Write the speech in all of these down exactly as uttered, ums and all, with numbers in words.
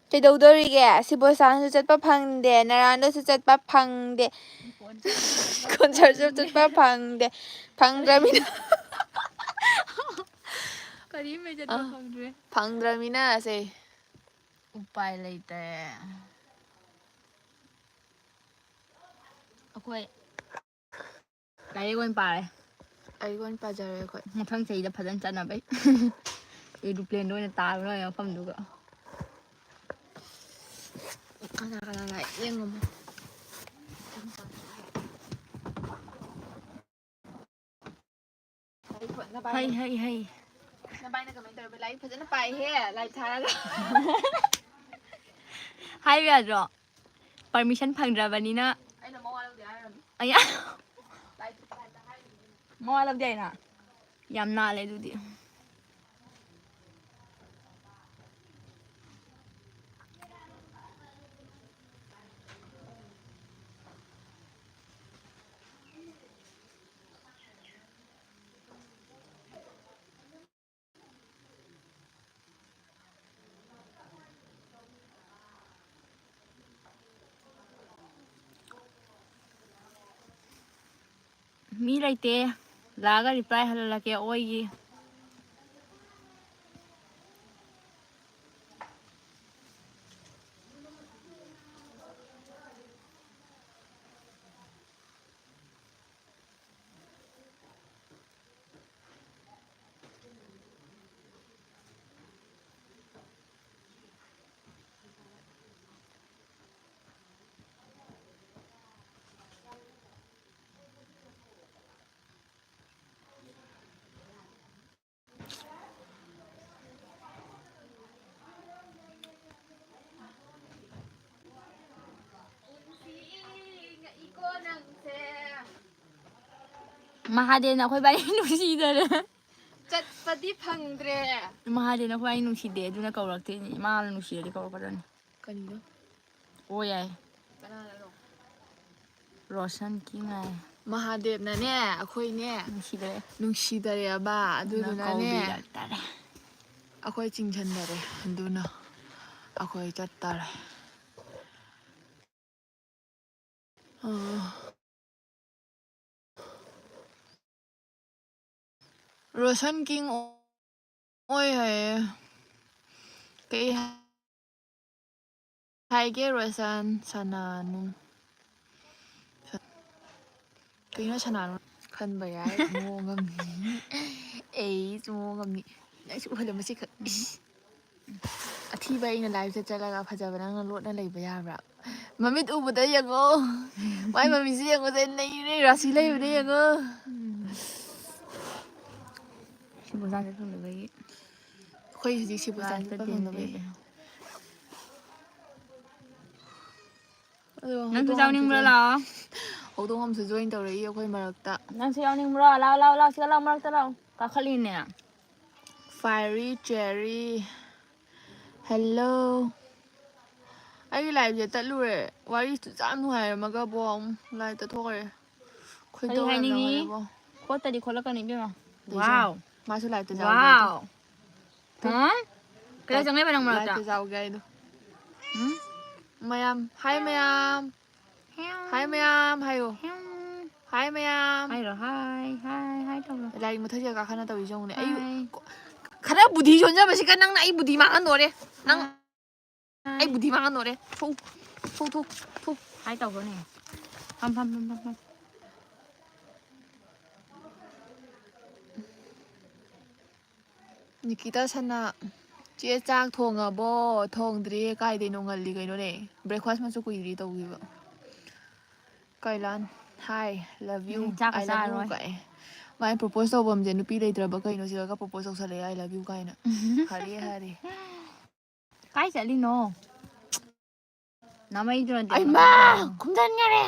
ꯀꯩꯗꯧꯗꯣꯔꯤꯒꯦ? ꯁꯤꯕꯣꯁꯥꯡꯁꯨ ꯆꯠꯄ ꯐꯪꯗꯦ, ꯅꯔꯥꯟꯗꯁꯨ ꯆꯠꯄ ꯐꯪꯗꯦ, ꯀꯣꯟꯁꯔꯁꯨ ꯆꯠꯄ ꯐꯪꯗꯦ, ꯐꯪꯗ꯭ꯔꯃꯤꯅ꯫ ꯀꯔꯤꯝ ꯆꯠꯄ ꯑꯥ꯫ ꯐꯪꯗ꯭ꯔꯦ꯫ ꯐꯪꯗ꯭ꯔꯃꯤꯅ ꯁꯦ꯫ ꯎꯄꯥꯏ ꯂꯩꯇꯦ꯫ ꯑꯩꯈꯣꯏ ꯂꯥꯏꯔꯤꯛ ꯑꯣꯏꯅ ꯄꯥꯔꯦ꯫ ꯂꯥꯏꯔꯤꯛ ꯑꯣꯏꯅ ꯄꯥꯖꯔꯦ ꯑꯩꯈꯣꯏ꯫ ꯃꯊꯪ ꯆꯍꯤꯗ ꯐꯖꯅ ꯆꯠꯅꯕꯩ꯫ Aeroplane ꯗ ꯑꯣꯏꯅ ꯇꯥꯔꯨꯔꯦ ꯃꯐꯝꯗꯨꯒ꯫ ꯀꯅꯥ ꯀꯅꯥ ꯂꯥꯏꯔꯤꯛ ꯌꯦꯡꯉꯝꯃꯣ? ꯂꯥꯏꯔꯤꯛ ꯐꯖꯅ ꯄꯥꯏ꯫ ꯍꯩ, ꯍꯩ, ꯍꯩ꯫ ꯅꯕꯥꯏꯅ ꯀꯃꯥꯏꯅ ꯇꯧꯔꯕ? ꯂꯥꯏꯔꯤꯛ ꯐꯖꯅ ꯄꯥꯏꯍꯦ, ꯂꯥꯏꯔꯤꯛ ꯊꯥꯔꯒ꯫ ꯍꯥꯏꯕ ꯌꯥꯗ꯭ꯔꯣ? Permission ꯐꯪꯗ꯭ꯔꯕꯅꯤꯅ꯫ ꯑꯩꯅ ꯃꯋꯥ ꯂꯧꯗꯦ ꯍꯥꯏꯔꯝꯅꯤ꯫ ꯑꯌꯥ꯫ ꯂꯥꯏꯔꯤꯛ ꯄꯥꯏ ꯍꯥꯏꯔꯤꯅꯤ꯫ ꯃꯋꯥ ꯂꯧꯗꯦ ꯍꯥꯏꯅ? ꯌꯥꯝ ꯅꯥꯜꯂꯦ ꯑꯗꯨꯗꯤ꯫ ꯃꯤ ꯂꯩꯇꯦ꯫ ꯂꯥꯛꯑꯒ reply ꯍꯜꯍꯜꯂꯛꯀꯦ ꯑꯣꯏꯒꯤ꯫ ꯃꯍꯥꯗꯦꯕꯅ ꯑꯩꯈꯣꯏ ꯏꯕꯥꯅꯤ ꯅꯨꯡꯁꯤꯗꯔꯦ꯫ ꯆꯠꯄꯗꯤ ꯐꯪꯗ꯭ꯔꯦ꯫ ꯃꯍꯥꯗꯦꯕꯅ ꯑꯩꯈꯣꯏ ꯏꯕꯥꯅꯤ ꯅꯨꯡꯁꯤꯗꯦ, ꯑꯗꯨꯅ ꯀꯧꯔꯛꯇꯦꯅꯦ꯫ ꯃꯥꯅ ꯅꯨꯡꯁꯤꯔꯗꯤ ꯀꯧꯔꯛꯀꯗꯕꯅꯤ꯫ ꯀꯔꯤꯅꯣ? ꯑꯣ, ꯌꯥꯏ꯫ ꯀꯅꯥꯅꯅꯣ? ꯔꯣꯁꯟ ꯀꯤꯡ ꯍꯥꯏ꯫ ꯃꯍꯥꯗꯦꯕꯅꯅꯦ, ꯑꯩꯈꯣꯏꯅꯦ ꯅꯨꯡꯁꯤꯗꯔꯦ꯫ ꯅꯨꯡꯁꯤꯗꯔꯦꯕ, ꯑꯗꯨꯅ ꯑꯗꯨꯗꯨꯅꯅꯦ꯫ ꯀꯧꯕꯤꯔꯛꯇꯔꯦ꯫ ꯑꯩꯈꯣꯏ ꯆꯤꯡꯁꯤꯟꯗꯔꯦ, ꯑꯗꯨꯅ꯫ ꯑꯩꯈꯣꯏ ꯆꯠꯇꯥꯔꯦ꯫ ꯑꯥ꯫ ꯔꯣꯁꯟ ꯀꯤꯡ ꯑꯣꯏ ꯍꯥꯏꯌꯦ꯫ ꯀꯩ ꯍꯥꯏꯒꯦ ꯔꯣꯁꯟ? ꯁꯅꯥꯅꯨ꯫ ꯀꯩꯅꯣ ꯁꯅꯥꯅꯨ? ꯈꯟꯕ ꯌꯥꯏ ꯃꯑꯣꯡ ꯑꯃꯅꯤ꯫ ꯑꯩꯁꯨ ꯃꯑꯣꯡ ꯑꯃꯅꯤ꯫ ꯅꯪꯁꯨ ꯎꯍꯜꯂꯣ ꯃꯁꯤꯈꯛ꯫ ꯏꯁ꯫ ꯑꯊꯤꯕ ꯑꯩꯅ ꯂꯥꯏꯐꯇ ꯆꯠꯂꯒ ꯐꯖꯕ ꯅꯪꯅ ꯂꯣꯠꯅ ꯂꯩꯕ ꯌꯥꯕ꯭ꯔꯥ? ꯃꯃꯤꯠ ꯎꯕꯗ ꯌꯦꯡꯉꯣ꯫ ꯃꯥꯏ ꯃꯃꯤꯠꯁꯤ ꯌꯦꯡꯉꯣꯁꯦ, ꯅꯩꯔꯦ, ꯔꯥꯁꯤ ꯂꯩꯕꯅꯦ ꯌꯦꯡꯉꯣ꯫ ꯁꯤꯕꯨ ꯆꯥ ꯆꯠ ꯐꯪꯗꯕꯒꯤ꯫ ꯑꯩꯈꯣꯏ ꯍꯧꯖꯤꯛ ꯁꯤꯕꯨ ꯆꯥ ꯂꯥꯁꯇ ꯆꯠꯄ ꯐꯪꯗꯕꯒꯤ꯫ ꯗꯤꯟꯗꯦ꯫ ꯑꯗꯣ ꯅꯪꯁꯨ ꯍꯧꯗꯣꯡ ꯑꯃꯁꯨ ꯆꯥꯎꯅꯤꯡꯕ꯭ꯔꯣ? ꯆꯣꯏ-, ꯂꯥꯛꯑꯣ꯫ ꯍꯧꯗꯣꯡ ꯑꯃꯁꯨ join ꯇꯧꯔꯛꯏ ꯑꯩꯈꯣꯏ ꯃꯔꯛꯇ꯫ ꯅꯪꯁꯨ ꯌꯥꯎꯅꯤꯡꯕ꯭ꯔꯣ? ꯂꯥꯛꯑꯣ, ꯂꯥꯛꯑꯣ, ꯂꯥꯛꯑꯣ, ꯁꯤꯗ ꯂꯥꯛꯑꯣ, ꯃꯔꯛꯇ ꯂꯥꯛꯑꯣ꯫ ꯀꯥꯈꯠꯂꯤꯅꯦ꯫ Fiery Cherry, hello꯫ ꯑꯩꯒꯤ ꯂꯥꯏꯐꯁꯦ ꯇꯠꯂꯨꯔꯦ꯫ ꯋꯥꯔꯤꯁꯨ ꯌꯥꯝ ꯅꯨꯡꯉꯥꯏꯔꯝꯃꯒ ꯕꯣ ꯑꯃꯨꯛ ꯂꯥꯏꯐ ꯇꯠꯊꯣꯛꯈ꯭ꯔꯦ꯫ ꯀꯔꯤ ꯈꯣꯏꯗꯧ ꯌꯥꯝ ꯍꯥꯏꯅꯤꯡꯉꯤ? ꯂꯪꯍꯜꯂꯦꯕꯣ꯫ ꯈꯣꯠꯇꯗꯤ ꯈꯣꯠꯂꯛꯀꯅꯤ ꯏꯕꯦꯝꯃ꯫ ꯂꯩꯖꯥꯎ꯫ ꯋꯥꯎ꯫ ꯃꯥꯁꯨ ꯂꯥꯏꯐꯇ ꯌꯥꯎꯒꯦ ꯍꯥꯏꯗꯣ꯫ ꯋꯥꯎ꯫ ꯇꯨ꯫ ꯍꯥ? ꯀꯩꯗꯧ ꯆꯪꯂꯛꯏꯕ ꯅꯪ ꯃꯔꯛꯇ? ꯂꯥꯏꯐꯇ ꯌꯥꯎꯒꯦ ꯍꯥꯏꯗꯣ꯫ ꯎꯝ? ꯃꯌꯥꯝ, ꯍꯥꯏ ꯃꯌꯥꯝ꯫ ꯍꯥꯏ ꯃꯌꯥꯝ ꯍꯥꯏꯌꯣ꯫ ꯍꯥꯏ ꯃꯌꯥꯝ꯫ ꯍꯥꯏꯔꯣ, ꯍꯥꯏ, ꯍꯥꯏ, ꯍꯥꯏ ꯇꯧꯔꯣ꯫ ꯂꯥꯏꯔꯤꯛ ꯃꯊꯛꯁꯤꯗ ꯀꯥꯈꯠꯅ ꯇꯧꯔꯤꯁꯦ ꯌꯦꯡꯉꯨꯅꯦ꯫ ꯑꯩ ꯍꯥꯏ꯫ ꯈꯔ ꯕꯨꯙꯤ ꯁꯣꯟꯖꯕꯁꯤꯒ ꯅꯪꯅ ꯑꯩ ꯕꯨꯙꯤ ꯃꯥꯡꯍꯟꯗꯣꯔꯦ꯫ ꯅꯪ ꯍꯥꯏ꯫ ꯑꯩ ꯕꯨꯙꯤ ꯃꯥꯡꯍꯟꯗꯣꯔꯦ꯫ ꯊꯣꯛꯎ, ꯊꯣꯛꯎ, ꯊꯣꯛꯎ, ꯊꯣꯛꯎ꯫ ꯍꯥꯏ ꯇꯧꯔꯣꯅꯦ꯫ ꯐꯝ, ꯐꯝ, ꯐꯝ, ꯐꯝ, ꯐꯝ꯫ ꯅꯤꯀꯤꯇꯥ ꯁꯅꯥ, "ꯆꯦ ꯆꯥꯛ ꯊꯣꯡꯉꯕꯣ?" "ꯊꯣꯡꯗ꯭ꯔꯤꯌꯦ, ꯀꯥꯏꯗꯩꯅꯣ, ꯉꯜꯂꯤ ꯀꯩꯅꯣꯅꯦ꯫ Breakfast ꯃꯛꯁꯨ ꯀꯨꯏꯗ꯭ꯔꯤ ꯇꯧꯈꯤꯕ꯫" ꯀꯥꯏꯂꯥꯟ, "Hi, love you, ꯎꯝ, ꯆꯥꯛꯀ I love you" ꯆꯥꯔꯣꯏ꯫ ꯀꯥꯏ꯫ ꯃꯥꯏ propose ꯇꯧꯐꯝꯁꯦ ꯅꯨꯄꯤ ꯂꯩꯇ꯭ꯔꯕ ꯀꯩꯅꯣ, ꯁꯤꯗꯒ propose ꯇꯧꯁꯜꯂꯛꯑꯦ "I love you" ꯀꯥꯏꯅ꯫ ꯍꯥꯔꯦ, ꯍꯥꯔꯦ꯫ ꯀꯥꯏ ꯆꯠꯂꯤꯅꯣ? ꯅꯃꯩꯗꯨꯅ ꯑꯩꯃꯥ! ꯈꯨꯝꯖꯟꯈꯔꯦ!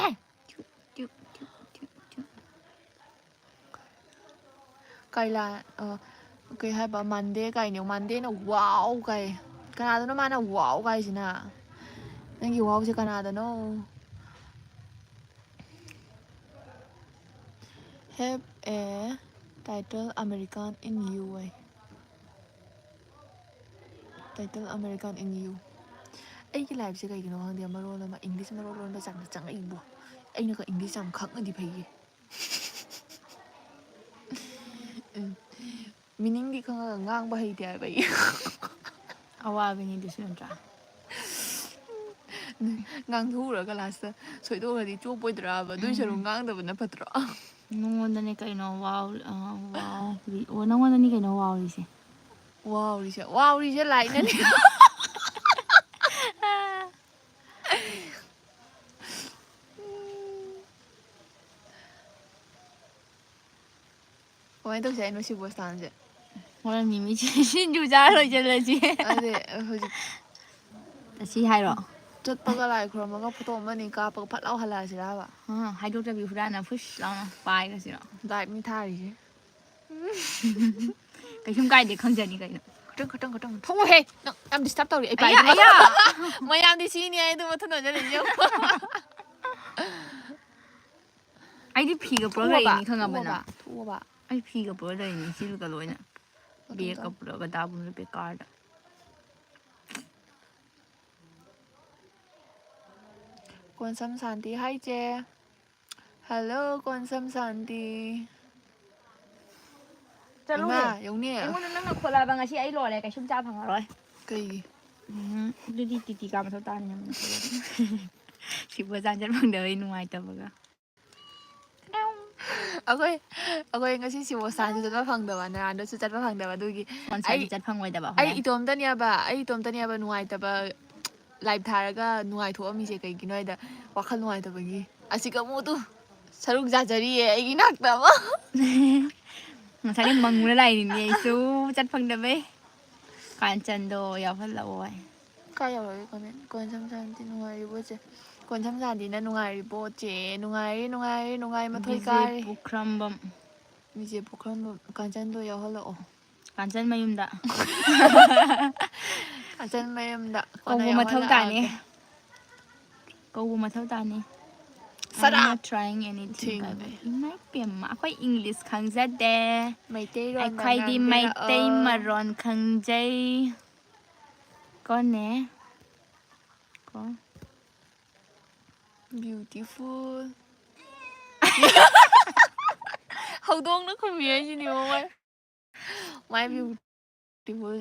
ꯇ꯭ꯌꯨ, ꯇ꯭ꯌꯨ, ꯇ꯭ꯌꯨ, ꯇ꯭ꯌꯨ, ꯇ꯭ꯌꯨ꯫ ꯀꯥꯏꯂꯥ-, ꯑ, ꯀꯩ ꯍꯥꯏꯕ? Monday ꯀꯥꯏꯅꯦ꯫ Mondayꯅ wow ꯀꯥꯏ꯫ ꯀꯅꯥꯗꯅꯣ ꯃꯥꯅ wow ꯀꯥꯏꯁꯤꯅ? ꯅꯪꯒꯤ wowꯁꯦ ꯀꯅꯥꯗꯅꯣ? Have a title American in you ꯑꯩ꯫ Title American in you. ꯑꯩꯒꯤ ꯂꯥꯏꯐꯁꯦ ꯀꯩꯒꯤꯅꯣ ꯈꯪꯗꯦ, ꯃꯔꯣꯟ ꯑꯃ ꯏꯪꯂꯤꯁ ꯃꯔꯣꯟ ꯂꯣꯟꯕ ꯆꯥꯡꯗ ꯆꯪꯉꯛꯏꯕꯣ꯫ ꯑꯩꯅꯒ ꯏꯪꯂꯤꯁ ꯌꯥꯝ ꯈꯪꯉꯗꯤ ꯐꯩꯌꯦ꯫ ꯎꯝ꯫ ꯃꯤꯅꯤꯡꯗꯤ ꯈꯪꯉꯒ ꯉꯥꯡꯕ ꯍꯩꯇꯦ ꯍꯥꯏꯕ ꯑꯩ꯫ ꯑꯋꯥꯕꯅꯤ ꯑꯗꯨꯁꯨ, ꯅꯠꯇ꯭ꯔꯥ? ꯉꯥꯡꯊꯣꯛꯎꯔꯒ ꯂꯥꯁꯇ ꯁꯣꯏꯗꯣꯛꯈ꯭ꯔꯗꯤ ꯆꯣꯞꯄꯣꯏꯗ꯭ꯔꯥꯕ? ꯑꯗꯨꯏ ꯁꯔꯨꯛ ꯎꯝ꯫ ꯉꯥꯡꯗꯕꯅ ꯐꯠꯇ꯭ꯔꯣ? ꯅꯉꯣꯟꯗꯅꯦ ꯀꯩꯅꯣ ꯋꯥꯎ-, ꯑ, ꯋꯥꯎꯔꯤ-, ꯑꯣ, ꯅꯉꯣꯟꯗꯅꯤ ꯀꯩꯅꯣ ꯋꯥꯎꯔꯤꯁꯦ꯫ ꯋꯥꯎꯔꯤꯁꯦ, ꯋꯥꯎꯔꯤꯁꯦ ꯂꯥꯏꯅꯅꯦ꯫ ꯀꯃꯥꯏꯅ ꯇꯧꯁꯦ ꯍꯥꯏꯅꯣ ꯁꯤ ꯕꯣꯁꯇꯥꯟꯁꯦ? ꯍꯣꯔꯦꯟ ꯃꯤꯃꯤ ꯁꯤꯡꯖꯨ ꯆꯥꯔ ꯂꯣꯏꯁꯤꯜꯂꯁꯤ꯫ ꯑꯗꯨꯗꯤ ꯍꯧꯖꯤꯛ ꯇꯁꯤ ꯍꯥꯏꯔꯣ? ꯆꯠꯄꯒ ꯂꯥꯏ ꯈꯨꯔꯝꯃꯒ ꯐꯣꯇꯣ ꯑꯃꯅꯤ ꯀꯥꯞꯄꯒ ꯐꯠ ꯂꯥꯎ ꯍꯜꯂꯛꯑꯁꯤꯔꯕ? ꯑꯥ, ꯍꯥꯏꯗꯣꯛꯇꯕꯤ ꯍꯨꯔꯥꯟꯅ ꯐꯨꯁ ꯂꯥꯎꯅ ꯄꯥꯏꯈ꯭ꯔꯁꯤꯔꯣ? ꯂꯥꯏꯞꯅꯤ ꯊꯥꯔꯤꯁꯦ꯫ ꯀꯩꯁꯨꯝ ꯀꯥꯏꯗꯦ, ꯈꯪꯖꯅꯤ ꯀꯩꯅꯣ꯫ ꯈꯇꯪ, ꯈꯇꯪ, ꯈꯇꯪ꯫ ꯊꯣꯛꯑꯣꯍꯦ! ꯅꯪ ꯌꯥꯝ ꯗꯤꯁꯇꯔꯕ ꯇꯧꯔꯤ꯫ ꯑꯩ ꯑꯌꯥ, ꯄꯥꯏꯒꯦ꯫ ꯑꯌꯥ! ꯃꯌꯥꯝꯗꯤ ꯁꯤꯅꯤ ꯍꯥꯏ ꯑꯗꯨ ꯃꯊꯨꯟ ꯑꯣꯟꯁꯤꯜꯂꯛꯏꯁꯦ ꯌꯦꯡꯉꯣ꯫ ꯑꯩꯗꯤ ꯐꯤꯒ ꯄꯨꯔ ꯊꯣꯛꯑꯣꯕ, ꯂꯩꯔꯤꯅꯤ ꯈꯪꯉꯕ ꯊꯣꯛꯑꯣꯕ, ꯅꯪ? ꯊꯣꯛꯑꯣꯕ꯫ ꯑꯩ ꯐꯤꯒ ꯄꯨꯔ ꯂꯩꯔꯤꯅꯤ ꯁꯤꯒ ꯂꯣꯏꯅ꯫ ꯕꯦꯒꯀ ꯄꯨꯔꯒ ꯗꯥꯕꯨꯡꯁꯨ ꯕꯦꯀꯥꯔꯗ꯫ ꯀꯣꯟꯁꯝ ꯁꯥꯟꯇꯤ, ꯍꯥꯏ ꯆꯦ꯫ ꯍꯜꯂꯣ, ꯀꯣꯟꯁꯝ ꯁꯥꯟꯇꯤ꯫ ꯆꯠꯂꯨꯅꯦ꯫ ꯏꯃꯥ, ꯌꯧꯅꯦ꯫ ꯑꯩꯉꯣꯟꯗ ꯅꯪꯅ ꯈꯣꯠꯂꯛꯑꯕ ꯉꯁꯤ ꯑꯩ ꯂꯣꯏꯔꯦ, ꯀꯩꯁꯨꯝ ꯆꯥ ꯐꯪꯉꯔꯣꯏ꯫ ꯀꯩꯒꯤ? ꯎꯝ, ꯑꯗꯨꯗꯤ ꯇꯤꯇꯤ ꯀꯥ ꯃꯊꯧ ꯇꯥꯅꯤ ꯅꯪꯅ ꯈꯣꯠꯂꯛꯑꯕ꯫ ꯁꯤꯕꯨ ꯆꯥꯟꯖꯠ ꯐꯪꯗꯕꯩ ꯅꯨꯡꯉꯥꯏꯇꯕꯒ꯫ ꯑꯩꯈꯣꯏ, ꯑꯩꯈꯣꯏ ꯉꯁꯤ ꯁꯤꯕꯣꯁꯇꯥꯟꯁꯨ ꯆꯠꯄ ꯐꯪꯗꯕ, ꯅꯔꯥꯟꯗꯁꯨ ꯆꯠꯄ ꯐꯪꯗꯕ, ꯑꯗꯨꯒꯤ ꯀꯣꯟꯁꯔꯠꯇꯤ ꯑꯩ, ꯆꯠ ꯐꯪꯉꯣꯏꯗꯕ ꯑꯩ ꯍꯣꯔꯦꯟ꯫ ꯏꯇꯣꯝꯇꯅꯦꯕ, ꯑꯩ ꯏꯇꯣꯝꯇꯅꯦꯕ ꯅꯨꯡꯉꯥꯏꯇꯕ, ꯂꯥꯏꯞ ꯊꯥꯔꯒ ꯅꯨꯡꯉꯥꯏꯊꯣꯛꯑꯝꯃꯤꯁꯦ꯫ ꯀꯩꯒꯤꯅꯣ ꯍꯥꯏꯗ, ꯋꯥꯈꯜ ꯅꯨꯡꯉꯥꯏꯇꯕꯒꯤ꯫ ꯑꯁꯤꯒ ꯑꯃꯨꯛ ꯑꯗꯨ ꯁꯔꯨꯛ ꯌꯥꯖꯔꯤꯌꯦ ꯑꯩꯒꯤ ꯏꯅꯥꯛꯇ ꯑꯃ꯫ ꯉꯁꯥꯏꯗꯩ ꯃꯪꯉꯨꯔ ꯂꯥꯛꯏꯅꯤꯅꯦ ꯑꯩꯁꯨ, ꯆꯠ ꯐꯪꯗꯕꯩ꯫ ꯀꯥꯟꯆꯟꯗꯣ ꯌꯥꯎꯍꯜꯂꯛꯑꯣ ꯍꯥꯏ꯫ ꯀꯥꯏ ꯌꯧꯔꯒꯦ ꯀꯣꯟ-, ꯀꯣꯟꯁꯝ ꯁꯥꯟꯇꯤ ꯅꯨꯡꯉꯥꯏꯔꯤꯕꯣ ꯆꯦ? ꯀꯣꯟꯁꯝ ꯁꯥꯟꯇꯤꯅ ꯅꯨꯡꯉꯥꯏꯔꯤꯕꯣ ꯆꯦ? ꯅꯨꯡꯉꯥꯏꯔꯤ, ꯅꯨꯡꯉꯥꯏꯔꯤ, ꯅꯨꯡꯉꯥꯏ ꯃꯊꯣꯏ ꯕꯤꯖꯦ ꯀꯥꯔꯤ꯫ ꯄꯨꯈ꯭ꯔꯝꯕꯝ꯫ ꯕꯤꯖꯦ ꯄꯨꯈ꯭ꯔꯝꯕꯝ, ꯀꯥꯟꯆꯟꯗꯣ ꯌꯥꯎꯍꯜꯂꯛꯑꯣ꯫ ꯀꯥꯟꯆꯟ ꯃꯌꯨꯝꯗ꯫ ꯀꯥꯟꯆꯟ ꯃꯌꯨꯝꯗ ꯀꯣꯟꯅ ꯀꯧꯕ ꯃꯊꯧ ꯇꯥꯅꯤ꯫ ꯌꯥꯎꯍꯜꯂꯛꯑꯒꯦ꯫ ꯀꯧꯕ ꯃꯊꯧ ꯇꯥꯅꯤ꯫ Shut I'm not up! Trying anything ꯊꯤꯡꯉꯦ꯫ ꯀꯥꯏꯕ꯫ ꯏꯃꯥꯏ ꯄꯦꯝꯃ, ꯑꯩꯈꯣꯏ ꯏꯪꯂꯤꯁ ꯈꯪꯖꯗꯦ꯫ ꯃꯩꯇꯩꯔꯣꯟꯗ ꯑꯩꯈꯣꯏꯗꯤ ꯉꯥꯡꯕꯤꯔꯛꯑꯣ꯫ ꯃꯩꯇꯩ ꯃꯔꯣꯟ ꯈꯪꯖꯩ꯫ ꯀꯣꯟꯅꯦ꯫ Beautiful. ꯍꯧꯗꯣꯡꯅ ꯈꯨꯝꯃꯤ ꯍꯥꯏꯁꯤꯅꯦ ꯃꯣꯏ꯫ My beautiful.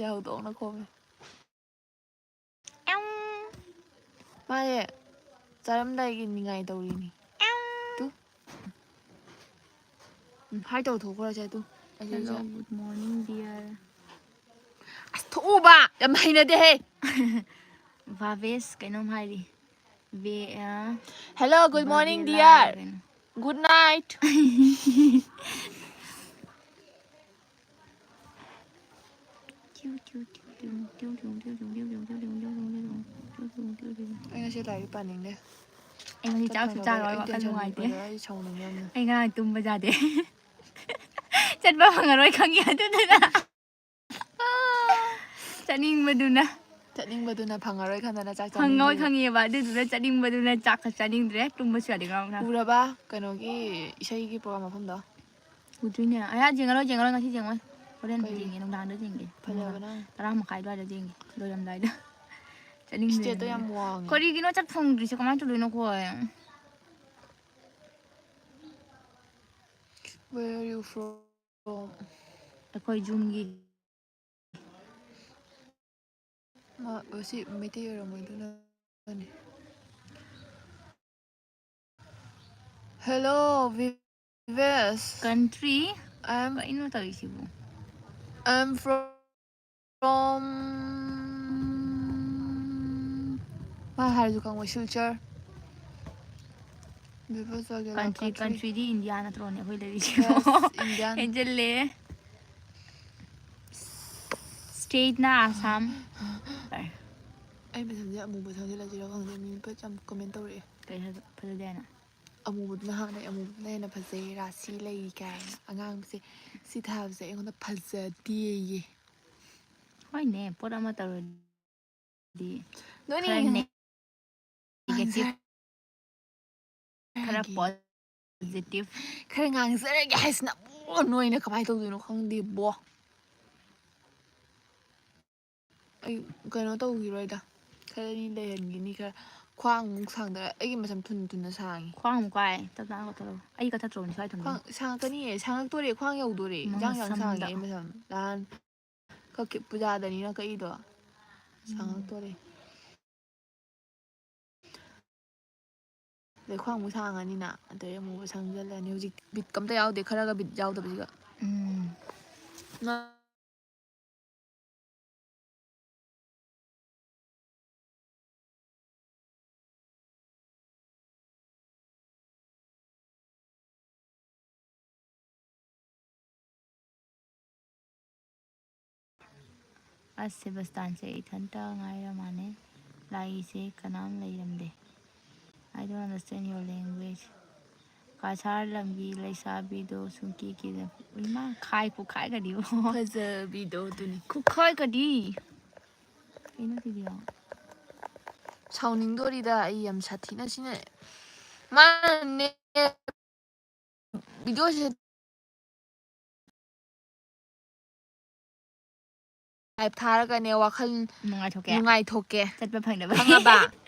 ꯍꯧꯗꯣꯡꯅ ꯈꯣꯝꯃꯦ꯫ ꯃꯥꯁꯦ ꯆꯥꯔꯝꯗꯥꯏꯒꯤ ꯅꯤꯡꯉꯥꯏ ꯇꯧꯔꯤꯅꯤ꯫ ꯇꯨ꯫ ꯎꯝ, hi ꯇꯧ ꯊꯣꯛꯈ꯭ꯔꯁꯦ ꯇꯨ꯫ ꯑꯁꯤꯁꯦ꯫ Hello, good morning, dear. ꯑꯁ, ꯊꯣꯛꯎꯕ! ꯌꯥꯝ ꯍꯩꯅꯗꯦꯍꯦ! ꯚꯥꯕꯦꯁ ꯀꯩꯅꯣꯝ ꯍꯥꯏꯔꯤ꯫ ꯕꯦ-, ꯑ, Hello, good morning, ꯕꯥꯕꯦꯂꯥ dear. ꯀꯩꯅꯣ꯫ Good night. ꯑꯩ ꯉꯁꯤ ꯂꯥꯏꯔꯤꯛ ꯄꯥꯅꯤꯡꯗꯦ꯫ ꯑꯩ ꯉꯁꯤ ꯆꯥꯛꯁꯨ ꯆꯥꯔꯣꯏ, ꯑꯩ ꯋꯥꯈꯜ tension ꯅꯨꯡꯉꯥꯏꯇꯦ꯫ ꯂꯩꯕꯗꯣ ꯑꯩ ꯁꯥꯎꯅꯤꯡꯉꯦ ꯌꯥꯝꯅ꯫ ꯑꯩ ꯉꯔꯥꯡ ꯇꯨꯝꯕ ꯌꯥꯗꯦ꯫ ꯆꯠꯄ ꯐꯪꯉꯔꯣꯏ ꯈꯪꯉꯤ, ꯑꯗꯨꯗꯨꯅ꯫ ꯆꯠꯅꯤꯡꯕꯗꯨꯅ꯫ ꯆꯠꯅꯤꯡꯕꯗꯨꯅ ꯐꯪꯉꯔꯣꯏ ꯈꯟꯗꯅ ꯆꯥꯛ ꯐꯪꯉꯔꯣꯏ ꯆꯥꯅꯤꯡꯗꯕ꯫ ꯈꯪꯉꯦꯕ, ꯑꯗꯨꯗꯨꯅ ꯆꯠꯅꯤꯡꯕꯗꯨꯅ ꯆꯥꯛꯀ ꯆꯥꯅꯤꯡꯗ꯭ꯔꯦ, ꯇꯨꯝꯕꯁꯨ ꯌꯥꯗꯦ ꯉꯔꯥꯡ ꯅꯨꯡꯗꯥꯡ꯫ ꯎꯔꯕ ꯀꯩꯅꯣꯒꯤ ꯏꯁꯩꯒꯤ program ꯃꯐꯝꯗꯣ? ꯎꯗ꯭ꯔꯤꯅꯦ꯫ ꯑꯌꯥ, ꯌꯦꯡꯉꯔꯣꯏ, ꯌꯦꯡꯉꯔꯣꯏ, ꯉꯁꯤ ꯌꯦꯡꯉꯣꯏ꯫ ꯍꯣꯔꯦꯟ ꯀꯩ? ꯌꯦꯡꯒꯦ, ꯅꯨꯡꯗꯥꯡꯗ ꯌꯦꯡꯒꯦ꯫ ꯐꯖꯕ ꯅꯪ? ꯇꯔꯥ ꯃꯈꯥꯏ ꯑꯗꯨꯋꯥꯏꯗ ꯌꯦꯡꯒꯦ, ꯂꯣꯏꯔꯝꯗꯥꯏꯗ꯫ ꯆꯠꯅꯤꯡꯗ꯭ꯔꯦ꯫ State ꯇꯣ ꯌꯥꯝ ꯋꯥꯡꯉꯦ꯫ ꯀꯔꯤꯒꯤꯅꯣ ꯆꯠ ꯐꯪꯗ꯭ꯔꯤꯁꯦ? ꯀꯃꯥꯏꯅ ꯇꯧꯗꯣꯏꯅꯣ ꯑꯩꯈꯣꯏ? Where are you from? ꯑꯩꯈꯣꯏ ꯌꯨꯝꯒꯤ꯫ ꯃꯥ, ꯁꯤ ꯃꯩꯇꯩ ꯑꯣꯏꯔꯝꯃꯣꯏ, ꯑꯗꯨꯅꯅꯦ꯫ Hello, Vives. Country? I'm ꯀꯩꯅꯣ ꯇꯧꯔꯤꯁꯤꯕꯨ? I'm from, ꯃꯥ ꯍꯥꯏꯔꯁꯨ ꯈꯪꯉꯣꯏ, Silchar. Vives ꯋꯥꯒꯦꯂꯥ country, country꯫ Country ꯗꯤ India ꯅꯠꯇ꯭ꯔꯣꯅꯦ ꯑꯩꯈꯣꯏ ꯂꯩꯔꯤꯁꯤꯕꯣ? Yes, Indian. ꯍꯦꯟꯖꯤꯜꯂꯦ꯫ State ꯅ ꯑꯁꯥꯝ꯫ ꯑꯩ ꯃꯁꯝꯁꯦ ꯑꯃꯨꯕ ꯁꯪꯖꯤꯜꯂꯁꯤꯔ ꯈꯪꯗꯦ, ꯃꯤ ꯐꯖ ꯌꯥꯝ comment ꯇꯧꯔꯛꯑꯦ꯫ ꯀꯩ ꯍꯥꯏꯕ? ꯐꯖꯗꯦ ꯍꯥꯏꯅ? ꯑꯃꯨꯕꯗꯨꯅ ꯍꯥꯟꯅ, ꯑꯃꯨꯕꯗꯨꯅ ꯍꯦꯟꯅ ꯐꯖꯩ, ꯔꯥꯁꯤ ꯂꯩ ꯀꯥꯏꯅ꯫ ꯑꯉꯥꯡꯕꯁꯦ ꯁꯤ ꯊꯥꯕꯁꯦ ꯑꯩꯉꯣꯟꯗ ꯐꯖꯗꯦꯌꯦ꯫ ꯍꯣꯏꯅꯦ, ꯄꯣꯠ ꯑꯃ ꯇꯧꯔꯗꯤ ꯅꯣꯏꯅ ꯈꯔ ꯌꯦꯡꯉ-, negative, ꯈꯔ ꯉꯥꯡꯖꯔꯒꯦ꯫ Positive꯫ ꯈꯔ ꯉꯥꯡꯖꯔꯒꯦ ꯍꯥꯏꯁꯤꯅ, ꯑꯣ, ꯅꯣꯏꯅ ꯀꯃꯥꯏꯅ ꯇꯧꯗꯣꯏꯅꯣ ꯈꯪꯗꯦꯕꯣ꯫ ꯑꯩ ꯀꯩꯅꯣ ꯇꯧꯈꯤꯔꯣꯏꯗ, ꯈꯔꯅꯤ ꯂꯩꯍꯟꯈꯤꯅꯤ, ꯈꯔ ꯈ꯭ꯋꯥꯡꯃꯨꯛ ꯁꯥꯡꯗ꯫ ꯑꯩꯒꯤ ꯃꯁꯝ ꯊꯨꯅ ꯊꯨꯅ ꯁꯥꯡꯉꯤ꯫ ꯈ꯭ꯋꯥꯡꯃꯨꯛ ꯀꯥꯏ? ꯇꯞ ꯇꯥꯅ ꯀꯛꯊꯠꯂꯣ꯫ ꯑꯩ ꯀꯛꯊꯠꯇ꯭ꯔꯣ ꯉꯁꯥꯏ ꯊꯝꯕꯗꯣ? ꯈ꯭ꯋꯥꯡ ꯁꯥꯡꯉꯛꯀꯅꯤꯌꯦ, ꯁꯥꯡꯉꯛꯇꯣꯔꯦ, ꯈ꯭ꯋꯥꯡ ꯌꯧꯗꯣꯔꯦ꯫ ꯅꯪ ꯏꯟꯖꯥꯡ ꯌꯥꯝ ꯁꯝꯗꯣ꯫ ꯁꯥꯡꯉꯦ ꯑꯩ ꯃꯁꯝ꯫ ꯅꯍꯥꯟ ꯀꯛꯈꯤ, ꯄꯨꯖꯥꯗꯅꯤꯅ ꯀꯛꯏꯗꯣ꯫ ꯎꯝ꯫ ꯁꯥꯡꯉꯛꯇꯣꯔꯦ꯫ ꯑꯗꯩ ꯈ꯭ꯋꯥꯡꯃꯨꯛ ꯁꯥꯡꯉꯅꯤꯅ, ꯑꯗꯩ ꯑꯃꯨꯛ ꯁꯪꯖꯜꯂꯅꯤ꯫ ꯍꯧꯖꯤꯛ ꯕꯤꯠꯀ ꯑꯝꯇ ꯌꯥꯎꯗꯦ, ꯈꯔꯒ ꯕꯤꯠ ꯌꯥꯎꯗꯕꯁꯤꯒ꯫ ꯎꯝ꯫ ꯃꯥ-, ꯑꯁ, ꯁꯦꯕꯥꯁꯇꯥꯟꯁꯦ ꯏꯊꯟꯇ ꯉꯥꯏꯔ ꯃꯥꯜꯂꯦ꯫ ꯂꯥꯛꯏꯁꯦ ꯀꯅꯥꯝ ꯂꯩꯔꯝꯗꯦ꯫ I don't understand your language. ꯀꯥꯁꯥꯔ ꯂꯝꯒꯤ ꯂꯩꯁꯥꯕꯤꯗꯣ ꯁꯨꯡꯀꯤ ꯀꯤꯗ-, ꯏꯃꯥ, ꯈꯥꯏ ꯈꯨꯈꯥꯏꯒꯗꯤꯕꯣ꯫ ꯐꯖꯕꯤꯗꯣ ꯑꯗꯨꯅꯤ꯫ ꯈꯨꯈꯥꯏꯒꯗꯤ꯫ ꯀꯩꯅꯣ ꯁꯤꯗꯤ? ꯁꯥꯎꯅꯤꯡꯗꯣꯔꯤꯗ ꯑꯩ ꯌꯥꯝ ꯁꯥꯊꯤꯅ ꯁꯤꯅ꯫ ꯃꯥꯅꯅꯦ ꯚꯤꯗꯤꯑꯣꯁꯦ ꯂꯥꯏꯚ ꯊꯥꯔꯒꯅꯦ ꯋꯥꯈꯜ ꯅꯨꯡꯉꯥꯏꯊꯣꯛꯀꯦ꯫ ꯅꯨꯡꯉꯥꯏꯊꯣꯛꯀꯦ꯫ ꯆꯠꯄ ꯐꯪꯗꯕꯒꯤ꯫ ꯈꯪꯉꯕ?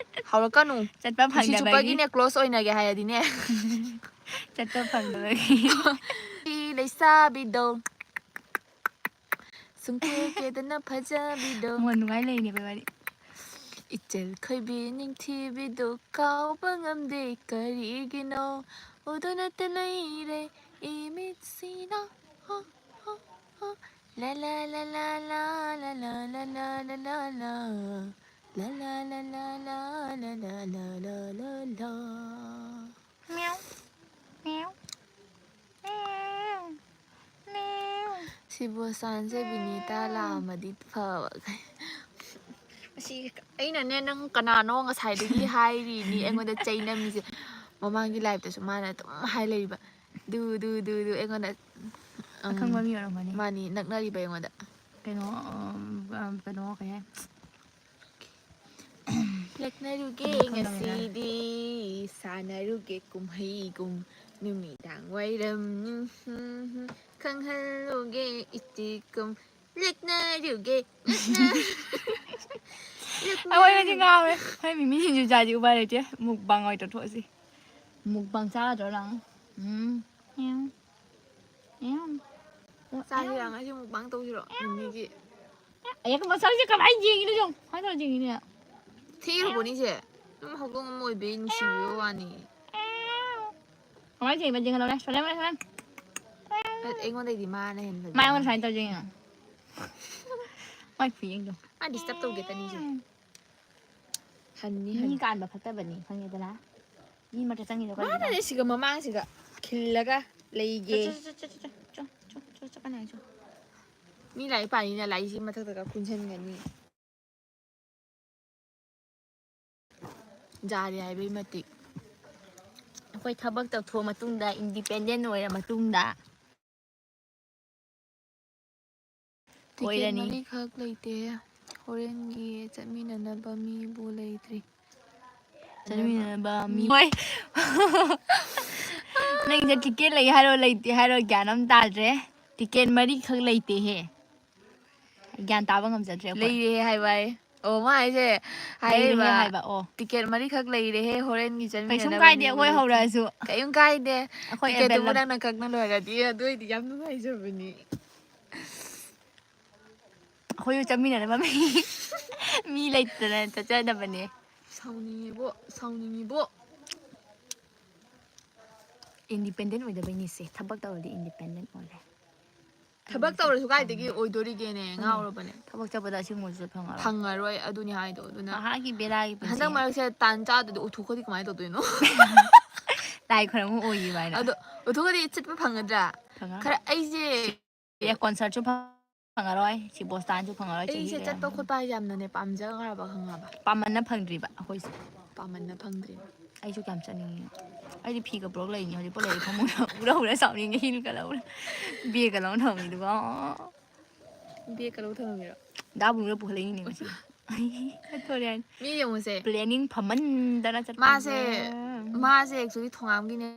ꯍꯧꯔꯛꯀꯅꯨ꯫ ꯆꯠꯄ ꯄꯨꯟꯁꯤ ꯐꯪꯗꯕꯒꯤ꯫ ꯆꯨꯞꯄꯒꯤꯅꯦ close ꯑꯣꯏꯅꯒꯦ ꯍꯥꯏꯔꯗꯤꯅꯦ꯫ ꯆꯠꯄ ꯐꯪꯗꯕꯒꯤ꯫ ꯂꯩꯁꯥꯕꯤꯗꯣ꯫ ꯁꯨꯡꯀꯦ ꯀꯦꯗꯅ ꯐꯖꯕꯤꯗꯣ꯫ ꯃꯣꯟ ꯅꯨꯡꯉꯥꯏ ꯂꯩꯅꯦ ꯑꯩꯈꯣꯏ ꯋꯥꯔꯤ꯫ ꯏꯆꯜ ꯈꯣꯏꯕꯤ ꯅꯤꯡꯊꯤꯕꯤꯗꯣ ꯀꯥꯎꯕ ꯉꯝꯗꯦ ꯀꯔꯤꯒꯤꯅꯣ? ꯎꯗꯨꯅꯇ ꯂꯩꯔꯦ ꯏꯃꯤꯠꯁꯤꯅ꯫ ꯍꯣ, ꯍꯣ, ꯍꯣ꯫ ꯂꯥ, ꯂꯥ, ꯂꯥ, ꯂꯥ꯫ ꯂꯥ, ꯂꯥ, ꯂꯥ, ꯂꯥ꯫ ꯃ꯭ꯌꯥꯎ, ꯃ꯭ꯌꯥꯎ, ꯃ꯭ꯌꯥꯎ, ꯃ꯭ꯌꯥꯎ꯫ ꯁꯤꯕꯣ ꯁꯥꯟꯁꯦ ꯕꯤꯅꯤꯇꯥ ꯂꯥꯛꯑꯝꯃꯗꯤ ꯐꯕ꯫ ꯑꯁꯤ ꯑꯩꯅꯅꯦ, ꯅꯪ ꯀꯅꯥꯅꯣ ꯉꯁꯥꯏꯗꯒꯤ ꯍꯥꯏꯔꯤꯅꯤ ꯑꯩꯉꯣꯟꯗ ꯆꯩ ꯅꯝꯃꯤꯁꯦ꯫ ꯃꯃꯥꯡꯒꯤ ꯂꯥꯏꯞꯇꯁꯨ ꯃꯥꯅ ꯑꯗꯨꯝ ꯍꯥꯏ ꯂꯩꯕ꯫ ꯗꯨ, ꯗꯨ, ꯗꯨ, ꯗꯨ, ꯑꯩꯉꯣꯟꯗ, ꯎꯝ, ꯑꯈꯪꯕ ꯃꯤ ꯑꯣꯏꯔꯝꯒꯅꯤ꯫ ꯃꯥꯅꯤ, ꯅꯛꯅꯔꯤꯕ ꯑꯩꯉꯣꯟꯗ꯫ ꯀꯩꯅꯣ, ꯎꯝ, ꯀꯩꯅꯣ ꯀꯩ ꯍꯥꯏ? ꯂꯛꯅꯔꯨꯒꯦ ꯈꯪꯗꯕꯅꯤꯅ꯫ ꯉꯁꯤꯗꯤ, ꯁꯥꯟꯅꯔꯨꯒꯦ ꯀꯨꯝꯍꯩꯒꯨꯝ, ꯅꯨꯃꯤꯗꯥꯡ ꯋꯥꯏꯔꯝ, ꯈꯪꯍꯜꯂꯨꯒꯦ ꯏꯆꯦꯒꯨꯝ, ꯂꯛꯅꯔꯨꯒꯦ, ꯂꯛꯅ-, ꯑꯩꯈꯣꯏ ꯉꯁꯤ ꯉꯥꯎꯔꯦ꯫ ꯍꯣꯏ, ꯃꯤꯃꯤ ꯁꯤꯡꯖꯨ ꯆꯥꯁꯤ, ꯎꯄꯥꯏ ꯂꯩꯇꯦ꯫ ꯃꯨꯛꯕꯥꯡ ꯑꯣꯏꯅ ꯇꯧꯊꯣꯛꯑꯁꯤ꯫ ꯃꯨꯛꯕꯥꯡ ꯆꯥꯒꯗ꯭ꯔꯣ ꯅꯪ? ꯎꯝ꯫ ꯎꯝ꯫ ꯎꯝ꯫ ꯆꯥꯁꯤꯔꯥ? ꯉꯁꯤ ꯃꯨꯛꯕꯥꯡ ꯇꯧꯁꯤꯔꯣ? ꯃꯤꯃꯤꯒꯤ꯫ ꯑꯦ, ꯃꯁꯜꯁꯦ ꯀꯃꯥꯏꯅ ꯌꯦꯡꯉꯤꯅꯣ ꯌꯦꯡꯉꯨ꯫ ꯀꯃꯥꯏꯅ ꯇꯧꯔ ꯌꯦꯡꯉꯤꯅꯣ? ꯊꯦꯡꯈ꯭ꯔꯕꯣꯅꯤꯁꯦ? ꯑꯗꯨꯝ ꯍꯧꯗꯣꯡ ꯑꯃ ꯑꯣꯏꯕꯩ ꯅꯨꯡꯁꯤꯕꯤꯕ ꯋꯥꯅꯤ꯫ ꯀꯃꯥꯏꯅ ꯆꯦꯟꯕ ꯌꯦꯡꯍꯜꯂꯣꯅꯦ? ꯁꯣꯂꯦ, ꯁꯣꯂꯦ, ꯁꯣꯂꯦ꯫ ꯑꯩꯉꯣꯟꯗꯩꯗꯤ ꯃꯥꯅ ꯍꯦꯟꯅ ꯐꯖꯩ꯫ ꯃꯥ ꯑꯩꯉꯣꯟꯗ ꯁꯨꯃꯥꯏꯅ ꯇꯧꯔ ꯌꯦꯡꯉꯣ꯫ ꯃꯥꯏ ꯈꯨꯌꯦꯡꯗꯣ꯫ ꯃꯥ disturb ꯇꯧꯒꯦ ꯇꯅꯤꯁꯦ꯫ ꯍꯟꯅꯤ, ꯃꯤ ꯍꯟꯅꯤ꯫ ꯀꯥꯟꯕ ꯐꯠꯇꯕꯅꯤ, ꯈꯪꯉꯦꯗꯅ? ꯃꯤ ꯃꯔꯛꯇ ꯆꯪꯉꯤꯗꯣ ꯀꯔꯤꯒꯤꯅꯣ? ꯃꯥꯅꯅꯦ ꯁꯤꯒ ꯃꯃꯥꯡꯁꯤꯒ ꯈꯤꯜꯂꯒ ꯂꯩꯒꯦ꯫ ꯆꯣ, ꯆꯣ, ꯆꯣ, ꯆꯣ, ꯆꯣ, ꯆꯣ, ꯆꯣ, ꯆꯣ, ꯆꯠꯀꯅꯤ ꯍꯥꯏ ꯆꯣ꯫ ꯃꯤ ꯂꯥꯏꯔꯤꯛ ꯄꯥꯅꯤꯅ ꯂꯥꯏꯔꯤꯛꯁꯤ ꯃꯊꯛꯇꯒ ꯀꯨꯟꯁꯟꯒꯅꯤ꯫ ꯖꯥꯔꯤ ꯍꯥꯏꯕꯩ ꯃꯇꯤꯛ꯫ ꯑꯩꯈꯣꯏ ꯊꯕꯛ ꯇꯧꯊꯣꯛꯑ ꯃꯇꯨꯡꯗ, independent ꯑꯣꯏꯔ ꯃꯇꯨꯡꯗ ꯇꯤꯀꯦꯠ ꯑꯣꯏꯔꯅꯤ꯫ ꯃꯔꯤꯈꯛ ꯂꯩꯇꯦ꯫ ꯍꯣꯔꯦꯟꯒꯤ ꯆꯠꯃꯤꯟꯅꯅꯕ ꯃꯤꯕꯨ ꯂꯩꯇ꯭ꯔꯤ꯫ ꯆꯠꯃꯤꯟꯅꯅꯕ ꯃꯤ ꯍꯣꯏ꯫ ꯅꯪꯁꯦ ꯇꯤꯀꯦꯠ ꯂꯩ ꯍꯥꯏꯔꯣ, ꯂꯩꯇꯦ ꯍꯥꯏꯔꯣ, ꯒ꯭ꯌꯥꯟ ꯑꯃ ꯇꯥꯗ꯭ꯔꯦ꯫ ꯇꯤꯀꯦꯠ ꯃꯔꯤꯈꯛ ꯂꯩꯇꯦꯍꯦ꯫ ꯒ꯭ꯌꯥꯟ ꯇꯥꯕ ꯉꯝꯖꯗ꯭ꯔꯦ ꯑꯩꯈꯣꯏ꯫ ꯂꯩꯔꯦ ꯍꯥꯏꯕ ꯍꯥꯏ꯫ ꯑꯣ, ꯃꯥ ꯍꯥꯏꯁꯦ, ꯂꯩꯔꯦ ꯍꯥꯏꯔꯤꯕ, ꯍꯥꯏꯕ, ꯑꯣ꯫ ꯇꯤꯀꯦꯠ ꯃꯔꯤꯈꯛ ꯂꯩꯔꯦꯍꯦ, ꯍꯣꯔꯦꯟꯒꯤ ꯀꯩꯁꯨꯝ ꯆꯠꯃꯤꯟꯅꯅꯕ ꯀꯥꯏꯗꯦ, ꯃꯤꯕꯨ ꯑꯩꯈꯣꯏ ꯂꯩꯇ꯭ꯔꯤ꯫ ꯍꯧꯔꯛꯑꯁꯨ꯫ ꯀꯩꯝ ꯀꯥꯏꯗꯦ꯫ ꯑꯩꯈꯣꯏ ꯇꯤꯀꯦꯠꯇꯨꯕꯨ available꯫ ꯅꯪꯅ ꯀꯛꯅ ꯂꯣꯏꯔꯗꯤ, ꯑꯗꯨ ꯑꯣꯏꯗꯤ ꯌꯥꯝ ꯅꯨꯡꯉꯥꯏꯖꯕꯅꯤ꯫ ꯑꯩꯈꯣꯏꯁꯨ ꯆꯠꯃꯤꯟꯅꯅꯕ ꯃꯤ, ꯃꯤ ꯂꯩꯇꯅ ꯆꯠꯆꯗꯕꯅꯦ꯫ ꯁꯥꯎꯅꯤꯡꯉꯤꯕꯣ, ꯁꯥꯎꯅꯤꯡꯉꯤꯕꯣ꯫ Independent ꯑꯣꯏꯗꯕꯩꯅꯤꯁꯦ꯫ ꯊꯕꯛ ꯇꯧꯔꯗꯤ independent ꯑꯣꯏꯔꯦ꯫ ꯊꯕꯛ ꯇꯧꯔꯁꯨ ꯀꯥꯏꯗꯒꯤ ꯑꯣꯏꯗꯣꯔꯤꯒꯦꯅꯦ? ꯎꯝ꯫ ꯉꯥꯎꯔꯕꯅꯦ꯫ ꯊꯕꯛ ꯆꯠꯄꯗ ꯑꯁꯤꯒꯨꯝꯕꯁꯨ ꯐꯪꯉꯔꯣꯏ꯫ ꯐꯪꯉꯔꯣꯏ, ꯑꯗꯨꯅꯤ ꯍꯥꯏꯗꯣ꯫ ꯑꯗꯨꯅ ꯃꯍꯥꯛꯀꯤ ꯕꯦꯔꯥꯒꯤ ꯄꯨꯟꯁꯤ꯫ ꯍꯟꯗꯛ ꯃꯔꯛꯁꯦ ꯇꯥꯟ ꯆꯥꯗꯗꯤ ꯎꯊꯣꯛꯈ꯭ꯔꯗꯤ ꯀꯃꯥꯏꯅ ꯇꯧꯗꯣꯏꯅꯣ? ꯂꯥꯏ ꯈꯣꯏꯔꯝꯕ ꯑꯣꯏꯈꯤꯕ ꯍꯥꯏꯅ꯫ ꯑꯗꯣ ꯎꯊꯣꯛꯈ꯭ꯔꯗꯤ ꯆꯠꯄ ꯐꯪꯒꯗ꯭ꯔꯥ? ꯐꯪꯉꯔꯣꯏ꯫ ꯈꯔ ꯑꯩꯁꯦ ꯁꯤꯗ concertꯁꯨ ꯐꯪꯉꯔꯣꯏ, ꯁꯤ ꯕꯣꯁꯇꯥꯟꯁꯨ ꯐꯪꯉꯔꯣꯏ, ꯆꯍꯤ ꯑꯩꯁꯦ ꯀꯌꯥ ꯆꯠꯄ ꯈꯣꯠꯄ ꯍꯥꯏꯁꯦ ꯌꯥꯝꯅꯅꯦ ꯄꯥꯝꯖꯈ꯭ꯔꯕ, ꯈꯪꯉꯕ? ꯄꯥꯝꯃꯟꯅ ꯐꯪꯗ꯭ꯔꯤꯕ ꯑꯩꯈꯣꯏꯁꯦ꯫ ꯄꯥꯝꯃꯟꯅ ꯐꯪꯗ꯭ꯔꯤꯕ꯫ ꯑꯩꯁꯨ ꯀꯌꯥꯝ ꯆꯠꯅꯤꯡꯉꯤ꯫ ꯑꯩꯗꯤ ꯐꯤꯒ ꯄꯨꯔꯛ ꯂꯩꯅꯤ ꯍꯧꯖꯤꯛ ꯄꯨꯔꯛꯏ ꯐꯃꯨꯡꯗ꯫ ꯎꯔ ꯎꯔ ꯁꯥꯎꯅꯤꯡꯉꯦ, ꯍꯤꯜꯒ ꯂꯧꯔ꯫ Bagꯀ ꯂꯧꯔ ꯊꯝꯃꯤꯗꯨꯕꯣ꯫ Bagꯀ ꯂꯧꯔ ꯊꯝꯃꯝꯃꯤꯔꯣ? ꯗꯥ ꯕꯨꯡꯗ ꯄꯨꯈꯠꯂꯛꯏꯅꯦ ꯉꯁꯤ꯫ ꯊꯣꯔꯦꯟ꯫ ꯃꯤ ꯌꯦꯡꯉꯨꯁꯦ꯫ Planning ꯐꯃꯟꯗꯅ ꯆꯠꯄꯁꯦ꯫ ꯃꯥꯁꯦ, ꯃꯥꯁꯦ actually ꯊꯣꯉꯥꯝꯒꯤꯅꯦ꯫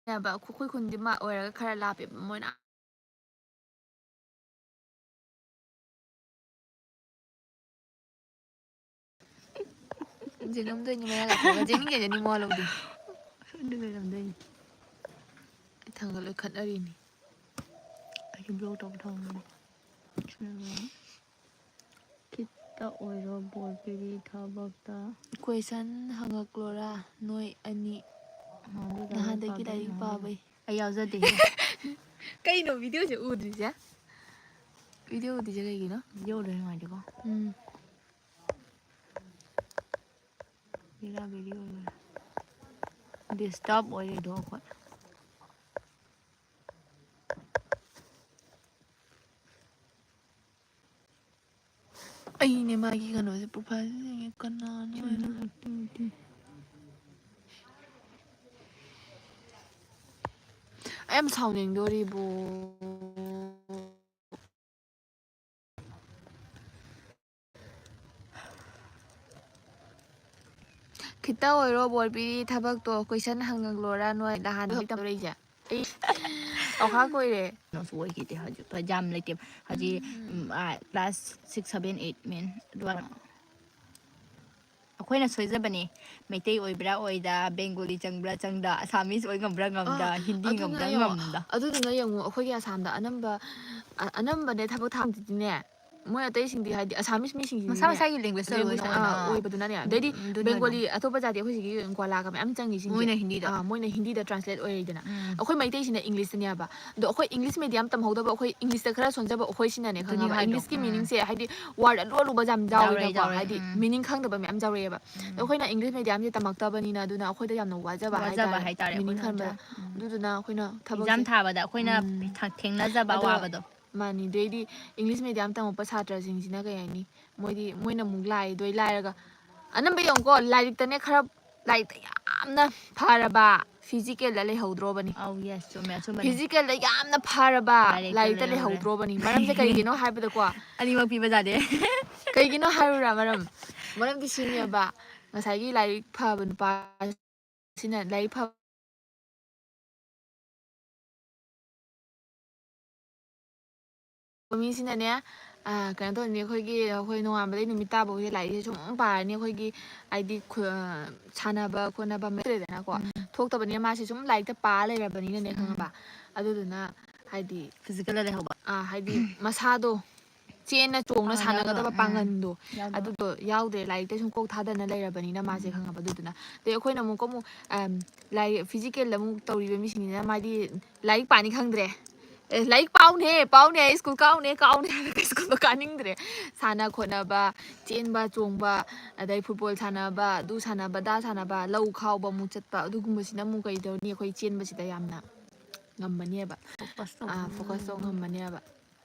ꯅꯦꯕ, ꯑꯩꯈꯣꯏ ꯈꯨꯟꯗꯤ ꯃꯥ ꯑꯣꯏꯔꯒ ꯈꯔ ꯂꯥꯞꯄꯦꯕ ꯃꯣꯏꯅ꯫ ꯌꯦꯡꯉꯝꯗꯣꯏꯅꯤ, ꯃꯌꯥ ꯂꯥꯊꯣꯛꯑꯒ꯫ ꯖꯦꯅꯤꯡ ꯌꯦꯡꯖꯅꯤ, ꯃꯋꯥ ꯂꯧꯗꯦ꯫ ꯑꯗꯨ ꯂꯩꯔꯝꯗꯣꯏꯅꯤ꯫ ꯑꯩ ꯊꯥꯡꯒꯠ ꯂꯣꯏ ꯈꯠꯅꯔꯤꯅꯤ꯫ ꯑꯩꯁꯨ ꯕ꯭ꯂꯣꯛ ꯇꯧꯕ ꯊꯝꯃꯝꯕꯅꯤ꯫ ꯁꯤꯅ ꯂꯣꯏꯔꯦ꯫ ꯈꯤꯇ ꯑꯣꯏꯔꯣ ꯕꯣꯔ ꯄꯤꯕꯤ ꯊꯕꯛꯇ꯫ ꯀꯣꯏꯁꯟ ꯍꯪꯉꯛꯂꯣꯔꯥ ꯅꯣꯏ ꯑꯅꯤ? ꯍꯪꯉꯛꯂꯣ, ꯅꯍꯥꯟꯗꯒꯤ ꯄꯥꯕ ꯂꯥꯏꯔꯤꯛ ꯍꯪꯉꯛꯂꯣ꯫ ꯄꯥꯕꯩ꯫ ꯑꯩ ꯌꯥꯎꯖꯗꯦ꯫ ꯀꯩꯅꯣ ꯚꯤꯗꯤꯑꯣꯁꯦ ꯎꯗ꯭ꯔꯤꯁꯦ? ꯚꯤꯗꯤꯑꯣ ꯎꯗ꯭ꯔꯤꯁꯦ ꯀꯩꯒꯤꯅꯣ? ꯚꯤꯗꯤꯑꯣ ꯎꯗ꯭ꯔꯤꯁꯦ ꯅꯨꯡꯉꯥꯏꯇꯦꯀꯣ꯫ ꯎꯝ꯫ ꯕꯦꯔꯥ ꯕꯦꯔꯤ ꯑꯣꯏꯔꯦ꯫ ꯗꯤꯁꯇꯔꯕ ꯑꯣꯏꯔꯦꯗꯣ ꯑꯩꯈꯣꯏ꯫ ꯑꯩꯅꯦ ꯃꯥꯒꯤ ꯀꯩꯅꯣꯁꯦ, ꯄ꯭ꯔꯣꯐꯥꯏꯜꯁꯦ ꯌꯦꯡꯉꯦ, ꯀꯅꯥꯅꯣ ꯍꯥꯏꯅ꯫ ꯑꯩ ꯌꯥꯝ ꯁꯥꯎꯅꯤꯡꯗꯣꯔꯤꯕꯣ꯫ ꯈꯤꯇ ꯑꯣꯏꯔꯣ ꯕꯣꯔ ꯄꯤꯔꯤ ꯊꯕꯛꯇꯣ꯫ ꯀꯣꯏꯁꯟ ꯍꯪꯉꯛꯂꯣꯔꯥ ꯅꯣꯏ? ꯅꯍꯥꯟꯗꯒꯤ ꯇꯧꯔꯛꯏꯁꯦ꯫ ꯑꯩ ꯑꯣꯈꯥꯛ ꯑꯣꯏꯔꯦ꯫ ꯀꯩꯅꯣꯁꯨ ꯑꯣꯏꯈꯤꯗꯦ ꯍꯧꯖꯤꯛ, ꯌꯥꯝ ꯂꯩꯇꯦ ꯍꯧꯖꯤꯛ꯫ ꯎꯝ꯫ ꯎꯝ, ꯑꯥ, ꯀ꯭ꯂꯥꯁ ꯁꯤꯛꯁ, ꯁꯚꯦꯟ, ꯑꯩꯠ, ꯃꯦꯟ ꯑꯗꯨꯋꯥꯏ꯫ ꯑꯩꯈꯣꯏꯅ ꯁꯣꯏꯖꯕꯅꯦ꯫ ꯃꯩꯇꯩ ꯑꯣꯏꯕ꯭ꯔꯥ ꯑꯣꯏꯗ, ꯕꯦꯡꯒꯣꯂꯤ ꯆꯪꯕ꯭ꯔꯥ ꯆꯪꯗ, ꯑꯁꯥꯃꯤꯁ ꯑꯣꯏ ꯉꯝꯕ꯭ꯔꯥ ꯉꯝꯗ, ꯑꯥ, ꯍꯤꯟꯗꯤ ꯑꯗꯨꯗꯨꯅ ꯉꯝꯕ꯭ꯔꯥ ꯌꯦꯡꯉꯣ, ꯉꯝꯗ꯫ ꯑꯗꯨꯗꯨꯅ ꯌꯦꯡꯉꯣ, ꯑꯩꯈꯣꯏꯒꯤ ꯑꯁꯥꯝꯗ ꯑꯅꯝꯕ, ꯑ-, ꯑꯅꯝꯕꯅꯦ ꯊꯕꯛ ꯊꯥꯕꯗꯨꯗꯤꯅꯦ, ꯃꯣꯏ ꯑꯇꯩꯁꯤꯡꯗꯤ ꯍꯥꯏꯗꯤ ꯑꯁꯥꯃꯤꯁ ꯃꯤꯁꯤꯡꯁꯤꯗꯤꯅꯦ, ꯃꯁꯥ ꯃꯁꯥꯒꯤ language ꯇ ꯂꯣꯏꯅ language, ꯑꯥ, ꯑꯣꯏꯅ꯫ ꯑꯣꯏꯕꯗꯨꯅꯅꯦ꯫ ꯎꯝ, ꯑꯗꯩꯗꯤ ꯑꯗꯨꯅ ꯕꯦꯡꯒꯣꯂꯤ, ꯑꯗꯨꯝ꯫ ꯑꯇꯣꯞꯄ ꯖꯥꯇꯤ ꯑꯩꯈꯣꯏ ꯁꯤꯒꯤ ꯀꯣꯂꯥ ꯀꯃꯥꯏꯅ ꯆꯪꯉꯤꯁꯤꯡꯁꯦ, ꯃꯣꯏꯅ ꯍꯤꯟꯗꯤꯗ꯫ ꯑꯥ, ꯃꯣꯏꯅ ꯍꯤꯟꯗꯤꯗ translate ꯑꯣꯏꯔꯤꯗꯅ꯫ ꯎꯝ꯫ ꯑꯩꯈꯣꯏ ꯃꯩꯇꯩꯁꯤꯅ English ꯇꯅꯦꯕ꯫ ꯑꯗꯣ ꯑꯩꯈꯣꯏ English medium ꯇꯝꯍꯧꯗꯕ, ꯑꯩꯈꯣꯏ English ꯇ ꯈꯔ ꯁꯣꯟꯖꯕ ꯑꯩꯈꯣꯏꯁꯤꯅꯅꯦ, ꯑꯗꯨꯅꯤ ꯈꯪꯉꯕ? ꯍꯥꯏꯗꯣ꯫ English ꯀꯤ ꯎꯝ꯫ Meaning ꯁꯦ ꯍꯥꯏꯗꯤ word ꯑꯔꯨ ꯑꯔꯨꯕ ꯌꯥꯝ ꯌꯥꯎꯔꯦ, ꯌꯥꯎꯔꯦ, ꯌꯥꯎꯔꯦꯀꯣ, ꯌꯥꯎꯔꯦ, ꯍꯥꯏꯗꯤ ꯎꯝ꯫ Meaning ꯈꯪꯗꯕ ꯃꯌꯥꯝ ꯌꯥꯎꯔꯛꯑꯦꯕ꯫ ꯎꯝ꯫ ꯑꯗꯣ ꯑꯩꯈꯣꯏꯅ English medium ꯁꯦ ꯇꯝꯃꯛꯇꯕꯅꯤꯅ, ꯑꯗꯨꯅ ꯑꯩꯈꯣꯏꯗ ꯌꯥꯝꯅ ꯋꯥꯖꯕ ꯋꯥꯖꯕ ꯍꯥꯏꯇꯥꯔꯦ, ꯍꯥꯏꯇꯥꯔꯦ, Meaning ꯑꯩꯈꯣꯏꯅ ꯈꯪꯕꯗ꯫ ꯋꯥꯖꯕ꯫ ꯎꯝ꯫ ꯑꯗꯨꯗꯨꯅ ꯑꯩꯈꯣꯏꯅ ꯊꯕꯛꯁꯦ exam ꯊꯥꯕꯗ ꯑꯩꯈꯣꯏꯅ ꯎꯝ꯫ ꯊ-, ꯊꯦꯡꯅꯖꯕ ꯑꯗꯣ ꯑꯋꯥꯕꯗꯣ꯫ ꯃꯥꯅꯤ꯫ ꯑꯗꯩꯗꯤ English medium ꯇꯝꯃꯛꯄ ꯁꯥꯇ꯭ꯔꯁꯤꯡꯁꯤꯅ ꯀꯩ ꯍꯥꯏꯅꯤ? ꯃꯣꯏꯗꯤ, ꯃꯣꯏꯅ ꯑꯃꯨꯛ ꯂꯥꯏꯗꯣꯏ ꯂꯥꯏꯔꯒ, ꯑꯅꯝꯕ ꯌꯦꯡꯉꯨꯀꯣ, ꯂꯥꯏꯔꯤꯛꯇꯅꯦ ꯈꯔ, ꯂꯥꯏꯔꯤꯛꯇ ꯌꯥꯝꯅ ꯐꯔꯕ, physical ꯗ ꯂꯩꯍꯧꯗ꯭ꯔꯣꯕꯅꯤ꯫ ꯑꯧ, yes, ꯆꯨꯝꯃꯦ, ꯑꯆꯨꯝꯕꯅꯦ꯫ Physical ꯗ ꯌꯥꯝꯅ ꯐꯔꯕ, ꯂꯥꯏꯔꯤꯛꯇ ꯂꯥꯏꯔꯤꯛꯇ ꯂꯩꯍꯧꯔꯦ꯫ ꯂꯩꯍꯧꯗ꯭ꯔꯣꯕꯅꯤ꯫ ꯃꯔꯝꯁꯦ ꯀꯔꯤꯒꯤꯅꯣ ꯍꯥꯏꯕꯗꯀꯣ, ꯑꯅꯤꯃꯛ ꯄꯤꯕ ꯌꯥꯗꯦ꯫ ꯀꯩꯒꯤꯅꯣ ꯍꯥꯏꯔꯨꯔꯥ ꯃꯔꯝ? ꯃꯔꯝꯗꯤ ꯁꯤꯅꯦꯕ, ꯉꯁꯥꯏꯒꯤ ꯂꯥꯏꯔꯤꯛ ꯐꯕ ꯅꯨꯄꯥ ꯁꯤꯅ ꯂꯥꯏꯔꯤꯛ ꯐꯕ ꯃꯤꯁꯤꯅꯅꯦ, ꯑꯥ, ꯀꯩꯅꯣ ꯇꯧꯅꯤ, ꯑꯩꯈꯣꯏꯒꯤ, ꯑꯩꯈꯣꯏ ꯅꯣꯡꯉꯥꯟꯕꯗꯩ ꯅꯨꯃꯤꯠ ꯇꯥꯕꯧꯁꯦ ꯂꯥꯏꯔꯤꯛꯁꯦ ꯁꯨꯝ ꯄꯥꯔꯅꯤ꯫ ꯑꯩꯈꯣꯏꯒꯤ ꯍꯥꯏꯗꯤ ꯈꯨ-, ꯑ, ꯁꯥꯟꯅꯕ ꯈꯣꯠꯅꯕ ꯑꯃ ꯂꯩꯇ꯭ꯔꯦꯗꯅꯀꯣ꯫ ꯎꯝ꯫ ꯊꯣꯛꯇꯕꯅꯤꯅ ꯃꯥꯁꯦ ꯁꯨꯝ ꯂꯥꯏꯔꯤꯛꯇ ꯄꯥ ꯂꯩꯔꯕꯅꯤꯅꯅꯦ, ꯎꯝ꯫ ꯈꯪꯉꯕ? ꯑꯗꯨꯗꯨꯅ ꯍꯥꯏꯗꯤ, ꯐꯤꯖꯤꯀꯦꯜꯗ ꯂꯩꯍꯧꯕ꯫ ꯑꯥ, ꯍꯥꯏꯗꯤ ꯃꯁꯥꯗꯣ ꯆꯦꯟꯅ ꯆꯣꯡꯅ ꯑꯥ, ꯁꯥꯟꯅꯒꯗꯕ ꯌꯥꯎꯗꯕ꯫ ꯎꯝ꯫ ꯄꯥꯡꯒꯟꯗꯣ, ꯌꯥꯎꯗꯕ꯫ ꯑꯗꯨꯗꯣ ꯌꯥꯎꯗ꯭ꯔꯦ꯫ ꯂꯥꯏꯔꯤꯛꯇ ꯁꯨꯝ ꯀꯣꯛ ꯊꯥꯗꯅ ꯂꯩꯔꯕꯅꯤꯅ ꯃꯥꯁꯦ, ꯎꯝ꯫ ꯈꯪꯉꯕ? ꯑꯗꯨꯗꯨꯅ꯫ ꯑꯗꯩ ꯑꯩꯈꯣꯏꯅ ꯑꯃꯨꯛꯀ ꯑꯃꯨꯛ, ꯑꯝ, ꯂꯥꯏꯔꯤꯛ ꯐꯤꯖꯤꯀꯦꯜꯗ ꯑꯃꯨꯛ ꯇꯧꯔꯤꯕ ꯃꯤꯁꯤꯡꯁꯤꯅ ꯃꯥꯗꯤ ꯂꯥꯏꯔꯤꯛ ꯄꯥꯅꯤ ꯈꯪꯗ꯭ꯔꯦ꯫ ꯑꯦ, ꯂꯥꯏꯔꯤꯛ ꯄꯥꯎꯅꯦ, ꯄꯥꯎꯅꯦ, ꯁ꯭ꯀꯨꯜ ꯀꯥꯎꯅꯦ, ꯀꯥꯎꯅꯦ ꯍꯥꯏꯔꯒ ꯁ꯭ꯀꯨꯜꯗꯣ ꯀꯥꯅꯤꯡꯗ꯭ꯔꯦ꯫ ꯁꯥꯟꯅ ꯈꯣꯠꯅꯕ, ꯆꯦꯟꯕ ꯆꯣꯡꯕ, ꯑꯗꯩ ꯐꯨꯠꯕꯣꯜ ꯁꯥꯟꯅꯕ, ꯑꯗꯨ ꯁꯥꯟꯅꯕ, ꯑꯗꯥ ꯁꯥꯟꯅꯕ, ꯂꯧ ꯈꯥꯎꯕ ꯑꯃꯨꯛ ꯆꯠꯄ, ꯑꯗꯨꯒꯨꯝꯕꯁꯤꯅ ꯑꯃꯨꯛ ꯀꯩ ꯇꯧꯅꯤ? ꯑꯩꯈꯣꯏ ꯆꯦꯟꯕꯁꯤꯗ ꯌꯥꯝꯅ ꯉꯝꯃꯅꯦꯕ꯫ ꯐꯣꯀꯁ ꯇꯧ-, ꯑꯥ, ꯐꯣꯀꯁ ꯇꯧ ꯉꯝꯃꯅꯦꯕ꯫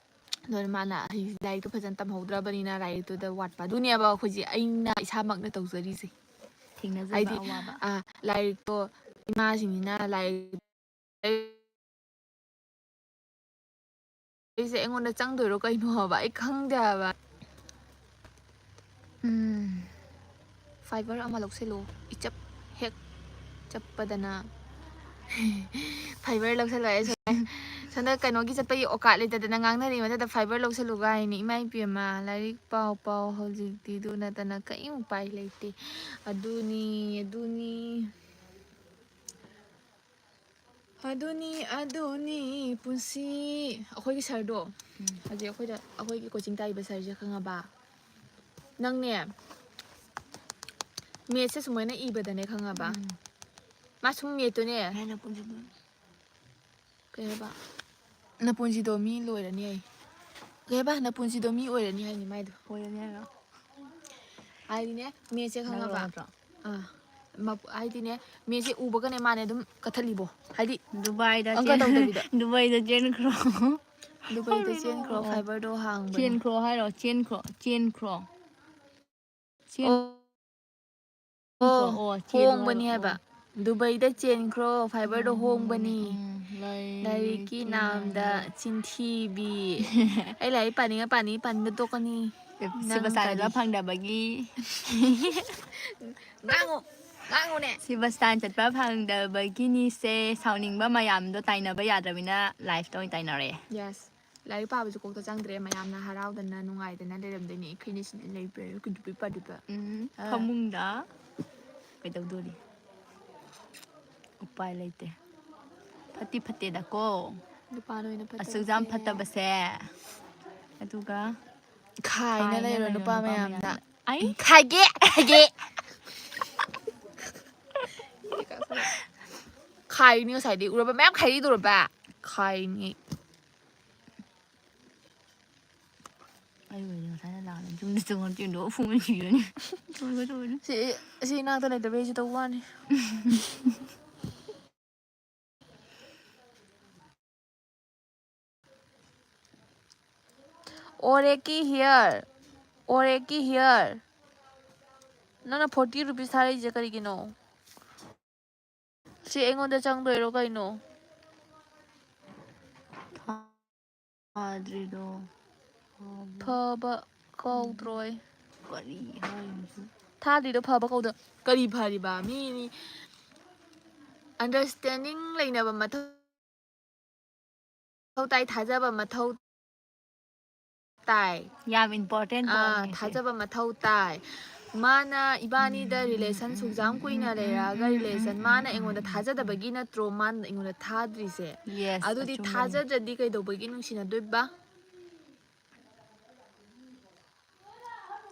ꯑꯗꯨꯅ ꯃꯥꯅ ꯍꯧꯖꯤꯛ ꯂꯥꯏꯔꯤꯛꯇꯣ ꯐꯖꯅ ꯇꯝꯍꯧꯗ꯭ꯔꯕꯅꯤꯅ ꯂꯥꯏꯔꯤꯛꯇꯨꯗ ꯋꯥꯠꯄ꯫ ꯑꯗꯨꯅꯦꯕ ꯍꯧꯖꯤꯛ ꯑꯩꯅ ꯏꯁꯥꯃꯛꯅ ꯇꯧꯖꯔꯤꯁꯦ꯫ ꯊꯦꯡꯅꯖꯕ ꯍꯥꯏꯗꯤ, ꯑꯋꯥꯕ꯫ ꯑꯥ, ꯂꯥꯏꯔꯤꯛꯇꯣ ꯏꯃꯥꯁꯤꯡꯁꯤꯅ ꯂꯥꯏꯔꯤꯛ ꯑꯩꯁꯦ ꯑꯩꯉꯣꯟꯗ ꯆꯪꯗꯣꯏꯔꯣ ꯀꯩꯅꯣ ꯍꯥꯏꯕ? ꯑꯩ ꯈꯪꯗꯦ ꯍꯥꯏꯕ꯫ ꯎꯝ꯫ Fiber ꯑꯃ ꯂꯧꯁꯤꯜꯂꯨ꯫ ꯏꯆꯞ ꯍꯦꯛ ꯆꯞꯄꯗꯅ fiber ꯂꯧꯁꯤꯜꯂꯨ ꯍꯥꯏ ꯁꯣꯝꯗ꯫ ꯁꯣꯝꯗ ꯀꯩꯅꯣꯒꯤ ꯆꯠꯄꯒꯤ ꯑꯣꯀꯥꯠ ꯂꯩꯇꯗꯅ ꯉꯥꯡꯅꯔꯤ ꯃꯊꯛꯇ fiber ꯂꯧꯁꯤꯜꯂꯨꯒ ꯍꯥꯏꯅꯤ꯫ ꯏꯃꯥ ꯏꯄꯦꯝꯃ, ꯂꯥꯏꯔꯤꯛ ꯄꯥꯎ ꯄꯥꯎ ꯍꯧꯖꯤꯛꯇꯤ ꯑꯗꯨ ꯅꯠꯇꯅ ꯀꯔꯤꯝ ꯎꯄꯥꯏ ꯂꯩꯇꯦ꯫ ꯑꯗꯨꯅꯤ, ꯑꯗꯨꯅꯤ꯫ ꯑꯗꯨꯅꯤ, ꯑꯗꯨꯅꯤ ꯄꯨꯟꯁꯤ꯫ ꯑꯩꯈꯣꯏꯒꯤ ꯁꯥꯔꯗꯣ, ꯎꯝ꯫ ꯍꯧꯖꯤꯛ ꯑꯩꯈꯣꯏꯗ, ꯑꯩꯈꯣꯏꯒꯤ ꯀꯣꯆꯤꯡ ꯇꯥꯛꯏꯕ ꯁꯥꯔꯁꯦ ꯈꯪꯉꯕ? ꯅꯪꯅꯦ, ꯃꯦꯠꯁꯦ ꯁꯨꯃꯥꯏꯅ ꯏꯕꯗꯅꯦ ꯈꯪꯉꯕ? ꯎꯝ꯫ ꯃꯥ ꯁꯨꯝ ꯃꯦꯠꯇꯨꯅꯦ꯫ ꯍꯦꯟꯅ ꯄꯨꯟꯁꯤꯟꯗꯣꯏꯅꯦ꯫ ꯀꯩ ꯍꯥꯏꯕ? ꯅꯄꯨꯟꯁꯤꯗꯣ ꯃꯤ ꯂꯣꯏꯔꯅꯤ ꯍꯥꯏ꯫ ꯀꯩ ꯍꯥꯏꯕ? ꯅꯄꯨꯟꯁꯤꯗꯣ ꯃꯤ ꯑꯣꯏꯔꯅꯤ ꯍꯥꯏꯅꯤ ꯃꯥꯏꯗꯣ꯫ ꯑꯣꯏꯔꯅꯤ ꯍꯥꯏꯔꯣ? ꯍꯥꯏꯗꯤꯅꯦ, ꯃꯦꯠꯁꯦ ꯅꯪ ꯈꯪꯉꯕ? ꯅꯠꯇ꯭ꯔꯣ? ꯑꯥ꯫ ꯃꯞ-, ꯍꯥꯏꯗꯤꯅꯦ, ꯃꯦꯠꯁꯦ ꯎꯕꯒꯅꯦ ꯃꯥꯅꯦ ꯑꯗꯨꯝ ꯀꯠꯊꯠꯂꯤꯕꯣ꯫ ꯍꯥꯏꯗꯤ ꯗꯨꯕꯥꯏꯗ ꯑꯪꯀ ꯆꯦꯟ-, ꯇꯧꯗꯕꯤꯗ꯫ ꯗꯨꯕꯥꯏꯗ ꯆꯦꯟꯈ꯭ꯔꯣ꯫ ꯗꯨꯕꯥꯏꯗ ꯆꯦꯟꯈ꯭ꯔꯣ, ꯑꯣ꯫ Fiberꯗꯣ ꯍꯥꯡꯕꯅꯦ꯫ ꯆꯦꯟꯈ꯭ꯔꯣ ꯍꯥꯏꯔꯣ? ꯆꯦꯟꯈ꯭ꯔꯣ, ꯆꯦꯟꯈ꯭ꯔꯣ꯫ ꯆꯦꯟ-, ꯑꯣ꯫ ꯑꯣ, ꯑꯣ, ꯆꯦꯜꯂꯣ ꯍꯣꯡꯕꯅꯤ ꯍꯥꯏꯔꯣ, ꯍꯥꯏꯕ꯫ ꯑꯣ꯫ ꯗꯨꯕꯩꯗ ꯆꯦꯟꯈ꯭ꯔꯣ, Fiberꯗꯣ ꯎꯝ, ꯍꯣꯡꯕꯅꯤ꯫ ꯎꯝ, ꯂꯥꯏꯔꯤꯛꯀꯤ ꯂꯥꯏꯔꯤꯛꯀꯤ ꯅꯥꯝꯗ ꯅꯥꯝꯗ꯫ ꯆꯤꯟꯊꯤꯕꯤ꯫ ꯑꯩ ꯂꯥꯏꯔꯤꯛ ꯄꯥꯅꯤꯡꯉ ꯄꯥꯅꯤ, ꯄꯥꯅꯤꯡꯗ ꯇꯣꯛꯀꯅꯤ꯫ ꯅꯪ ꯁꯤꯕ ꯁꯥꯟꯅꯕ ꯀꯔꯤ? ꯐꯪꯗꯕꯒꯤ꯫ ꯉꯥꯡꯉꯨ, ꯉꯥꯡꯉꯨꯅꯦ꯫ ꯁꯤꯕ ꯁ꯭ꯇꯥꯟ ꯆꯠꯄ ꯐꯪꯗꯕꯒꯤꯅꯤꯁꯦ꯫ ꯁꯥꯎꯅꯤꯡꯕ ꯃꯌꯥꯝꯗꯣ ꯇꯥꯏꯅꯕ ꯌꯥꯗ꯭ꯔꯕꯅꯤꯅ liveꯇ ꯑꯣꯏꯅ ꯇꯥꯏꯅꯔꯦ꯫ Yes꯫ ꯂꯥꯏꯔꯤꯛ ꯄꯥꯕꯁꯨ ꯀꯣꯛꯇ ꯆꯪꯗ꯭ꯔꯦ, ꯃꯌꯥꯝꯅ ꯍꯔꯥꯎꯗꯅ ꯅꯨꯡꯉꯥꯏꯗꯅ ꯂꯩꯔꯝꯗꯣꯏꯅꯦ, ꯑꯩꯈꯣꯏꯅ ꯁꯤꯗ ꯂꯩꯕ꯭ꯔꯥ ꯀꯨꯗꯨꯄꯤ ꯄꯥꯗꯨꯄ꯫ ꯎꯝ ꯑ꯫ ꯐꯃꯨꯡꯗ ꯀꯩꯗꯧꯗꯣꯔꯤ? ꯎꯄꯥꯏ ꯂꯩꯇꯦ꯫ ꯐꯠꯇꯤ ꯐꯠꯇꯦꯗꯀꯣ꯫ ꯅꯨꯄꯥ ꯅꯣꯏꯅ ꯐꯠꯇꯕꯁꯦ꯫ ꯑꯁꯨꯛ ꯌꯥꯝ ꯐꯠꯇꯕꯁꯦ꯫ ꯑꯗꯨꯒ ꯈꯥꯏꯅ ꯈꯥꯏꯅ ꯂꯩꯔꯣ ꯂꯩꯔꯣ ꯅꯨꯄꯥ ꯅꯨꯄꯥ ꯃꯌꯥꯝꯗ꯫ ꯃꯌꯥꯝꯗ꯫ ꯑꯩ ꯈꯥꯏꯒꯦ, ꯈꯥꯏꯒꯦ꯫ ꯈꯥꯏꯅꯤ ꯉꯁꯥꯏꯗꯤ ꯎꯔꯕ ꯃꯌꯥꯝ ꯈꯥꯏꯔꯤꯗꯨꯔꯕ? ꯈꯥꯏꯅꯤ꯫ ꯑꯩ ꯑꯣꯏꯔꯗꯤ ꯉꯁꯥꯏꯅ ꯂꯥꯛꯑꯅꯤ꯫ ꯌꯨꯝꯗ ꯆꯪꯉꯛꯇꯣꯏꯗꯣ ꯐꯨꯕꯅ ꯁꯤꯔꯅꯤ꯫ ꯆꯪꯉꯛꯑꯣꯏ, ꯆꯪꯉꯛꯑꯣꯏ꯫ ꯁꯤ, ꯁꯤ ꯏꯅꯥꯛꯇ ꯂꯩꯇꯕꯩꯁꯨ ꯇꯧꯕ ꯋꯥꯅꯤ꯫ ꯑꯣꯔꯦꯀꯤ ꯍꯤꯌꯔ, ꯑꯣꯔꯦꯀꯤ ꯍꯤꯌꯔ꯫ ꯅꯪꯅ forty rupees ꯊꯥꯔꯛꯏꯁꯦ ꯀꯔꯤꯒꯤꯅꯣ? ꯁꯤ ꯑꯩꯉꯣꯟꯗ ꯆꯪꯗꯣꯏꯔꯣ ꯀꯩꯅꯣ? ꯊꯥꯗ꯭ꯔꯤꯗꯣ꯫ ꯐꯕ ꯀꯧꯗ꯭ꯔꯣꯏ꯫ ꯀꯔꯤ ꯍꯥꯏꯅꯣ ꯁꯤ? ꯊꯥꯗ꯭ꯔꯤꯗꯣ ꯐꯕ ꯀꯧꯗ ꯀꯔꯤ ꯐꯔꯤꯕ? ꯃꯤ, ꯃꯤ understanding ꯂꯩꯅꯕ ꯃꯊꯧ ꯇꯥꯏ, ꯊꯥꯖꯕ ꯃꯊꯧ ꯇꯥꯏ꯫ ꯌꯥꯝ important ꯑꯥ, point ꯅꯦ ꯁꯤ꯫ ꯊꯥꯖꯕ ꯃꯊꯧ ꯇꯥꯏ꯫ ꯃꯥꯅ ꯏꯕꯥꯅꯤꯗ relation ꯁꯨꯛꯌꯥꯝ ꯀꯨꯏꯅ ꯂꯩꯔꯛꯑꯒ relation ꯃꯥꯅ ꯑꯩꯉꯣꯟꯗ ꯊꯥꯖꯗꯕꯒꯤ ꯅꯠꯇ꯭ꯔꯣ ꯃꯥꯅ ꯑꯩꯉꯣꯟꯗ ꯊꯥꯗ꯭ꯔꯤꯁꯦ? Yes, ꯑꯗꯨꯗꯤ ꯑꯆꯨꯝꯕꯅꯦ꯫ ꯊꯥꯖꯗ꯭ꯔꯗꯤ ꯀꯩꯗꯧꯕꯒꯤ ꯅꯨꯡꯁꯤꯅꯗꯣꯏꯕ?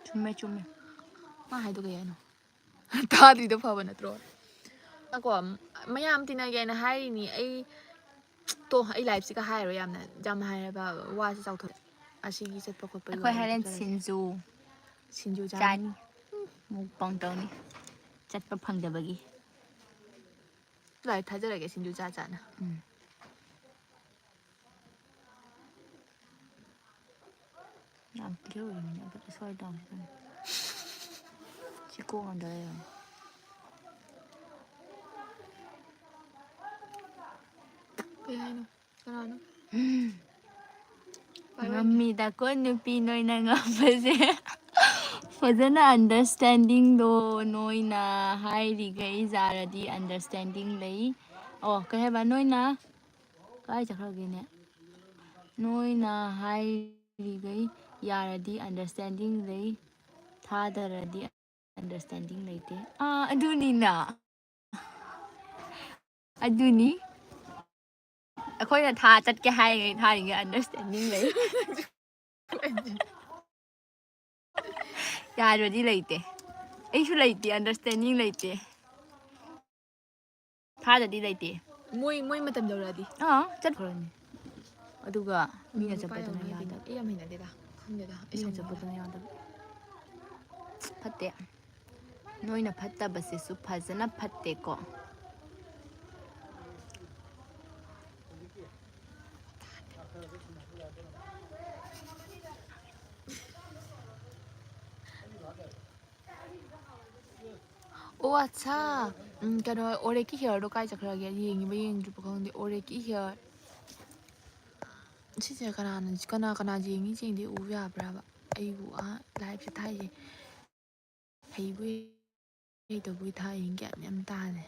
ꯆꯨꯝꯃꯦ, ꯆꯨꯝꯃꯦ꯫ ꯃꯥ ꯍꯥꯏꯗꯣ ꯀꯩ ꯍꯥꯏꯅꯣ? ꯊꯥꯗ꯭ꯔꯤꯗꯣ ꯐꯕ ꯅꯠꯇ꯭ꯔꯣ? ꯀꯣ, ꯃꯌꯥꯝ ꯇꯤꯟꯅꯒꯦꯅ ꯍꯥꯏꯔꯤꯅꯤ꯫ ꯑꯩ ꯇꯣ, ꯑꯩ life ꯁꯤꯒ ꯍꯥꯏꯔꯣꯏ ꯌꯥꯝꯅ꯫ ꯌꯥꯝ ꯍꯥꯏꯔꯕ ꯋꯥꯁꯦ ꯆꯥꯎꯊꯣꯛꯑꯦ꯫ ꯑꯁꯤꯒꯤ ꯆꯠꯄ ꯈꯣꯠꯄꯒꯤ ꯑꯩꯈꯣꯏ ꯋꯥꯔꯤ ꯍꯣꯔꯦꯟ ꯇꯣꯛꯆꯔꯁꯤ꯫ ꯁꯤꯡꯖꯨ ꯁꯤꯡꯖꯨ ꯆꯥꯅꯤ꯫ ꯆꯥꯅꯤ꯫ Mukbang ꯇꯧꯅꯤ꯫ ꯆꯠꯄ ꯐꯪꯗꯕꯒꯤ꯫ Life ꯊꯥꯖꯔꯒꯦ ꯁꯤꯡꯖꯨ ꯆꯥ ꯆꯥꯅ꯫ ꯎꯝ꯫ ꯌꯥꯝ clear ꯑꯣꯏꯔꯝꯃꯤꯅꯦ, ꯑꯗꯣ ꯁꯣꯏ ꯇꯧꯔꯝꯃꯦ꯫ ꯁꯤ ꯀꯣꯛ ꯉꯝꯗ ꯂꯩꯔꯝꯃꯦ꯫ ꯀꯩ ꯍꯥꯏꯅꯣ? ꯀꯅꯥꯅꯣ? ꯉꯝꯃꯤꯗꯀꯣ ꯅꯨꯄꯤ ꯅꯣꯏꯅ ꯉꯝꯕꯁꯦ꯫ ꯐꯖꯅ understanding ꯗꯣ ꯅꯣꯏꯅ ꯍꯥꯏꯔꯤꯈꯩ ꯌꯥꯔꯗꯤ understanding ꯂꯩ꯫ ꯑꯣ, ꯀꯩ ꯍꯥꯏꯕ? ꯅꯣꯏꯅ ꯀꯥꯏ ꯆꯠꯈ꯭ꯔꯒꯦꯅꯦ? ꯅꯣꯏꯅ ꯍꯥꯏꯔꯤꯈꯩ ꯌꯥꯔꯗꯤ understanding ꯂꯩ, ꯊꯥꯗꯔꯗꯤ understanding ꯂꯩꯇꯦ꯫ ꯑꯥ, ꯑꯗꯨꯅꯤꯅ꯫ ꯑꯗꯨꯅꯤ꯫ ꯑꯩꯈꯣꯏꯅ ꯊꯥ ꯆꯠꯀꯦ ꯍꯥꯏꯔꯤꯉꯩ ꯊꯥꯔꯤꯉꯩ understanding ꯂꯩ꯫ ꯌꯥꯗ꯭ꯔꯗꯤ ꯂꯩꯇꯦ꯫ ꯑꯩꯁꯨ ꯂꯩꯇꯦ, understanding ꯂꯩꯇꯦ꯫ ꯊꯥꯗꯗꯤ ꯂꯩꯇꯦ꯫ ꯃꯣꯏ, ꯃꯣꯏ ꯃꯇꯝ ꯌꯧꯔꯛꯑꯗꯤ꯫ ꯑꯥ, ꯆꯠꯈ꯭ꯔꯅꯤ꯫ ꯑꯗꯨꯒ ꯃꯤꯅ ꯅꯨꯄꯥ ꯆꯠꯄꯗꯨꯅ ꯌꯥꯝ ꯍꯩꯅꯗꯦ꯫ ꯌꯥꯗꯕ꯫ ꯑꯩ ꯌꯥꯝ ꯍꯩꯅꯗꯦꯗ꯫ ꯈꯪꯗꯦꯗ꯫ ꯑꯩ ꯃꯤꯅ ꯁꯥꯎꯅꯤꯡꯉꯦꯗ꯫ ꯆꯠꯄꯗꯨꯅ ꯌꯥꯗꯕ꯫ ꯐꯠꯇꯦ꯫ ꯅꯣꯏꯅ ꯐꯠꯇꯕꯁꯤꯁꯨ ꯐꯖꯅ ꯐꯠꯇꯦꯀꯣ꯫ ꯑꯣ, ꯑꯠꯆꯥ꯫ ꯎꯝ, ꯀꯩꯅꯣ, ꯑꯣꯔꯦꯀꯤ hairꯗꯣ ꯀꯥꯏ ꯆꯠꯈ꯭ꯔꯒꯦ? ꯌꯦꯡꯉꯤꯕ ꯌꯦꯡꯗ꯭ꯔꯤꯕ ꯈꯪꯗꯦ꯫ ꯑꯣꯔꯦꯀꯤ hair꯫ ꯁꯤꯁꯦ ꯀꯅꯥꯅ, ꯀꯅꯥ ꯀꯅꯥ ꯌꯦꯡꯉꯤ ꯌꯦꯡꯗꯦ ꯎꯕ ꯌꯥꯕ꯭ꯔꯕ? ꯑꯩꯕꯨ, ꯑꯥ, liveꯁꯦ ꯊꯥꯏꯁꯦ ꯍꯩꯕꯣꯏ ꯍꯩꯇꯕꯣꯏ ꯊꯥꯏ, ꯒ꯭ꯌꯥꯟ ꯌꯥꯝ ꯇꯥꯗꯦ꯫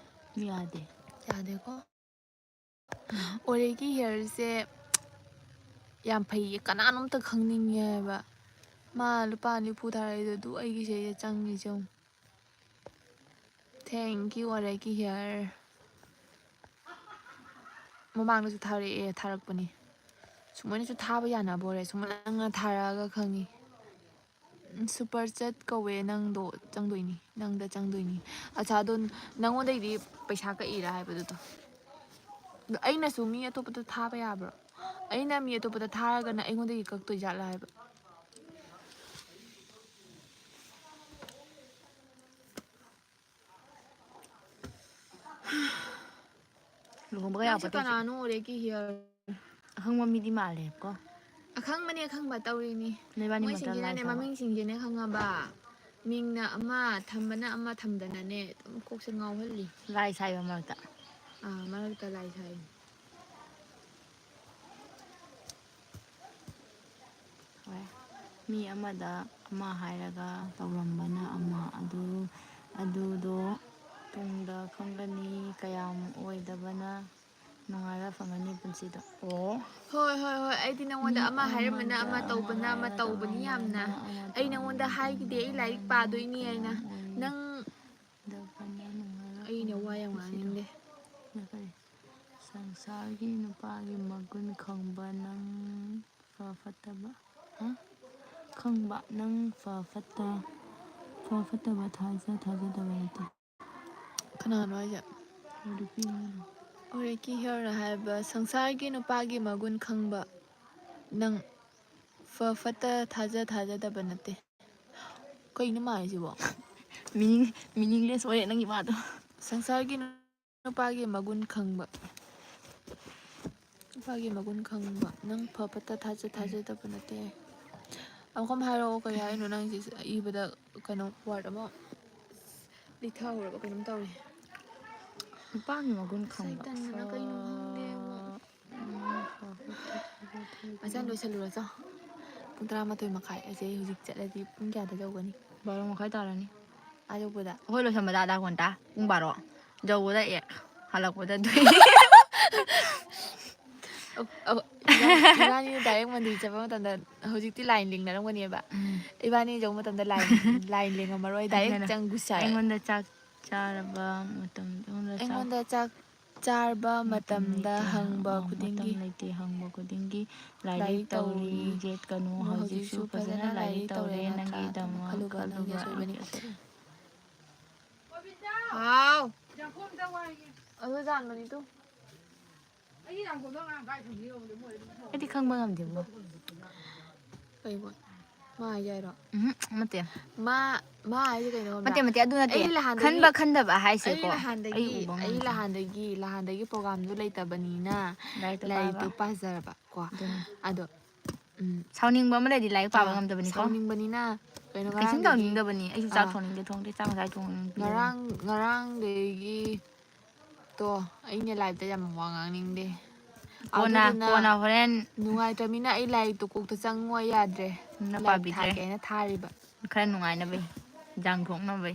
ꯌꯥꯗꯦ꯫ ꯌꯥꯗꯦꯀꯣ? ꯎꯝ꯫ ꯑꯣꯔꯦꯒꯤ hairꯁꯦ ꯌꯥꯝ ꯐꯩꯌꯦ, ꯀꯅꯥꯅꯣꯝꯇ ꯈꯪꯅꯤꯡꯉꯦ ꯍꯥꯏꯕ꯫ ꯃꯥ ꯂꯨꯄꯥ ꯅꯤꯐꯨ ꯊꯥꯔꯛꯏꯗꯣ ꯑꯗꯨ ꯑꯩꯒꯤ ꯁꯤꯗꯩꯗ ꯆꯪꯉꯤꯁꯦ ꯌꯦꯡꯉꯨ꯫ Thank you, ꯑꯣꯔꯦꯒꯤ hair꯫ ꯃꯃꯥꯡꯗꯁꯨ ꯊꯥꯔꯛꯑꯦ, ꯊꯥꯔꯛꯄꯅꯤ꯫ ꯁꯨꯃꯥꯏꯅꯁꯨ ꯊꯥꯕ ꯌꯥꯅꯕ ꯑꯣꯏꯔꯦ, ꯁꯨꯃꯥꯏꯅ ꯅꯪꯅ ꯊꯥꯔꯛꯑꯒ ꯈꯪꯉꯤ꯫ ꯎꯝ, super chat ꯀꯧꯋꯦ, ꯅꯪꯗꯣ ꯆꯪꯗꯣꯏꯅꯤ, ꯅꯪꯗ ꯆꯪꯗꯣꯏꯅꯤ꯫ ꯑꯠꯆꯥ, ꯑꯗꯣ ꯅꯪꯉꯣꯟꯗꯩꯗꯤ ꯄꯩꯁꯥ ꯀꯛꯏꯔꯥ ꯍꯥꯏꯕꯗꯨꯗꯣ꯫ ꯑꯗꯣ ꯑꯩꯅꯁꯨ ꯃꯤ ꯑꯇꯣꯞꯄꯗ ꯊꯥꯕ ꯌꯥꯕ꯭ꯔꯣ? ꯑꯩꯅ ꯃꯤ ꯑꯇꯣꯞꯄꯗ ꯊꯥꯔꯒꯅ ꯑꯩꯉꯣꯟꯗꯒꯤ ꯀꯛꯇꯣꯏ ꯖꯥꯠꯂꯥ ꯍꯥꯏꯕ? ꯂꯨꯍꯣꯡꯕꯒ ꯅꯪꯁꯦ ꯌꯥꯄꯣꯠꯇꯦ ꯍꯧꯖꯤꯛ꯫ ꯀꯅꯥꯅꯣ ꯑꯣꯔꯦꯒꯤ hair? ꯑꯈꯪꯕ ꯃꯤꯗꯤ ꯃꯥꯜꯂꯦꯕꯀꯣ꯫ ꯑꯈꯪꯕꯅꯦ, ꯑꯈꯪꯕ ꯇꯧꯔꯤꯅꯤ꯫ ꯅꯣꯏꯕꯥꯅꯤ ꯃꯔꯛꯇ ꯂꯥꯏ ꯃꯣꯏꯁꯤꯡꯁꯤꯅꯅꯦ, ꯁꯥꯕ꯫ ꯃꯃꯤꯡꯁꯤꯡꯁꯤꯅꯦ ꯈꯪꯉꯕ? ꯃꯤꯡꯅ ꯑꯃ, ꯊꯝꯕꯅ ꯑꯃ, ꯊꯝꯗꯅꯅꯦ ꯑꯗꯨꯝ ꯀꯣꯛꯁꯦ ꯉꯥꯎꯍꯜꯂꯤ꯫ ꯂꯥꯏ ꯁꯥꯏꯕ ꯃꯔꯛꯇ꯫ ꯑꯥ, ꯃꯔꯛꯇ ꯂꯥꯏ ꯁꯥꯏ꯫ ꯍꯣꯏ꯫ ꯃꯤ ꯑꯃꯗ ꯑꯃ ꯍꯥꯏꯔꯒ ꯇꯧꯔꯝꯕꯅ ꯑꯃ, ꯑꯗꯨ, ꯑꯗꯨꯗꯣ ꯇꯨꯡꯗ ꯈꯪꯒꯅꯤ, ꯀꯌꯥꯝ ꯑꯣꯏꯗꯕꯅ꯫ ꯅꯨꯡꯉꯥꯏꯕ ꯐꯪꯒꯅꯤ ꯄꯨꯟꯁꯤꯗꯣ꯫ ꯑꯣ꯫ ꯍꯣꯏ, ꯍꯣꯏ, ꯍꯣꯏ꯫ ꯑꯩꯗꯤ ꯅꯉꯣꯟꯗ ꯃꯤ ꯑꯃ ꯍꯥꯏꯔꯝꯕꯅ ꯑꯃ ꯑꯃꯗ ꯇꯧꯕꯅ ꯑꯃ ꯑꯃ ꯇꯧꯕꯅꯤ ꯇꯧꯕꯅ ꯌꯥꯝꯅ꯫ ꯑꯃ ꯑꯩ ꯅꯉꯣꯟꯗ ꯇꯧꯕꯅ ꯍꯥꯏꯈꯤꯗꯦ ꯑꯩ ꯂꯥꯏꯔꯤꯛ ꯄꯥꯗꯣꯏꯅꯤ ꯍꯥꯏꯅ꯫ ꯅꯪ ꯗꯕꯅ ꯅꯨꯡꯉꯥꯏꯕ ꯑꯩꯅ ꯋꯥ ꯌꯥꯝ ꯐꯪꯒꯅꯤ ꯄꯨꯟꯁꯤꯗꯣ꯫ ꯉꯥꯡꯅꯤꯡꯗꯦ꯫ ꯅ ꯀꯔꯤ? ꯁꯪꯁꯥꯔꯒꯤ ꯅꯨꯄꯥꯒꯤ ꯃꯒꯨꯟ ꯈꯪꯕ ꯅꯪ ꯐ ꯐꯠꯇꯕ꯫ ꯍꯥ? ꯈꯪꯕ ꯅꯪ ꯐ ꯐꯠꯇ-, ꯐ ꯐꯠꯇꯕ ꯊꯥꯖ ꯊꯥꯖꯗꯕ ꯅꯠꯇꯦ꯫ ꯀꯅꯥꯅꯣ ꯍꯥꯏꯁꯦ? ꯔꯤꯀꯤ ꯍꯤꯌꯔ꯫ ꯑꯣ, ꯔꯤꯀꯤ ꯍꯤꯌꯔꯅ ꯍꯥꯏꯕ, "ꯁꯪꯁꯥꯔꯒꯤ ꯅꯨꯄꯥꯒꯤ ꯃꯒꯨꯟ ꯈꯪꯕ ꯅꯪ ꯐ ꯐꯠꯇ ꯊꯥꯖ ꯊꯥꯖꯗꯕ ꯅꯠꯇꯦ"꯫ ꯀꯩꯅꯣ ꯃꯥ ꯍꯥꯏꯁꯤꯕꯣ? Meaning-, meaningless ꯑꯣꯏꯔꯦ ꯅꯪꯒꯤ ꯋꯥꯗꯣ꯫ ꯁꯪꯁꯥꯔꯒꯤ ꯅꯨꯄꯥꯒꯤ ꯃꯒꯨꯟ ꯈꯪꯕ꯫ ꯅꯨꯄꯥꯒꯤ ꯃꯒꯨꯟ ꯈꯪꯕ꯫ ꯅꯪ ꯐ ꯐꯠꯇ ꯊꯥꯖ ꯊꯥꯖꯗꯕ ꯅꯠꯇꯦ꯫ ꯑꯃꯨꯛꯀ ꯑꯃ ꯍꯥꯏꯔꯛꯑꯣ, ꯀꯩ ꯍꯥꯏꯅꯣ ꯅꯪꯁꯦ? ꯏꯕꯗ ꯀꯩꯅꯣ word ꯑꯃ ꯂꯤꯊꯍꯧꯔꯕ ꯀꯩꯅꯣꯝ ꯇꯧꯔꯦ꯫ ꯅꯨꯄꯥꯒꯤ ꯃꯒꯨꯟ ꯈꯪꯕ꯫ ꯁꯩꯇꯟꯗꯅ ꯀꯩꯅꯣ ꯈꯪꯗꯦꯕ꯫ ꯎꯝ, ꯐ ꯐꯠꯇ ꯊꯥꯖ ꯊꯥꯖꯗꯕ꯫ ꯃꯆꯥ ꯂꯣꯏꯁꯜꯂꯨꯔꯁꯦ꯫ ꯄꯨꯡ ꯇꯔꯥꯃꯥꯊꯣꯏ ꯃꯈꯥꯏ ꯑꯁꯦ ꯍꯧꯖꯤꯛ ꯆꯠꯂꯗꯤ ꯄꯨꯡ ꯀꯌꯥꯗ ꯌꯧꯒꯅꯤ? ꯕꯥꯔꯣ ꯃꯈꯥꯏ ꯇꯥꯔꯅꯤ꯫ ꯑꯥ ꯌꯧꯕꯗ? ꯑꯩꯈꯣꯏ ꯂꯣꯏꯁꯟꯕꯗ ꯑꯗꯥ ꯀꯣꯟꯇꯥ ꯄꯨꯡ ꯕꯥꯔꯣ꯫ ꯌꯧꯕꯗ ꯑꯦ, ꯍꯜꯂꯛꯄꯗ ꯑꯗꯨ꯫ ꯑ-, ꯑ-, ꯏꯕꯥꯅꯤ, ꯏꯕꯥꯅꯤꯅ direct ꯃꯟꯗꯤꯔ ꯆꯠꯄ ꯃꯇꯝꯗ, ꯍꯧꯖꯤꯛꯇꯤ line ꯂꯦꯡꯅꯔꯝꯒꯅꯦꯕ꯫ ꯎꯝ꯫ ꯏꯕꯥꯅꯤ ꯌꯧꯕ ꯃꯇꯝꯗ line, line ꯂꯦꯡꯉꯝꯃꯔꯣꯏ, direct ꯑꯗꯨꯅ ꯆꯪꯈꯤꯁꯦ ꯍꯥꯏ꯫ ꯑꯩꯉꯣꯟꯗ ꯆꯥꯛ ꯆꯥꯔꯕ ꯃꯇꯝ, ꯑꯩꯉꯣꯟꯗ ꯆꯥꯛ ꯑꯩꯉꯣꯟꯗ ꯆꯥꯛ ꯆꯥꯔꯕ ꯃꯇꯝꯗ ꯂꯩꯇꯦ, ꯍꯪꯕ ꯑ, ꯃꯇꯝ ꯈꯨꯗꯤꯡꯒꯤ ꯂꯩꯇꯦ ꯍꯪꯕ ꯈꯨꯗꯤꯡꯒꯤ ꯂꯥꯏꯔꯤꯛ ꯂꯥꯏꯔꯤꯛ ꯇꯧꯔꯤ, ꯇꯧꯔꯤ, ꯌꯦꯠꯀꯅꯨ, ꯅꯣ ꯍꯧꯖꯤꯛꯁꯨ ꯍꯧꯖꯤꯛꯁꯨ ꯐꯖꯅ ꯐꯖꯅ ꯂꯥꯏꯔꯤꯛ ꯂꯥꯏꯔꯤꯛ ꯇꯧꯔꯦ, ꯇꯧꯔꯦ ꯅꯪꯒꯤ ꯅꯠꯇ꯭ꯔꯥ? ꯗꯃꯛ ꯈꯜꯂꯨꯕ ꯅꯪꯒꯤ ꯈꯜꯂꯨꯕ ꯑꯆꯧꯕꯅꯤ꯫ ꯑꯩꯒꯤ ꯑꯆꯧꯕ꯫ ꯍꯥꯎ꯫ ꯑꯗꯨ ꯌꯥꯟꯕꯅꯤ ꯇꯨ꯫ ꯑꯩꯗꯤ ꯈꯪꯕ ꯉꯝꯗꯦꯕꯣ꯫ ꯀꯩꯕꯣ? ꯃꯥ ꯍꯥꯏꯁꯦ ꯍꯥꯏꯔꯣ? ꯎꯝ, ꯅꯠꯇꯦ꯫ ꯃꯥ, ꯃꯥ ꯍꯥꯏꯁꯦ ꯀꯩꯅꯣ ꯈꯪꯕ꯭ꯔꯥ? ꯅꯠꯇꯦ, ꯅꯠꯇꯦ, ꯑꯗꯨ ꯅꯠꯇꯦ꯫ ꯑꯩ ꯂꯍꯥꯟꯗꯒꯤ, ꯈꯟꯕ ꯈꯟꯗꯕ ꯍꯥꯏꯁꯦꯀꯣ, ꯑꯩ ꯂꯍꯥꯟꯗꯒꯤ, ꯑꯩ ꯎꯕ ꯑꯩ ꯉꯝꯗꯦ꯫ ꯂꯍꯥꯟꯗꯒꯤ, ꯂꯍꯥꯟꯗꯒꯤ programꯗꯨ ꯂꯩꯇꯕꯅꯤꯅ ꯂꯥꯏꯔꯤꯛꯇꯣ ꯂꯥꯏꯔꯤꯛꯇꯣ ꯄꯥꯕ꯫ ꯄꯥꯖꯔꯕ ꯀꯣ꯫ ꯑꯗꯨꯅꯤ꯫ ꯑꯗꯣ, ꯎꯝ꯫ ꯁꯥꯎꯅꯤꯡꯕ ꯑꯃ ꯂꯩꯔꯗꯤ ꯂꯥꯏꯔꯤꯛ ꯄꯥꯕ ꯑꯥ, ꯉꯝꯗꯕꯅꯤꯀꯣ꯫ ꯁꯥꯎꯅꯤꯡꯕꯅꯤꯅ ꯀꯩꯅꯣ ꯀꯩꯁꯨꯝ ꯉꯔꯥꯡꯗꯒꯤ, ꯇꯧꯅꯤꯡꯗꯕꯅꯤ꯫ ꯑꯩꯁꯨ ꯆꯥꯛ ꯑꯥ꯫ ꯊꯣꯡꯅꯤꯡꯗꯦ, ꯊꯣꯡꯗꯦ, ꯆꯥꯛ ꯉꯁꯥꯏ ꯊꯣꯡ-, ꯉꯔꯥꯡ, ꯉꯔꯥꯡꯗꯒꯤ ꯇꯣ, ꯑꯩꯅ liveꯇ ꯌꯥꯝ ꯋꯥ ꯉꯥꯡꯅꯤꯡꯗꯦ꯫ ꯀꯣꯟꯅ, ꯑꯗꯨꯗꯨꯅ ꯀꯣꯟꯅ ꯍꯣꯔꯦꯟ꯫ ꯅꯨꯡꯉꯥꯏꯇ꯭ꯔꯃꯤꯅ ꯑꯩ ꯂꯥꯏꯔꯤꯛꯇꯣ ꯀꯣꯛꯇ ꯆꯪꯉꯣ ꯌꯥꯗ꯭ꯔꯦ꯫ ꯅꯪꯅ ꯂꯥꯏꯔꯤꯛ ꯄꯥꯕꯤꯗ꯭ꯔꯦ꯫ ꯊꯥꯒꯦꯅ ꯊꯥꯔꯤꯕ꯫ ꯈꯔ ꯅꯨꯡꯉꯥꯏꯅꯕ ꯏꯟꯖꯥꯡ ꯊꯣꯡꯅꯕ꯫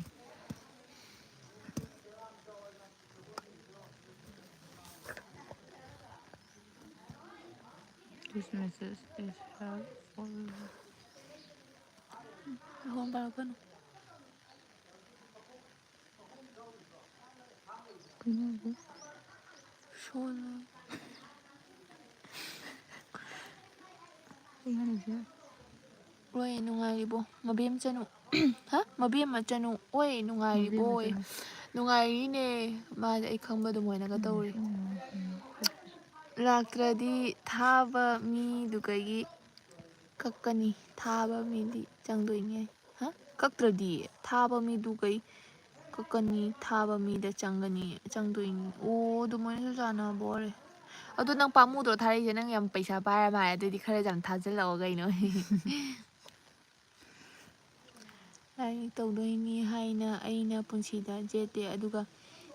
This message is helpful. ꯍꯣꯝ ꯄꯥꯔꯛꯀꯅꯨ꯫ ꯀꯩꯅꯣ ꯍꯥꯏꯁꯦ? ꯁꯣꯜꯂꯣ꯫ ꯀꯩ ꯍꯥꯏꯅꯣ ꯁꯤꯗ? ꯍꯣꯏ, ꯅꯨꯡꯉꯥꯏꯔꯤꯕꯣ? ꯃꯕꯦꯝ ꯆꯅꯨ꯫ ꯍꯥ? ꯃꯕꯦꯝꯃ ꯆꯅꯨ꯫ ꯍꯣꯏ, ꯅꯨꯡꯉꯥꯏꯔꯤꯕꯣ? ꯃꯕꯦꯝꯃ ꯍꯣꯏ꯫ ꯆꯅꯨ꯫ ꯅꯨꯡꯉꯥꯏꯔꯤꯅꯦ꯫ ꯃꯥꯗꯤ ꯑꯩ ꯈꯪꯕ ꯑꯗꯨꯃꯥꯏꯅꯒ ꯇꯧꯔꯤ꯫ ꯎꯝ, ꯎꯝ, ꯎꯝ꯫ ꯂꯥꯛꯇ꯭ꯔꯗꯤ ꯊꯥꯕ ꯃꯤꯗꯨꯒꯒꯤ ꯀꯛꯀꯅꯤ꯫ ꯊꯥꯕ ꯃꯤꯗꯤ ꯆꯪꯗꯣꯏꯅꯦ꯫ ꯍꯥ? ꯀꯛꯇ꯭ꯔꯗꯤ ꯊꯥꯕ ꯃꯤꯗꯨꯒꯩ ꯀꯛꯀꯅꯤ꯫ ꯊꯥꯕ ꯃꯤꯗ ꯆꯪꯒꯅꯤ, ꯆꯪꯗꯣꯏꯅꯤ꯫ ꯑꯣ, ꯑꯗꯨꯃꯥꯏꯅꯁꯨ ꯆꯥꯟꯅꯕ ꯑꯣꯏꯔꯦ꯫ ꯑꯗꯣ ꯅꯪ ꯄꯥꯝꯃꯨꯗ꯭ꯔꯣ ꯊꯥꯔꯛꯏꯁꯦ? ꯅꯪ ꯌꯥꯝ ꯄꯩꯁꯥ ꯄꯥꯏꯔ ꯃꯥꯜꯂꯦ꯫ ꯑꯗꯨꯗꯤ ꯈꯔ ꯌꯥꯝ ꯊꯥꯖꯤꯜꯂꯛꯑꯣ ꯀꯩꯅꯣ꯫ ꯂꯥꯏꯔꯤꯛ ꯇꯧꯗꯣꯏꯅꯤ ꯍꯥꯏꯅ ꯑꯩꯅ ꯄꯨꯟꯁꯤꯗ ꯆꯦꯠꯇꯦ, ꯑꯗꯨꯒ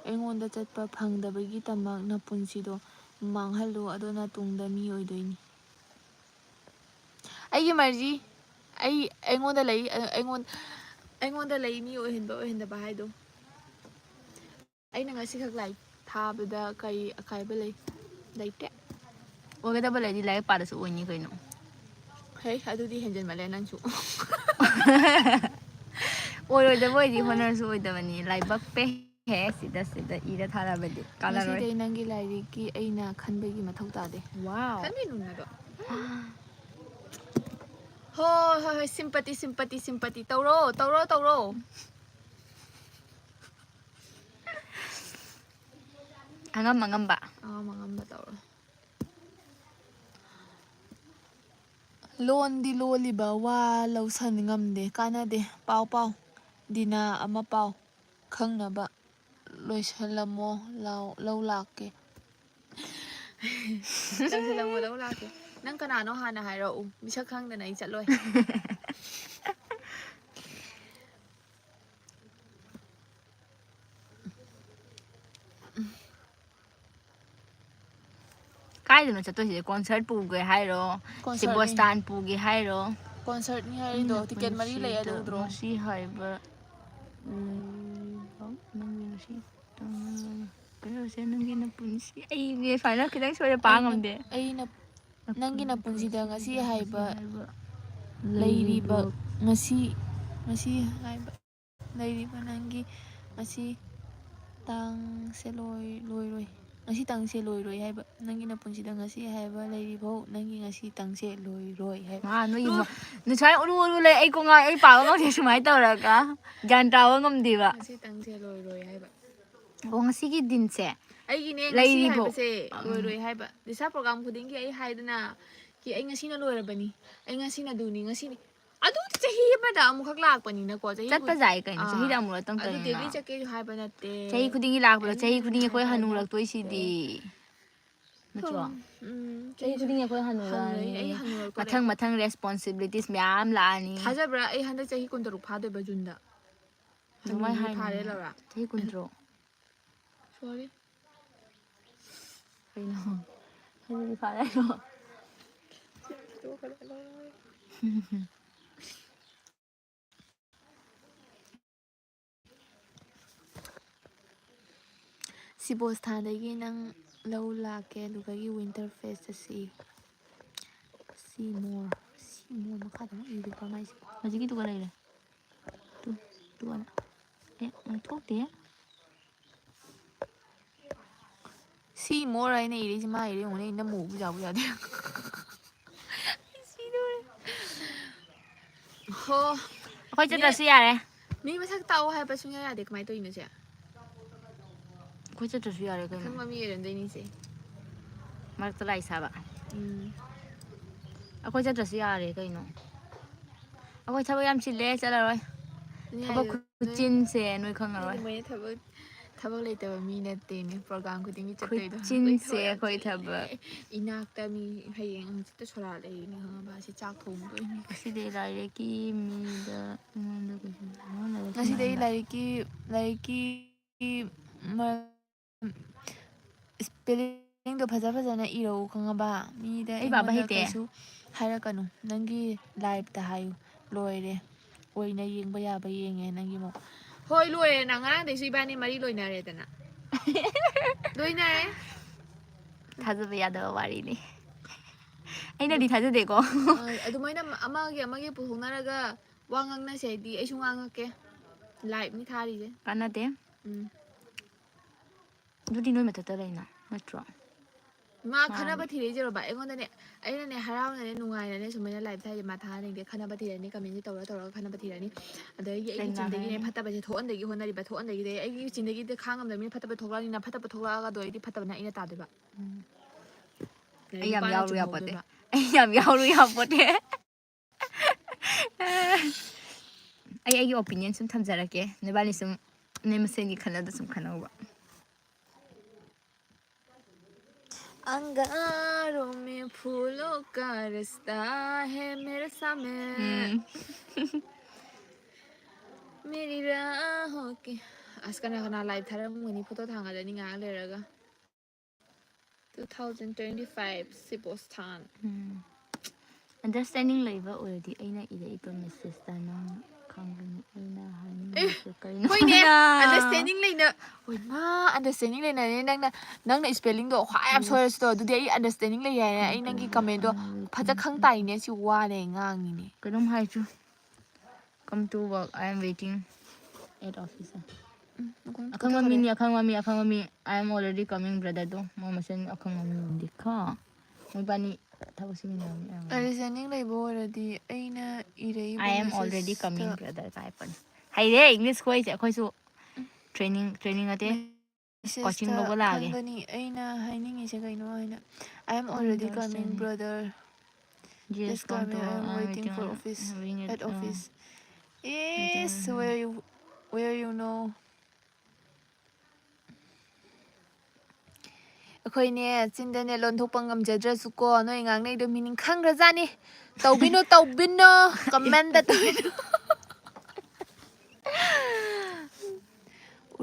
ꯑꯩꯉꯣꯟꯗ ꯆꯠꯄ ꯐꯪꯗꯕꯒꯤꯗꯃꯛ ꯅꯄꯨꯟꯁꯤꯗꯣ ꯃꯥꯡꯍꯜꯂꯨ, ꯑꯗꯨꯅ ꯇꯨꯡꯗ ꯃꯤ ꯑꯣꯏꯗꯣꯏꯅꯤ꯫ ꯑꯩꯒꯤ ꯃꯔꯖꯤ꯫ ꯑꯩ, ꯑꯩꯉꯣꯟꯗ ꯂꯩ, ꯑꯩꯉꯣꯟ-, ꯑꯩꯉꯣꯟꯗ ꯂꯩ ꯃꯤ ꯑꯣꯏꯍꯟꯕ ꯑꯣꯏꯍꯟꯗꯕ ꯍꯥꯏꯗꯣ꯫ ꯑꯩꯅ ꯉꯁꯤꯈꯛ ꯂꯥꯏꯔꯤꯛ ꯊꯥꯕꯗ ꯀꯔꯤ ꯑꯀꯥꯏꯕ ꯂꯩ? ꯂꯩꯇꯦ꯫ ꯑꯣꯏꯒꯗꯕ ꯂꯩꯗꯤ ꯂꯥꯏꯔꯤꯛ ꯄꯥꯗꯁꯨ ꯑꯣꯏꯅꯤ ꯀꯩꯅꯣ꯫ ꯍꯦ, ꯑꯗꯨꯗꯤ ꯍꯦꯟꯖꯟꯃꯜꯂꯦ ꯅꯪꯁꯨ꯫ ꯑꯣꯏꯔꯣꯏꯗꯕ ꯑꯣꯏꯗꯤ ꯍꯣꯠꯅꯔꯁꯨ ꯑꯣꯏꯗꯕꯅꯤ꯫ ꯂꯥꯏꯕꯛ ꯄꯦ ꯍꯦ, ꯁꯤꯗ, ꯁꯤꯗ ꯏꯔ ꯊꯥꯔꯕꯗꯤ ꯀꯥꯟꯅꯔꯣꯏ꯫ ꯉꯁꯤꯗꯩ ꯅꯪꯒꯤ ꯂꯥꯏꯔꯤꯛꯀꯤ ꯑꯩꯅ ꯈꯟꯕꯒꯤ ꯃꯊꯧ ꯇꯥꯗꯦ꯫ Wow. ꯈꯟꯕꯤꯅꯨ ꯅꯪꯗꯣ꯫ ꯍꯣꯏ, ꯍꯣꯏ, ꯍꯣꯏ, sympathy, sympathy, sympathy꯫ ꯇꯧꯔꯣ, ꯇꯧꯔꯣ, ꯇꯧꯔꯣ꯫ ꯑꯉꯝ ꯑꯉꯝꯕ꯫ ꯑꯉꯝ ꯑꯉꯝꯕ ꯇꯧꯔꯣ꯫ ꯂꯣꯟꯗꯤ ꯂꯣꯜꯂꯤꯕ ꯋꯥ ꯂꯧꯁꯟ ꯉꯝꯗꯦ, ꯀꯥꯟꯅꯗꯦ꯫ ꯄꯥꯎ ꯄꯥꯎ꯫ ꯗꯤꯅꯥ ꯑꯃ ꯄꯥꯎ꯫ ꯈꯪꯅꯕ ꯂꯣꯏꯁꯜꯂꯝꯃꯣ ꯂꯥꯎ, ꯂꯧ ꯂꯥꯛꯀꯦ꯫ ꯂꯣꯏꯁꯜꯂꯝꯃꯣ ꯂꯧ ꯂꯥꯛꯀꯦ꯫ ꯅꯪ ꯀꯅꯥꯅꯣ ꯍꯥꯟꯅ ꯍꯥꯏꯔꯛꯎ꯫ ꯃꯤꯁꯛ ꯈꯪꯗꯅ ꯑꯩ ꯆꯠꯂꯣꯏ꯫ ꯀꯥꯏꯗꯅꯣ ꯆꯠꯇꯣꯏꯁꯦ? Concert ꯄꯨꯒꯦ ꯍꯥꯏꯔꯣ? Concertꯅꯤ꯫ ꯁꯤꯕꯣꯁꯇꯥꯟ ꯄꯨꯒꯦ ꯍꯥꯏꯔꯣ? Concertꯅꯤ ꯍꯥꯏꯔꯤꯗꯣ, ticket ꯃꯔꯤ ꯂꯩ, ꯑꯗꯨ ꯎꯗ꯭ꯔꯣ? ꯉꯁꯤ ꯍꯥꯏꯕ, ꯎꯝ, ꯅꯪꯒꯤ ꯉꯁꯤ ꯇꯝꯂꯕ ꯀꯩꯅꯣꯁꯦ, ꯅꯪꯒꯤ ꯅꯄꯨꯟꯁꯤ꯫ ꯑꯩ ꯁꯨꯃꯥꯏꯅ ꯈꯤꯇꯪ ꯁꯣꯏꯔ ꯄꯥ ꯑꯩꯅ, ꯉꯝꯗꯦ꯫ ꯑꯩꯅ ꯅꯪꯒꯤ ꯅꯄꯨꯟꯁꯤꯗ ꯉꯁꯤ ꯍꯥꯏꯕ ꯂꯩꯔꯤꯕ ꯉꯁꯤ, ꯉꯁꯤ ꯍꯥꯏꯕ ꯂꯩꯔꯤꯕ ꯅꯪꯒꯤ ꯉꯁꯤ ꯇꯥꯡꯁꯦ ꯂꯣꯏ-, ꯂꯣꯏꯔꯣꯏ꯫ ꯉꯁꯤ ꯇꯪꯁꯦ ꯂꯣꯏꯔꯣꯏ ꯍꯥꯏꯕ꯫ ꯅꯪꯒꯤ ꯅꯄꯨꯟꯁꯤꯗ ꯉꯁꯤ ꯍꯥꯏꯕ ꯂꯩꯔꯤꯐꯥꯎ ꯅꯪꯒꯤ ꯉꯁꯤ ꯇꯪꯁꯦ ꯂꯣꯏꯔꯣꯏ ꯍꯥꯏꯕ꯫ ꯃꯥ, ꯅꯣꯏꯒꯤ ꯃ-, ꯅꯨꯡꯁꯥ ꯎꯔꯨ ꯎꯔꯨ ꯂꯩ꯫ ꯑꯩ ꯀꯣꯡꯉꯥꯏ, ꯑꯩ ꯄꯥꯕ ꯉꯝꯗꯦ ꯁꯨꯃꯥꯏꯅ ꯇꯧꯔꯒ꯫ ꯒ꯭ꯌꯥꯟ ꯇꯥꯕ ꯉꯝꯗꯦꯕ꯫ ꯉꯁꯤ ꯇꯪꯁꯦ ꯂꯣꯏꯔꯣꯏ ꯍꯥꯏꯕ꯫ ꯑꯣ, ꯉꯁꯤꯒꯤ ꯗꯤꯟꯁꯦ ꯑꯩꯒꯤꯅꯦ ꯉꯁꯤ ꯂꯩꯔꯤꯕꯣ? ꯍꯥꯏꯕꯁꯦ ꯎꯝ꯫ ꯂꯣꯏꯔꯣꯏ ꯍꯥꯏꯕ꯫ ꯗꯤꯁꯥ ꯄ꯭ꯔꯣꯒ꯭ꯔꯥꯝ ꯈꯨꯗꯤꯡꯒꯤ ꯑꯩ ꯍꯥꯏꯗꯅ ꯀꯤ ꯑꯩ ꯉꯁꯤꯅ ꯂꯣꯏꯔꯕꯅꯤ, ꯑꯩ ꯉꯁꯤꯅ ꯑꯗꯨꯅꯤ, ꯉꯁꯤꯅꯤ꯫ ꯑꯗꯨꯗꯤ ꯆꯍꯤ ꯑꯃꯗ ꯑꯃꯨꯛꯈꯛ ꯂꯥꯛꯄꯅꯤꯅꯀꯣ, ꯆꯍꯤ ꯆꯠꯄ ꯈꯨ-, ꯌꯥꯏ ꯀꯩꯅꯣ, ꯑꯥ, ꯆꯍꯤꯗ ꯑꯃꯨꯔꯛꯇꯪ ꯑꯗꯨ ꯇꯧꯔꯤꯅ꯫ ꯗꯦꯂꯤ ꯆꯠꯀꯦꯁꯨ ꯍꯥꯏꯕ ꯅꯠꯇꯦ꯫ ꯆꯍꯤ ꯈꯨꯗꯤꯡꯒꯤ ꯂꯥꯛꯄꯗꯣ, ꯆꯍꯤ ꯈꯨꯗꯤꯡꯒꯤ ꯑꯩꯈꯣꯏ ꯍꯥꯏꯕ ꯍꯟꯅꯨꯔꯛꯇꯣꯏꯁꯤꯗꯤ꯫ ꯅꯠꯇꯦ꯫ ꯅꯠꯇ꯭ꯔꯣ? ꯎꯝ, ꯆꯍꯤ ꯆꯍꯤ ꯈꯨꯗꯤꯡꯒꯤ ꯑꯩꯈꯣꯏ ꯍꯅꯨꯔꯛꯑꯅꯤ꯫ ꯍꯅꯨꯔꯛꯑꯅꯤ, ꯑꯩ ꯍꯅꯨꯔꯛꯇꯣꯔꯦ꯫ ꯃꯊꯪ ꯃꯊꯪ responsibilities ꯃꯌꯥꯝ ꯂꯥꯛꯑꯅꯤ꯫ ꯊꯥꯖꯕ꯭ꯔꯥ? ꯑꯩ ꯍꯟꯗꯛ ꯆꯍꯤ ꯀꯨꯟꯇꯔꯨꯛ ꯐꯥꯗꯣꯏꯕ ꯖꯨꯟꯗ꯫ ꯑꯗꯨꯃꯥꯏ ꯍꯅꯨꯕꯤ ꯍꯥꯏꯅꯨ꯫ ꯐꯥꯔꯦ, ꯂꯧꯔꯥ? ꯆꯍꯤ ꯀꯨꯟꯇꯔꯨꯛ? Sorry꯫ ꯀꯩꯅꯣ? ꯍꯅꯨꯕꯤ ꯐꯥꯔꯦ ꯍꯥꯏꯔꯣ? ꯁꯤꯕꯣꯁ ꯊꯥꯗꯒꯤ ꯅꯪ ꯂꯧ ꯂꯥꯛꯀꯦ, ꯑꯗꯨꯒ winter fest ꯆꯠꯁꯤ꯫ See more, see more ꯃꯈꯥꯗ ꯑꯃꯨꯛ ꯏꯔꯤꯕ ꯃꯥꯏꯁꯦ꯫ ꯍꯧꯖꯤꯛꯀꯤꯗꯨꯒ ꯂꯩꯔꯦ꯫ ꯇꯨ, ꯇꯨ ꯑꯅ꯫ ꯑꯦ, ꯑꯃꯨꯛ ꯊꯣꯛꯇꯦ꯫ See more ꯍꯥꯏꯅ ꯏꯔꯛꯏꯁꯦ ꯃꯥ ꯏꯔꯦ ꯌꯦꯡꯉꯨꯅꯦ, ꯑꯩ ꯅꯝꯃꯨ ꯕꯨꯖꯥ ꯕꯨꯖꯥꯗꯦ꯫ ꯑꯩ ꯁꯤꯗꯣꯔꯦ꯫ ꯍꯣ꯫ ꯑꯩꯈꯣꯏ ꯆꯠꯇ꯭ꯔꯁꯨ ꯌꯥꯔꯦ꯫ ꯃꯤ ꯃꯁꯛ ꯇꯥꯛꯑꯣ ꯍꯥꯏꯕ ꯁꯨꯡꯌꯥ ꯌꯥꯗꯦ, ꯀꯃꯥꯏꯅ ꯇꯧꯔꯤꯅꯣ ꯁꯦ? ꯑꯩꯈꯣꯏ ꯆꯠꯇ꯭ꯔꯁꯨ ꯌꯥꯔꯦ ꯀꯩꯅꯣ꯫ ꯑꯈꯪꯕ ꯃꯤ ꯑꯣꯏꯔꯝꯗꯣꯏꯅꯤꯁꯦ꯫ ꯃꯔꯛꯇ ꯂꯥꯏ ꯁꯥꯕ꯫ ꯎꯝ꯫ ꯑꯩꯈꯣꯏ ꯆꯠꯇ꯭ꯔꯁꯨ ꯌꯥꯔꯦ ꯀꯩꯅꯣ꯫ ꯑꯩꯈꯣꯏ ꯊꯕꯛ ꯌꯥꯝ ꯆꯤꯜꯂꯦ, ꯆꯠꯂꯔꯣꯏ꯫ ꯑꯗꯨꯅꯦ ꯊꯕꯛ ꯍꯥꯏꯁꯦ, ꯅꯣꯏ, ꯈꯨꯆꯤꯟꯁꯦ ꯅꯣꯏ ꯈꯪꯉꯔꯣꯏ꯫ ꯅꯣꯏ ꯊꯕꯛ, ꯊꯕꯛ ꯂꯩꯇꯕ ꯃꯤ ꯅꯠꯇꯦꯅꯦ, ꯄ꯭ꯔꯣꯒ꯭ꯔꯥꯝ ꯈꯨꯗꯤꯡꯒꯤ ꯆꯠꯇꯣꯏꯗꯣ꯫ ꯈꯨꯆꯤꯟꯁꯦ ꯅꯣꯏ ꯊꯕꯛ ꯌꯥꯝ ꯑꯩꯈꯣꯏ ꯆꯤꯜꯂꯦ꯫ ꯊꯕꯛ꯫ ꯏꯅꯥꯛꯇ ꯃꯤ ꯍꯌꯦꯡ ꯍꯪꯆꯤꯠꯇ ꯁꯣꯔꯥꯠ ꯂꯩꯔꯤꯅꯦ, ꯈꯪꯉꯕ? ꯑꯁꯤ ꯆꯥꯛ ꯊꯣꯡꯗꯣꯏꯅꯤ꯫ ꯉꯁꯤꯗꯤ ꯂꯥꯏꯔꯤꯛꯀꯤ ꯃꯤꯗ ꯑꯩꯉꯣꯟꯗ ꯀꯩꯁꯨ ꯍꯥꯏꯔꯝꯃꯣꯏ꯫ ꯉꯁꯤꯗꯤ ꯂꯥꯏꯔꯤꯛꯀꯤ, ꯂꯥꯏꯔꯤꯛꯀꯤ ꯃꯔꯝ, spellingꯗꯣ ꯐꯖ ꯐꯖꯅ ꯏꯔꯛꯎ, ꯈꯪꯉꯕ? ꯃꯤꯗ ꯑꯩ ꯄꯥꯕ ꯑꯩꯉꯣꯟꯗ ꯍꯩꯇꯦ꯫ ꯀꯩꯁꯨ ꯍꯥꯏꯔꯛꯀꯅꯨ꯫ ꯅꯪꯒꯤ liveꯇ ꯍꯥꯏꯌꯨ꯫ ꯂꯣꯏꯔꯦ꯫ ꯑꯣꯏꯅ ꯌꯦꯡꯕ ꯌꯥꯕ ꯌꯦꯡꯉꯦ ꯅꯪꯒꯤ ꯃꯑꯣꯡ꯫ ꯍꯣꯏ, ꯂꯣꯏꯔꯦ꯫ ꯅꯪ ꯉꯔꯥꯡꯗꯩꯁꯨ ꯏꯕꯥꯅꯤ ꯃꯔꯤ ꯂꯣꯏꯅꯔꯦꯗꯅ꯫ ꯂꯣꯏꯅꯔꯦ꯫ ꯊꯥꯖꯕ ꯌꯥꯗꯕ ꯋꯥꯔꯤꯅꯤ꯫ ꯑꯩꯅꯗꯤ ꯊꯥꯖꯗꯦꯀꯣ꯫ ꯑ, ꯑꯗꯨꯃꯥꯏꯅ ꯑꯃꯒꯤ ꯑꯃꯒꯤ ꯄꯨꯊꯣꯛꯅꯔꯒ ꯋꯥ ꯉꯥꯡꯅꯁꯦ ꯍꯥꯏꯗꯤ ꯑꯩꯁꯨ ꯉꯥꯡꯉꯛꯀꯦ꯫ Live ꯅꯤ ꯊꯥꯔꯤꯁꯦ꯫ ꯀꯥꯟꯅꯗꯦ꯫ ꯎꯝ꯫ ꯑꯗꯨꯗꯤ ꯅꯣꯏ ꯃꯊꯛꯇ ꯂꯩꯅ ꯅꯠꯇ꯭ꯔꯣ? ꯃꯥ ꯃꯥꯅꯦ꯫ ꯈꯠꯅꯕ ꯊꯤꯔꯛꯏꯁꯦ ꯔꯣꯕꯥ ꯑꯩꯉꯣꯟꯗꯅꯦ꯫ ꯑꯩꯅꯅꯦ ꯍꯔꯥꯎꯅꯅꯦ ꯅꯨꯡꯉꯥꯏꯅꯅꯦ ꯁꯨꯃꯥꯏꯅ live ꯊꯥꯏꯁꯦ ꯃꯥ ꯊꯥꯍꯟꯅꯤꯡꯗꯦ꯫ ꯈꯠꯅꯕ ꯊꯤꯔꯛꯑꯅꯤ, comment ꯁꯦ ꯇꯧꯔ ꯇꯧꯔꯒ ꯈꯠꯅꯕ ꯊꯤꯔꯛꯑꯅꯤ꯫ ꯑꯗꯒꯤ ꯑꯩꯒꯤ ꯆꯤꯟꯗꯒꯤꯅꯦ ꯂꯩꯅꯥꯟꯅꯔꯅꯤ꯫ ꯐꯠꯇꯕꯁꯦ ꯊꯣꯛꯍꯟꯗꯒꯤ ꯍꯣꯠꯅꯔꯤꯕ, ꯊꯣꯛꯍꯟꯗꯒꯤꯗꯤ ꯑꯩꯒꯤ ꯆꯤꯟꯗꯒꯤꯗꯤ ꯈꯥꯡ ꯉꯝꯗꯕꯅꯤꯅ ꯐꯠꯇꯕ ꯊꯣꯛꯂꯛꯑꯅꯤꯅ ꯐꯠꯇꯕ ꯊꯣꯛꯂꯛꯑꯒ ꯑꯗꯣ ꯑꯩꯗꯤ ꯐꯠꯇꯕꯅ ꯑꯩꯅ ꯇꯥꯗꯣꯏꯕ꯫ ꯎꯝ꯫ ꯑꯗꯩ ꯑꯩ ꯌꯥꯝ ꯅꯨꯄꯥꯅ ꯌꯥꯎꯔꯨ ꯌꯥꯄꯣꯠꯇꯦ꯫ ꯆꯨꯝꯍꯧꯗꯣꯏꯕ꯫ ꯑꯩ ꯌꯥꯝ ꯌꯥꯎꯔꯨ ꯌꯥꯄꯣꯠꯇꯦ꯫ ꯑꯩ ꯑꯩꯒꯤ opinion ꯁꯨꯝ ꯊꯝꯖꯔꯛꯀꯦ, ꯅꯣꯏꯕꯥꯅꯤ ꯁꯨꯝ ꯅꯣꯏ ꯃꯁꯦꯟꯒꯤ ꯈꯟꯅꯗ ꯁꯨꯝ ꯈꯟꯅꯧꯕ꯫ अंगारों में फूलों का रिश्ता है मेरे सामने। ꯎꯝ꯫ मेरी राहों की ꯑꯁ ꯀꯅꯥ ꯀꯅꯥ live ꯊꯥꯔꯝꯒꯅꯤ? Photo ꯊꯥꯡꯒꯠꯂꯅꯤ ꯉꯥꯏꯍꯥꯛ ꯂꯩꯔꯒ꯫ Two thousand twenty five ꯁꯤꯕꯣꯁꯊꯥꯟ꯫ ꯎꯝ꯫ Understanding ꯂꯩꯕ ꯑꯣꯏꯔꯗꯤ ꯑꯩꯅ ꯏꯔꯛꯏꯕ message ꯇ ꯅꯪ ꯈꯪꯒꯅꯤ ꯑꯩꯅ ꯍꯥꯏꯅꯤꯡꯉꯤꯁꯦ ꯀꯩꯅꯣ꯫ ꯍꯣꯏꯅꯦ, ꯍꯥꯏꯅ꯫ Understanding ꯂꯩꯅ ꯍꯣꯏ ꯃꯥ understanding ꯂꯩꯅꯔꯦ꯫ ꯅꯪꯅ ꯅꯪꯅ spelling ꯗꯣ ꯈ꯭ꯋꯥꯏ ꯌꯥꯝ ꯁꯣꯏꯔꯁꯨꯗꯣ ꯑꯗꯨꯗꯤ ꯑꯩ understanding ꯂꯩ ꯍꯥꯏꯅ ꯑꯩ ꯅꯪꯒꯤ comment ꯗꯣ ꯐꯖ ꯈꯪ ꯇꯥꯏꯅꯦ꯫ ꯁꯤ ꯋꯥꯅꯦ ꯉꯥꯡꯉꯤꯅꯦ꯫ ꯀꯩꯅꯣꯝ ꯍꯥꯏꯆꯨ꯫ Come to work, I am waiting at office꯫ ꯎꯝ, ꯃꯈꯣꯟ ꯑꯈꯪꯕ ꯄꯣꯊꯥꯈ꯭ꯔꯦ꯫ ꯃꯤꯅꯤ, ꯑꯈꯪꯕ ꯃꯤ, ꯑꯈꯪꯕ ꯃꯤ꯫ I am already coming, brother ꯗꯣ ꯃꯣꯏ ꯃꯁꯦꯟ ꯑꯈꯪꯕ ꯃꯤꯗꯤ ꯈ ꯃꯣꯏꯕꯥꯅꯤ ꯊꯕꯛ ꯁꯨꯃꯤꯟꯅꯔꯝꯅꯤ ꯑꯣꯏꯔꯝꯒꯅꯤ꯫ Understanding ꯂꯩꯕ ꯑꯣꯏꯔꯗꯤ ꯑꯩꯅ ꯏꯔꯛꯏꯕ I am already message ꯇ coming, brother ꯀꯥꯏ ꯄꯟ ꯍꯩꯔꯦ English ꯈꯣꯏꯁꯦ ꯑꯩꯈꯣꯏꯁꯨ꯫ Training, training ꯅꯠꯇꯦ꯫ Message Coaching ꯇ ꯂꯧꯕ ꯂꯥꯛꯑꯒꯦ꯫ ꯈꯪꯒꯅꯤ ꯑꯩꯅ ꯍꯥꯏꯅꯤꯡꯉꯤꯁꯦ ꯀꯩꯅꯣ ꯍꯥꯏꯅ꯫ I am already coming, brother. Yes, Just coming, come to I am work, I'm waiting for waiting, office, having it, at uh, office. Yes, waiting. Where you, where you know? ꯑꯩꯈꯣꯏꯅꯦ ꯆꯤꯟꯗꯅꯦ ꯂꯣꯟꯊꯣꯛꯄ ꯉꯝꯖꯗ꯭ꯔꯁꯨꯀꯣ ꯅꯣꯏ ꯉꯥꯡꯅꯩꯗꯣ meaning ꯈꯪꯈ꯭ꯔꯖꯥꯠꯅꯤ꯫ ꯇꯧꯕꯤꯅꯨ, ꯇꯧꯕꯤꯅꯨ, comment ꯇꯧꯕꯤꯅꯨ꯫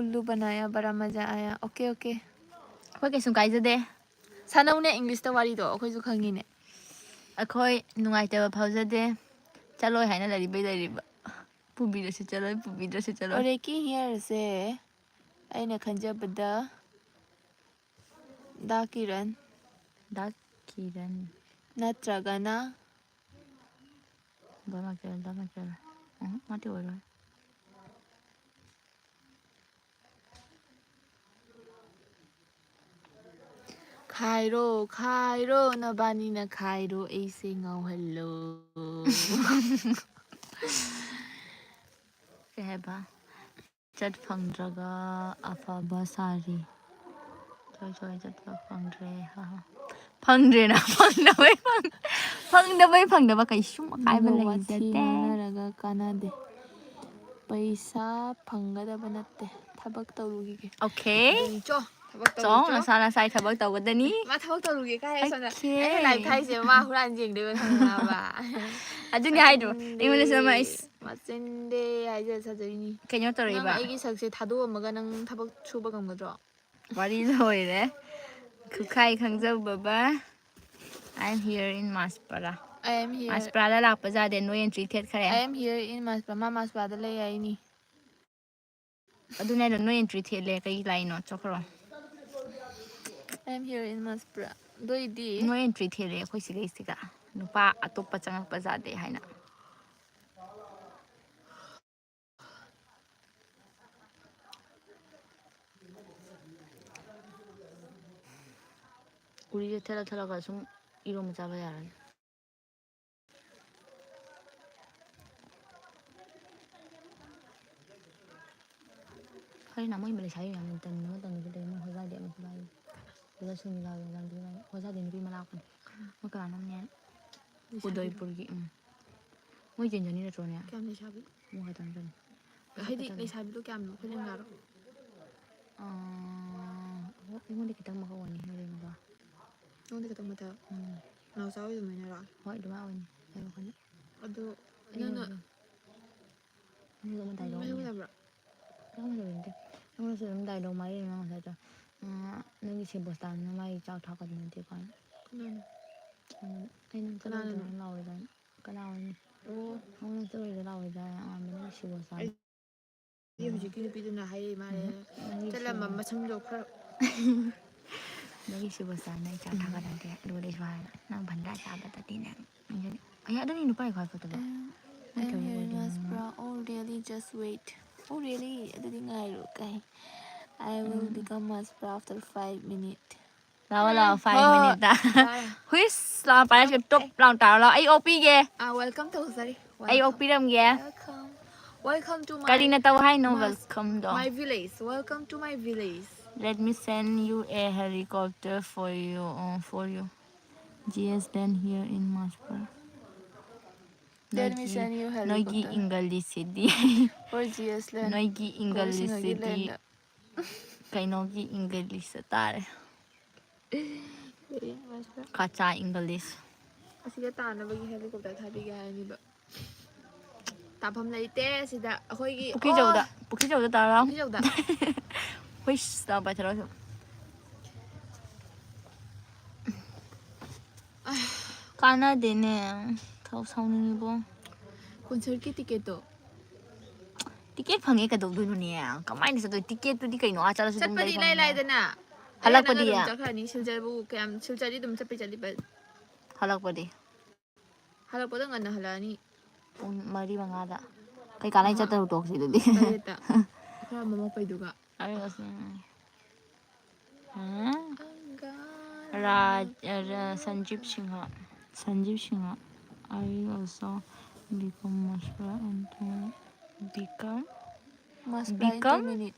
उल्लू बनाया, बड़ा मजा आया। OK, OK. ꯑꯩꯈꯣꯏ ꯀꯩꯁꯨꯝ ꯀꯥꯏꯖꯗꯦ꯫ ꯁꯥꯟꯅꯧꯅꯦ English ꯇ ꯋꯥꯔꯤꯗꯣ, ꯑꯩꯈꯣꯏꯁꯨ ꯈꯪꯉꯤꯅꯦ꯫ ꯑꯩꯈꯣꯏ ꯅꯨꯡꯉꯥꯏꯇꯕ ꯐꯥꯎꯖꯗꯦ꯫ ꯆꯠꯂꯣꯏ ꯍꯥꯏꯅ ꯂꯩꯔꯤꯕꯩ ꯂꯩꯔꯤꯕ꯫ ꯄꯨꯕꯤꯔꯁꯨ ꯆꯠꯂꯣꯏ, ꯄꯨꯕꯤꯗ꯭ꯔꯁꯨ ꯆꯠꯂꯣꯏ꯫ ꯑꯣꯔꯦꯀꯤ ꯍꯤꯌꯔꯁꯦ ꯑꯩꯅ ꯈꯟꯖꯕꯗ ꯗꯥ ꯀꯤꯔꯟ꯫ ꯗꯥ ꯀꯤꯔꯟ꯫ ꯅꯠꯇ꯭ꯔꯒꯅ ꯗꯣ ꯃꯥꯏꯀꯦꯜ, ꯗꯣ ꯃꯥꯏꯀꯦꯜ꯫ ꯎꯝ, ꯃꯥꯗꯤ ꯑꯣꯏꯔꯣꯏ꯫ ꯈꯥꯏꯔꯣ, ꯈꯥꯏꯔꯣ, ꯅꯕꯥꯅꯤꯅ ꯈꯥꯏꯔꯣ, ꯑꯩꯁꯦ ꯉꯥꯎꯍꯜꯂꯣ꯫ ꯀꯩ ꯍꯥꯏꯕ? ꯆꯠ ꯐꯪꯗ꯭ꯔꯒ ꯑꯐꯕ ꯁꯥꯔꯤ꯫ ꯆꯣꯏ ꯆꯣꯏ ꯆꯠꯄ ꯐꯪꯗ꯭ꯔꯦ, ꯍꯥ ꯍꯥ꯫ ꯐꯪꯗ꯭ꯔꯦꯅ, ꯐꯪꯗꯕꯩ ꯐꯪ-, ꯐꯪꯗꯕꯩ ꯐꯪꯗꯕ, ꯀꯩꯁꯨꯝ ꯑꯀꯥꯏꯕ ꯃꯤꯒ ꯋꯥꯊꯤ ꯂꯩꯖꯗꯦ꯫ ꯉꯥꯡꯅꯔꯒ ꯀꯥꯟꯅꯗꯦ꯫ ꯄꯩꯁꯥ ꯐꯪꯒꯗꯕ ꯅꯠꯇꯦ, ꯊꯕꯛ ꯇꯧꯔꯨꯈꯤꯒꯦ꯫ ꯑꯣꯀꯦ꯫ ꯑꯗꯨꯅꯤ, ꯆꯣ, ꯊꯕꯛ ꯆꯣ, ꯇꯧꯔꯨ, ꯆꯣ꯫ ꯅꯁꯥ ꯅꯁꯥꯏ ꯊꯕꯛ ꯇꯧꯒꯗꯅꯤ꯫ ꯃꯥ ꯊꯕꯛ ꯇꯧꯔꯨꯒꯦ ꯀꯥꯏ ꯍꯥꯏ ꯁꯣꯝꯗ꯫ ꯑꯣꯀꯦ꯫ ꯑꯩꯅ ꯂꯥꯏꯔꯤꯛ ꯊꯥꯏꯁꯦ ꯃꯥ ꯍꯨꯔꯥꯟ ꯌꯦꯡꯗꯣꯏꯕ ꯈꯪꯉꯕ? ꯑꯗꯨꯅꯤ ꯍꯥꯏꯗꯣ꯫ ꯃꯆꯤꯟꯗꯤ, ꯑꯩꯉꯣꯟꯗꯁꯨ ꯑꯃ ꯏꯁ꯫ ꯃꯆꯤꯟꯗꯤ ꯍꯥꯏꯖ ꯁꯥꯖꯔꯤꯅꯤ꯫ ꯀꯩꯅꯣ ꯇꯧꯔꯛꯏꯕ? ꯅꯪ ꯑꯩꯒꯤ ꯁꯛꯁꯦ ꯊꯥꯗꯣꯛꯑꯝꯃꯒ ꯅꯪ ꯊꯕꯛ ꯁꯨꯕ ꯉꯝꯒꯗ꯭ꯔꯣ? ꯋꯥꯔꯤ ꯂꯣꯏꯔꯦ꯫ ꯈꯨꯈꯥꯏ ꯈꯪꯖꯧ ꯕꯕꯥ꯫ I am here in ꯃꯥꯁꯄꯔꯥ꯫ I am here. ꯃꯥꯁꯄꯔꯥꯗ ꯂꯥꯛꯄ ꯌꯥꯗꯦ, no entry ꯊꯦꯠꯈ꯭ꯔꯦ꯫ I am here in ꯃꯥꯁꯄꯔꯥ꯫ ꯃꯥ ꯃꯥꯁꯄꯔꯥꯗ ꯂꯩ ꯍꯥꯏꯅꯤ꯫ ꯑꯗꯨꯅꯦ ꯑꯗꯣ, no entry ꯊꯦꯠꯂꯦ, ꯀꯩ ꯂꯥꯛꯏꯅꯣ? ꯆꯠꯈ꯭ꯔꯣ꯫ I am here in ꯃꯥꯁꯄꯔꯥ꯫ ꯑꯗꯨꯏꯗꯤ no entry ꯊꯦꯠꯂꯦ ꯑꯩꯈꯣꯏ ꯁꯤꯒꯩꯁꯤꯒ꯫ ꯅꯨꯄꯥ ꯑꯇꯣꯞꯄ ꯆꯪꯉꯛꯄ ꯌꯥꯗꯦ ꯍꯥꯏꯅ꯫ ꯎꯔꯤꯁꯦ ꯊꯠꯂ ꯊꯠꯂꯒ ꯁꯨꯝ ꯏꯔꯣꯝꯕ ꯆꯥꯕ ꯌꯥꯔꯅꯤ꯫ ꯐꯔꯦꯅ, ꯃꯣꯏ ꯂꯩꯁꯥꯕꯤ ꯃꯌꯥꯝ ꯇꯟꯕ ꯃꯇꯝꯗꯨꯗ ꯂꯩ, ꯃꯣꯏ ꯍꯣꯖꯥꯏꯗꯤ ꯑꯃꯁꯨ ꯂꯥꯛꯏ꯫ ꯑꯗꯨꯗ ꯁꯨꯅꯤꯂꯥꯒ ꯂꯥꯡꯕꯤꯕ ꯂꯥꯛꯏ꯫ ꯍꯣꯖꯥꯏꯗꯤ ꯅꯨꯄꯤ ꯑꯃ ꯂꯥꯛꯄꯅꯤ꯫ ꯃꯣꯏ ꯀꯅꯥꯅꯣꯝꯅꯦ꯫ ꯂꯩꯁꯥꯕꯤꯔꯣ? ꯎꯗꯣꯏꯄꯨꯔꯒꯤ, ꯎꯝ꯫ ꯃꯣꯏ ꯆꯦꯟꯖꯅꯤ ꯅꯠꯇ꯭ꯔꯣꯅꯦ? ꯀꯌꯥꯝ ꯂꯩꯁꯥꯕꯤ? ꯃꯣꯏ ꯈꯛꯇꯪ ꯆꯠꯅꯤ꯫ ꯍꯥꯏꯗꯤ ꯈꯛꯇꯪ꯫ ꯂꯩꯁꯥꯕꯤꯗꯣ ꯀꯌꯥꯝꯅꯣ? ꯑꯩꯈꯣꯏ ꯂꯦꯡꯒꯥꯔꯣ? ꯑꯥ, ꯑꯩꯉꯣꯟꯗꯩ ꯈꯤꯇꯪ ꯑꯃꯈꯛ ꯑꯣꯏꯅꯤ, ꯅꯣꯏ ꯂꯦꯡꯒꯥ꯫ ꯅꯉꯣꯟꯗꯩ ꯈꯤꯇꯪ ꯃꯊꯛ? ꯎꯝ꯫ ꯅꯥꯎꯆꯥ ꯍꯣꯏ ꯑꯗꯨꯃꯥꯏꯅꯔꯣ? ꯍꯣꯏ, ꯑꯗꯨꯃꯥꯏ ꯑꯣꯏꯅꯤ, ꯑꯩ ꯋꯥꯈꯜꯗ꯫ ꯑꯗꯨ ꯑꯩ ꯅꯪꯅ ꯋꯥꯈꯜꯗ꯫ ꯅꯪꯁꯨ ꯑꯃ ꯗꯥꯏꯂꯣꯛ ꯃꯩ ꯑꯃ ꯂꯩ꯫ ꯍꯧꯗꯕ꯭ꯔꯣ? ꯃꯩ ꯍꯧꯗꯕ ꯅꯠꯇꯦ꯫ ꯑꯩꯉꯣꯟꯗꯁꯨ ꯑꯗꯨꯝ ꯗꯥꯏꯂꯣꯛ ꯃꯔꯤ ꯃꯉꯥ ꯉꯁꯥꯏꯗꯣ, ꯑ, ꯅꯪꯒꯤ ꯁꯦꯕꯣꯁꯇꯥꯟꯅ ꯃꯥꯒꯤ ꯆꯥꯛ ꯊꯥꯛꯀꯗꯕ ꯅꯠꯇꯦ ꯀꯥꯏꯅ꯫ ꯀꯅꯥꯅꯣ? ꯑꯩꯅ ꯅꯪ ꯀꯅꯥꯅꯅꯣ? ꯆꯠꯂꯣꯏꯗ꯭ꯔꯥ ꯂꯥꯛꯑꯣꯏꯗ꯭ꯔꯥ? ꯀꯅꯥ ꯑꯣꯏꯅꯤ? ꯑꯣ꯫ ꯅꯪ ꯆꯠꯂꯣꯏꯗ꯭ꯔꯥ ꯂꯥꯛꯑꯣꯏꯗ꯭ꯔꯥ? ꯑꯉꯥꯡꯗꯣ ꯅꯪꯒꯤ ꯁꯦꯕꯣꯁꯇꯥꯟ꯫ ꯑꯩ ꯍꯧꯖꯤꯛꯀꯤ ꯅꯨꯄꯤꯗꯨꯅ ꯍꯥꯏꯔꯛꯏ ꯃꯥꯜꯂꯦ꯫ ꯎꯝ, ꯅꯪꯒꯤ ꯆꯠꯂꯝꯕ ꯁꯦꯕꯣ-, ꯃꯁꯝꯗꯣ ꯈꯔ ꯑꯗꯒꯤ ꯁꯤꯕꯨ ꯆꯥꯅ ꯑꯩ ꯆꯥ ꯊꯥꯒꯠꯂꯛꯀꯦ ꯑꯗꯨꯒ ꯂꯩꯁꯨ ꯍꯥꯏꯅ ꯅꯪ ꯚꯟꯗꯥ ꯆꯥꯕꯗꯗꯤ ꯅꯪ ꯑꯩ ꯑꯗꯨꯅꯤ ꯅꯨꯄꯥ ꯈ꯭ꯋꯥꯏ ꯐꯠꯇꯕ. And here is Mascara. Oh really, just wait. Oh really? ꯑꯗꯨꯗꯤ ꯉꯥꯏꯔꯣ ꯀꯥꯏ. I will become Mascara after five minutes. ꯂꯥꯛꯑꯣ ꯂꯥꯛꯑꯣ five minute ꯇ. ꯍꯨꯏꯁ ꯂꯥꯛꯑꯣ ꯄꯥꯏꯔꯁꯤ ꯇꯣꯞ ꯂꯥꯎ ꯇꯥꯔꯣ ꯂꯥꯛꯑꯣ ꯑꯩ ꯑꯣꯛꯄꯤꯒꯦ. ꯑꯥ welcome ꯇꯧꯖꯔꯤ. ꯑꯩ ꯑꯣꯛꯄꯤꯔꯝꯒꯦ. Welcome. Welcome to my ꯀꯔꯤꯅ ꯇꯧ ꯍꯥꯏꯅꯣ Mas- welcome ꯗꯣ? My village. Welcome to my village. Let me send you a helicopter for you. Uh, for you. G S land here in Mascara. Let me send you ꯅꯣꯏꯒꯤ helicopter. English CD. For G S land. ꯅꯣꯏꯒꯤ English ꯀꯣꯔꯁꯤꯡꯒꯤ ꯁꯤꯗꯤ land. ꯀꯩꯅꯣꯒꯤ English ꯇꯥꯔꯦ. Very much. ꯀꯆꯥ English. ꯑꯁꯤꯒ ꯇꯥꯅꯕꯒꯤ helicopter ꯊꯥꯕꯤꯒꯦ ꯍꯥꯏꯅꯤꯕ. ꯇꯥꯐꯝ ꯂꯩꯇꯦ ꯁꯤꯗ ꯑꯩꯈꯣꯏꯒꯤ ꯄꯨꯈ꯭ꯔꯤꯆꯧꯗ ꯄꯨꯈ꯭ꯔꯤꯆꯧꯗ ꯇꯥꯔꯣ. ꯄꯨꯈ꯭ꯔꯤꯆꯧꯗ. ꯍꯨꯏꯁ ꯇꯥ ꯄꯥꯏꯊꯔꯛꯑꯣ. ꯀꯥꯟꯅꯗꯦꯅꯦ. ꯊꯧ ꯁꯥꯎꯅꯤꯡꯉꯤꯕꯣ. Concert ꯀꯤ ticket ꯇꯣ. Ticket ꯐꯪꯉꯦ ꯀꯩꯗꯧꯗꯣꯏꯅꯣꯅꯦ? ꯀꯃꯥꯏꯅ ꯆꯠꯇꯣꯏ? Ticket ꯇꯨꯗꯤ ꯀꯩꯅꯣ ꯑꯥ ꯆꯠꯂꯁꯨ ꯑꯗꯨꯝ ꯆꯠꯄꯗꯤ ꯂꯩ ꯏꯂꯥꯏ ꯐꯪꯉꯦ. ꯂꯥꯏꯗꯅ. ꯍꯜꯂꯛꯄꯗꯤ? ꯑꯩꯅ ꯅꯪ ꯑꯗꯨꯝ ꯆꯠꯈ꯭ꯔꯅꯤ. ꯁꯤꯜꯆꯔꯕꯨ ꯀꯌꯥꯝ ꯁꯤꯜꯆꯔꯗꯤ ꯑꯗꯨꯝ ꯆꯠꯄꯩ ꯆꯠꯂꯤꯕ. ꯍꯜꯂꯛꯄꯗꯤ? ꯍꯜꯂꯛꯄꯗ ꯉꯟꯅ ꯍꯜꯂꯛꯑꯅꯤ. ꯄꯨꯡ ꯃꯔꯤ ꯃꯉꯥꯗ. ꯀꯩ ꯀꯥꯟꯅꯩ ꯆꯠꯇꯔꯨ ꯇꯣꯛꯁꯤ ꯑꯗꯨꯗꯤ. ꯇꯔꯦꯠꯇ. ꯈꯔ ꯃꯝꯃꯛꯄꯩꯗꯨꯒ. ꯑꯩ ꯑꯁ, ꯎꯝ. ꯎꯝ. ꯑꯪꯒꯥ. ꯔꯥꯖ ꯑ, ꯔ- ꯁꯟꯖꯤꯞ Singh. ꯁꯟꯖꯤꯞ Singh. I will also become Mascara and become Mascara in Become? two minute.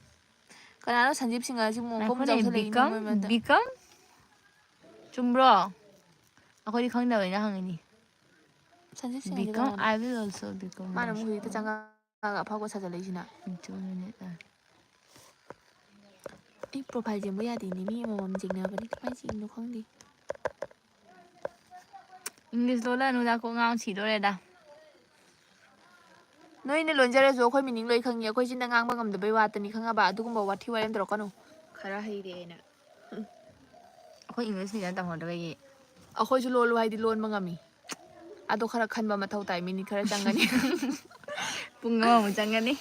ꯀꯅꯥꯅꯣ ꯁꯟꯖꯤꯞ ꯁꯤꯡꯍ ꯍꯥꯏꯁꯤ ꯃꯑꯣꯡ ꯀꯨꯝ ꯉꯥꯏꯈꯣꯅꯦ, ꯆꯥꯎꯁꯜꯂꯛꯏꯅꯣ become? ꯃꯣꯏ ꯃꯔꯛꯇ? Become? ꯆꯨꯝꯕ꯭ꯔꯣ? ꯑꯩꯈꯣꯏꯗꯤ ꯈꯪꯗꯕꯅꯤꯅ ꯍꯪꯉꯤꯅꯤ. ꯁꯟꯖꯤꯞ ꯁꯤꯡꯍ ꯍꯥꯏꯁꯤ Become, ꯀꯅꯥꯅꯣ? I will also become ꯃꯥꯅ ꯑꯃꯨꯛ Mascara. ꯍꯧꯖꯤꯛꯇ ꯆꯪꯉꯛꯑꯒ ꯑꯐꯥꯎꯕ ꯁꯥꯖꯜꯂꯛꯏꯁꯤꯅ. In two minutes, uh, ꯑꯩ profile ꯁꯦꯝꯕ ꯌꯥꯗꯦꯅꯦ. ꯃꯤ ꯑꯃꯃꯝ ꯆꯤꯡꯅꯕꯅꯤ. ꯀꯃꯥꯏꯅ ꯆꯤꯡꯉꯤꯅꯣ ꯈꯪꯗꯦ. English ꯂꯣꯜꯂꯅꯨꯗ, ꯀꯣꯛ ꯉꯥꯎ ꯁꯤꯗꯣꯔꯦꯗ. ꯅꯣꯏꯅ ꯂꯣꯟꯖꯔꯁꯨ ꯑꯩꯈꯣꯏ meaning ꯂꯣꯏ ꯈꯪꯉꯤ. ꯑꯩꯈꯣꯏ ꯆꯤꯟꯗ ꯉꯥꯡꯕ ꯉꯝꯗꯕꯩ ꯋꯥꯇꯅꯤ, ꯈꯪꯉꯕ? ꯑꯗꯨꯒꯨꯝꯕ ꯋꯥꯊꯤ ꯋꯥꯔꯦꯝ ꯇꯧꯔꯛꯀꯅꯨ. ꯈꯔ ꯍꯩꯔꯦ ꯑꯩꯅ. ꯑꯩꯈꯣꯏ English ꯐꯖꯅ ꯇꯝꯍꯧꯗꯕꯒꯤ. ꯑꯩꯈꯣꯏꯁꯨ ꯂꯣꯜꯂꯨ ꯍꯥꯏꯗꯤ ꯂꯣꯟꯕ ꯉꯝꯃꯤ. ꯑꯗꯣ ꯈꯔ ꯈꯟꯕ ꯃꯊꯧ ꯇꯥꯏ. Minute ꯈꯔ ꯆꯪꯒꯅꯤ. ꯄꯨꯡ ꯑꯃꯃꯨꯛ ꯆꯪꯒꯅꯤ.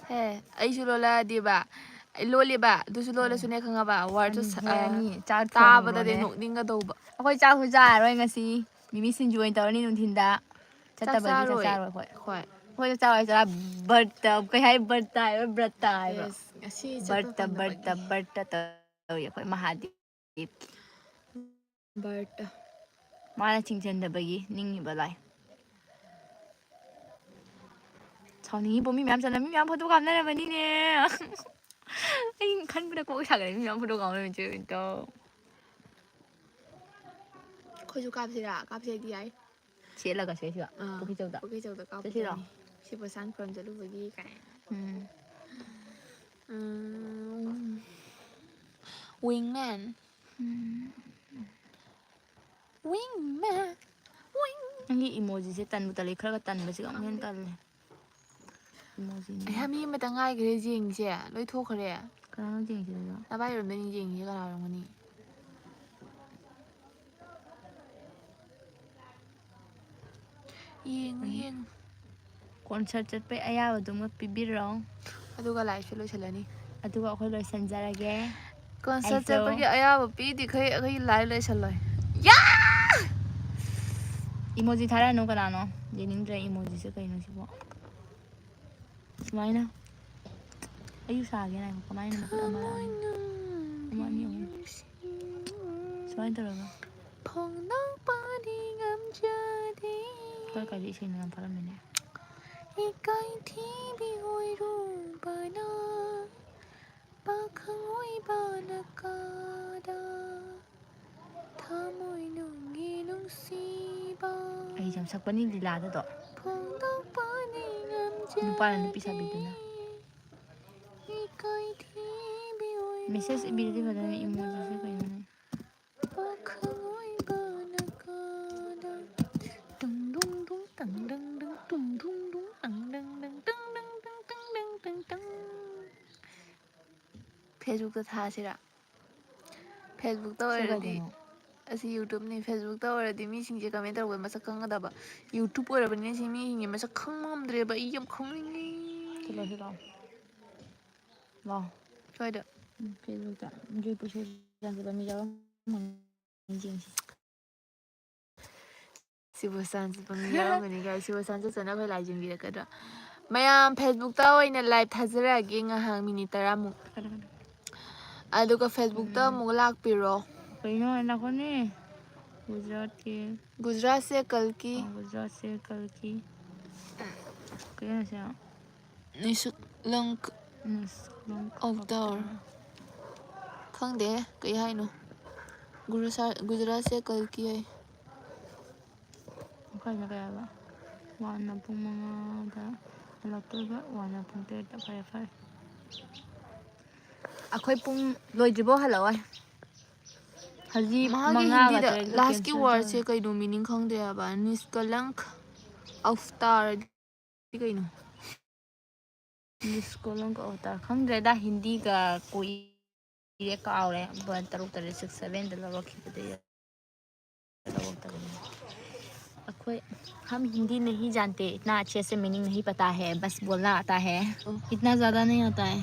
ꯍꯦ, ꯑꯩꯁꯨ ꯂꯣꯜꯂꯛꯑꯗꯤꯕ, ꯑꯩ ꯂꯣꯜꯂꯦꯕ, ꯑꯗꯨꯁꯨ ꯂꯣꯜꯂꯁꯨꯅꯦ, ꯈꯪꯉꯕ? ꯋꯥꯔꯗꯁꯨ ꯑꯅꯤ, ꯁ-, ꯃꯣꯏ ꯑ, ꯑꯅꯤ ꯆꯥꯛ ꯇꯥꯕꯗꯗꯤ ꯊꯣꯡꯉꯤꯕꯅꯦ꯫ ꯅꯣꯛꯅꯤꯡꯒꯗꯧꯕ꯫ ꯑꯩꯈꯣꯏ ꯆꯥꯛꯁꯨ ꯆꯥꯔꯔꯣꯏ ꯉꯁꯤ꯫ ꯃꯤꯃꯤ ꯁꯤꯡꯖꯨ ꯑꯣꯏꯅ ꯇꯧꯔꯅꯤ ꯅꯨꯡꯊꯤꯟꯗ꯫ ꯆꯥꯛ ꯆꯠꯇꯕꯒꯤ ꯆꯥꯛ ꯆꯥꯔꯣꯏ꯫ ꯆꯥꯔꯣꯏ ꯑꯩꯈꯣꯏ꯫ ꯍꯣꯏ꯫ ꯑꯩꯈꯣꯏ ꯆꯥꯛ ꯆꯥꯔꯣꯏ, ꯆꯥꯔ ꯕ꯭ꯔꯠꯇ, ꯀꯩ ꯍꯥꯏ, ꯕ꯭ꯔꯠꯇ ꯍꯥꯏꯕ, ꯕ꯭ꯔꯠꯇ ꯍꯥꯏꯕ꯭ꯔꯣ? Yes, ꯉꯁꯤ ꯆꯠꯄ ꯕ꯭ꯔꯠꯇ, ꯕ꯭ꯔꯠꯇ, ꯐꯪꯗꯕꯒꯤ꯫ ꯕ꯭ꯔꯠꯇ ꯇꯧꯔꯤ ꯑꯩꯈꯣꯏ ꯃꯍꯥꯗꯦꯕꯀꯤ꯫ ꯕ꯭ꯔꯠꯇ꯫ ꯃꯥꯅ ꯆꯤꯡꯁꯤꯟꯗꯕꯒꯤ ꯅꯤꯡꯉꯤꯕ ꯂꯥꯏ꯫ ꯁꯥꯎꯅꯤꯡꯉꯤꯕꯣ, ꯃꯤ ꯃꯌꯥꯝ ꯆꯠꯂ, ꯃꯤ ꯃꯌꯥꯝ ꯐꯣꯇꯣ ꯀꯥꯞꯅꯔꯕꯅꯤꯅꯦ꯫ ꯑꯩ ꯈꯟꯕꯗ ꯀꯣꯛ ꯁꯥꯒꯠꯂꯦ, ꯃꯤ ꯃꯌꯥꯝ ꯐꯣꯇꯣ ꯀꯥꯞꯅꯔꯕꯅꯤ, ꯆꯦ ꯕꯤꯟꯇꯣ꯫ ꯑꯩꯈꯣꯏꯁꯨ ꯀꯥꯞꯁꯤꯔꯥ? ꯀꯥꯞꯁꯦꯗꯤ ꯌꯥꯏ꯫ ꯁꯦꯠꯂꯒ ꯁꯤꯗꯩꯁꯤꯗ, ꯑꯥ, ꯄꯨꯈ꯭ꯔꯤꯆꯧꯗ꯫ ꯄꯨꯈ꯭ꯔꯤꯆꯧꯗ ꯆꯠꯁꯤꯔꯣ? ꯀꯥꯞꯄꯗꯣꯏꯅꯤ꯫ ꯁꯤ ꯄ꯭ꯔꯁꯥꯟ ꯈꯨꯔꯨꯝ ꯆꯠꯂꯨꯕꯒꯤ ꯀꯥꯏꯅ꯫ ꯎꯝ꯫ ꯎꯝ, wingman꯫ ꯎꯝ꯫ Wingman꯫ Wing꯫ ꯅꯪꯒꯤ emojiꯁꯦ ꯇꯟꯕꯨ ꯇꯜꯂꯤ, ꯈꯔꯒ ꯇꯟꯕꯁꯤꯒ ꯑꯃꯨꯛ ꯍꯦꯟꯅ ꯇꯜꯂꯦ꯫ Emojiꯅꯤ꯫ ꯑꯩꯍꯥ, ꯃꯤ ꯑꯃꯇ ꯉꯥꯏꯈ꯭ꯔꯦ ꯌꯦꯡꯉꯤꯁꯦ, ꯂꯣꯏ ꯊꯣꯛꯈ꯭ꯔꯦ꯫ ꯀꯅꯥꯅꯣ ꯌꯦꯡꯉꯤꯁꯤꯗꯨꯅ? ꯅꯚꯥꯏ ꯑꯣꯏꯔꯝꯗꯣꯏꯅꯤ ꯌꯦꯡꯉꯤꯁꯦ, ꯀꯅꯥ ꯑꯣꯏꯔꯝꯒꯅꯤ? ꯌꯦꯡꯉꯨ, ꯎꯝ꯫ ꯌꯦꯡꯉꯨ꯫ Concert ꯆꯠꯄꯩ ꯑꯌꯥꯕꯗꯨꯃ ꯄꯤꯕꯤꯔꯣ꯫ ꯑꯗꯨꯒ liveꯁꯨ ꯂꯣꯏꯁꯤꯜꯂꯅꯤ꯫ ꯑꯗꯨꯒ ꯑꯩꯈꯣꯏ ꯂꯣꯏꯁꯤꯟꯖꯔꯒꯦ꯫ Concert ꯑꯩꯁꯨ꯫ ꯆꯠꯄꯒꯤ ꯑꯌꯥꯕ ꯄꯤꯗ꯭ꯔꯤꯈꯩ ꯑꯩꯈꯣꯏ live ꯂꯣꯏꯁꯤꯜꯂꯣꯏ꯫ ꯌꯥ! Emoji ꯊꯥꯔꯛꯑꯅꯨ ꯀꯅꯥꯅꯣ? ꯌꯦꯡꯅꯤꯡꯗ꯭ꯔꯦ emojiꯁꯦ ꯀꯩꯅꯣ ꯁꯤꯕꯣ? ꯁꯨꯃꯥꯏꯅ꯫ ꯑꯩꯁꯨ ꯁꯥꯒꯦ ꯉꯥꯏꯈꯣ꯫ ꯀꯃꯥꯏꯅ ꯃꯈꯨꯠ ꯑꯃ ꯂꯥꯛꯑꯅꯤ? ꯑꯃ, ꯑꯅꯤ, ꯑꯍꯨꯝ꯫ ꯁꯨꯃꯥꯏꯅ ꯇꯧꯔꯒ꯫ ꯐꯣꯡꯗꯣꯛꯄꯗꯤ ꯉꯝꯖꯗꯦ꯫ ꯈꯔ ꯀꯥꯏꯗ ꯏꯁꯩꯅꯣ ꯌꯥꯝ ꯊꯥꯔꯝꯃꯤꯅꯦ꯫ ꯏꯀꯥꯏꯊꯤꯕꯤ ꯑꯣꯏꯔꯨꯕꯅ ꯄꯥꯈꯪ ꯑꯣꯏꯕꯅ ꯀꯥꯗ ꯊꯃꯣꯏꯅꯨꯡꯒꯤ ꯅꯨꯡꯁꯤꯕ꯫ ꯑꯩꯁꯦ ꯌꯥꯝ ꯁꯛꯄꯅꯤ ꯂꯤꯂꯥꯗꯗꯣ꯫ ꯐꯣꯡꯗꯣꯛꯄꯗꯤ ꯅꯨꯄꯥꯅ ꯅꯨꯄꯤ ꯉꯝꯖꯗꯦ꯫ ꯁꯥꯕꯤꯗꯨꯅ꯫ ꯏꯀꯥꯏꯊꯤꯕꯤ ꯑꯣꯏꯔꯨꯕꯅ Message ꯏꯕꯤꯔꯗꯤ ꯐꯗꯧꯅꯤ, emojiꯁꯦ ꯀꯩꯅꯣꯅꯦ? ꯄꯥꯈꯪ ꯑꯣꯏꯕꯅ ꯀꯥꯗ ꯇꯨꯡ ꯗꯨꯡ ꯗꯨꯡ ꯇꯪ ꯗꯪ ꯗꯪ ꯇꯨꯡ ꯗꯨꯡ ꯗꯨꯡ ꯇꯪ ꯗꯪ ꯗꯪ ꯇꯪ ꯗꯪ ꯗꯪ ꯇꯪ ꯗꯪ ꯗꯪ ꯇꯪ꯫ Facebookꯇ ꯊꯥꯁꯤꯔꯥ? Facebookꯇ ꯁꯤ ꯑꯣꯏꯔꯗꯤ ꯀꯩꯗꯅꯣ? ꯑꯁꯤ YouTubeꯅꯤ꯫ Facebookꯇ ꯑꯣꯏꯔꯗꯤ ꯃꯤꯁꯤꯡꯁꯦ comment ꯇꯧꯕꯗ ꯃꯁꯛ ꯈꯪꯒꯗꯕ꯫ YouTube ꯑꯣꯏꯔꯕꯅꯤꯅ ꯁꯤ ꯃꯤꯁꯤꯡꯁꯦ ꯃꯁꯛ ꯈꯪꯕ ꯉꯝꯗ꯭ꯔꯦꯕ꯫ ꯑꯩ ꯌꯥꯝ ꯈꯪꯅꯤꯡꯉꯤ꯫ ꯆꯠꯂꯣ, ꯆꯠꯂꯣ꯫ ꯂꯥꯎ꯫ ꯁ꯭ꯋꯥꯏꯗ꯫ ꯎꯝ, Facebook ꯇ ꯖꯣꯏꯄꯨꯔ ꯁꯤꯕ ꯆꯥꯟꯁꯤꯕ ꯃꯤ ꯌꯥꯎꯔꯝꯒꯅꯤ ꯌꯦꯡꯁꯤ꯫ ꯁꯤꯕ ꯆꯥꯟꯁꯤꯕ ꯃꯤ ꯌꯥꯎꯔꯝꯒꯅꯤ ꯀꯥꯏ꯫ ꯁꯤꯕ ꯆꯥꯟꯁꯤꯕ ꯆꯠꯅ ꯑꯩꯈꯣꯏ ꯂꯥꯏꯖꯤꯡꯕꯤꯔꯛꯀꯗ꯭ꯔꯥ? ꯃꯌꯥꯝ Facebook ꯇ ꯑꯣꯏꯅ live ꯊꯥꯖꯔꯛꯑꯒꯦ ꯉꯥꯏꯍꯥꯛ minute ꯇꯔꯥꯃꯨꯛ꯫ ꯑꯗꯨꯒ Facebook ꯇ ꯑꯃꯨꯛ ꯂꯥꯛꯄꯤꯔꯣ꯫ ꯀꯩꯅꯣ ꯅꯈꯣꯅꯦ? ꯒꯨꯖꯔꯥꯠꯀꯤ꯫ ꯒꯨꯖꯔꯥꯠꯁꯦ ꯀꯜꯀꯤ꯫ ꯑꯣ, ꯒꯨꯖꯔꯥꯠꯁꯦ ꯀꯜꯀꯤ꯫ ꯀꯩꯅꯣꯁꯦ? ꯅꯤꯁꯨꯛꯂꯪ ꯅꯤꯁꯨꯛꯂꯪ ꯑꯣꯛꯇꯔ꯫ ꯈꯪꯗꯦ ꯀꯩ ꯍꯥꯏꯅꯣ꯫ ꯒꯨꯔꯨꯁꯥ-, ꯒꯨꯖꯔꯥꯠꯁꯦ ꯀꯜꯀꯤ ꯍꯥꯏ꯫ ꯃꯈꯥꯏꯅ ꯀꯌꯥꯕ? ꯋꯥꯟꯅ ꯄꯨꯡ ꯃꯉꯥꯗ ꯍꯜꯂꯛꯇꯣꯏꯕ, ꯋꯥꯟꯅ ꯄꯨꯡ ꯇꯔꯦꯠꯇ꯫ ꯐꯔꯦ, ꯐꯔꯦ꯫ ꯑꯩꯈꯣꯏ ꯄꯨꯡ ꯂꯣꯏꯗ꯭ꯔꯤꯐꯥꯎ ꯍꯜꯂꯛꯑꯣꯏ꯫ ꯍꯧꯖꯤꯛ ꯃꯥꯒꯤ ꯃꯉꯥꯒ ꯍꯤꯟꯗꯤꯗ ꯇꯔꯦꯠꯀ last ꯀꯤ cancel word ꯁꯦ ꯇꯧꯔꯦ꯫ ꯀꯩꯅꯣ meaning ꯈꯪꯗꯦ ꯍꯥꯏꯕ꯫ ꯅꯤꯁꯀꯂꯪꯛ ꯑꯧꯇꯥꯔꯗꯤ ꯀꯩꯅꯣ? ꯅꯤꯁꯀꯂꯪꯛ ꯑꯧꯇꯥꯔ ꯈꯪꯗ꯭ꯔꯦꯗ, ꯍꯤꯟꯗꯤꯒ ꯀꯨꯏꯔꯦ ꯀꯥꯎꯔꯦ꯫ ꯇꯔꯨꯛ ꯇꯔꯦꯠ six seven ꯗ ꯂꯧꯔꯛꯈꯤꯕꯗꯩ ꯂꯧꯔꯛꯇꯕꯅꯤ꯫ ꯑꯩꯈꯣꯏ हम हिंदी नहीं जानते, इतना अच्छे से meaning नहीं पता है, बस बोलना आता है, इतना ज़्यादा नहीं आता है।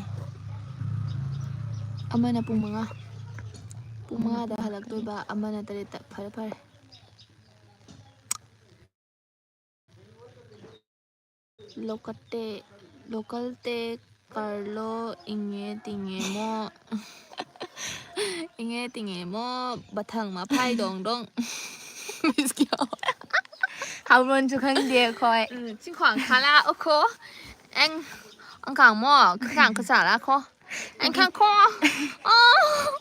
ꯑꯃꯅ ꯄꯨꯡ ꯃꯉꯥ, ꯄꯨꯡ ꯃꯉꯥꯗ ꯍꯜꯂꯛꯇꯣꯏꯕ, ꯑꯃꯅ ꯇꯔꯦꯠꯇ꯫ ꯐꯔꯦ ꯐꯔꯦ꯫ ꯂꯣꯀꯠꯇꯦ, ꯂꯣꯀꯜꯇꯦ ꯀꯥꯔꯂꯣ ꯏꯪꯉꯦ ꯇꯤꯡꯉꯦ ꯃꯣ꯫ ꯏꯪꯉꯦ ꯇꯤꯡꯉꯦ ꯃꯣ꯫ ꯕꯊꯪ ꯃꯐꯥꯏ ꯗꯣꯡ ꯗꯣꯡ꯫ ꯍꯥꯎꯔꯣꯟꯁꯨ ꯈꯪꯗꯦ ꯑꯩꯈꯣꯏ꯫ ꯎꯝ, ꯆꯤꯡꯈ꯭ꯋꯥꯡ ꯈꯥꯂꯥ ꯑꯣꯈꯣ꯫ ꯑꯦꯡ ꯑꯪꯀꯥꯡ ꯃꯣ ꯈꯥꯡ ꯈꯆꯥꯂꯥ ꯈꯣ꯫ ꯑꯦꯡ ꯈꯥꯡ ꯈꯣ꯫ ꯑꯣ꯫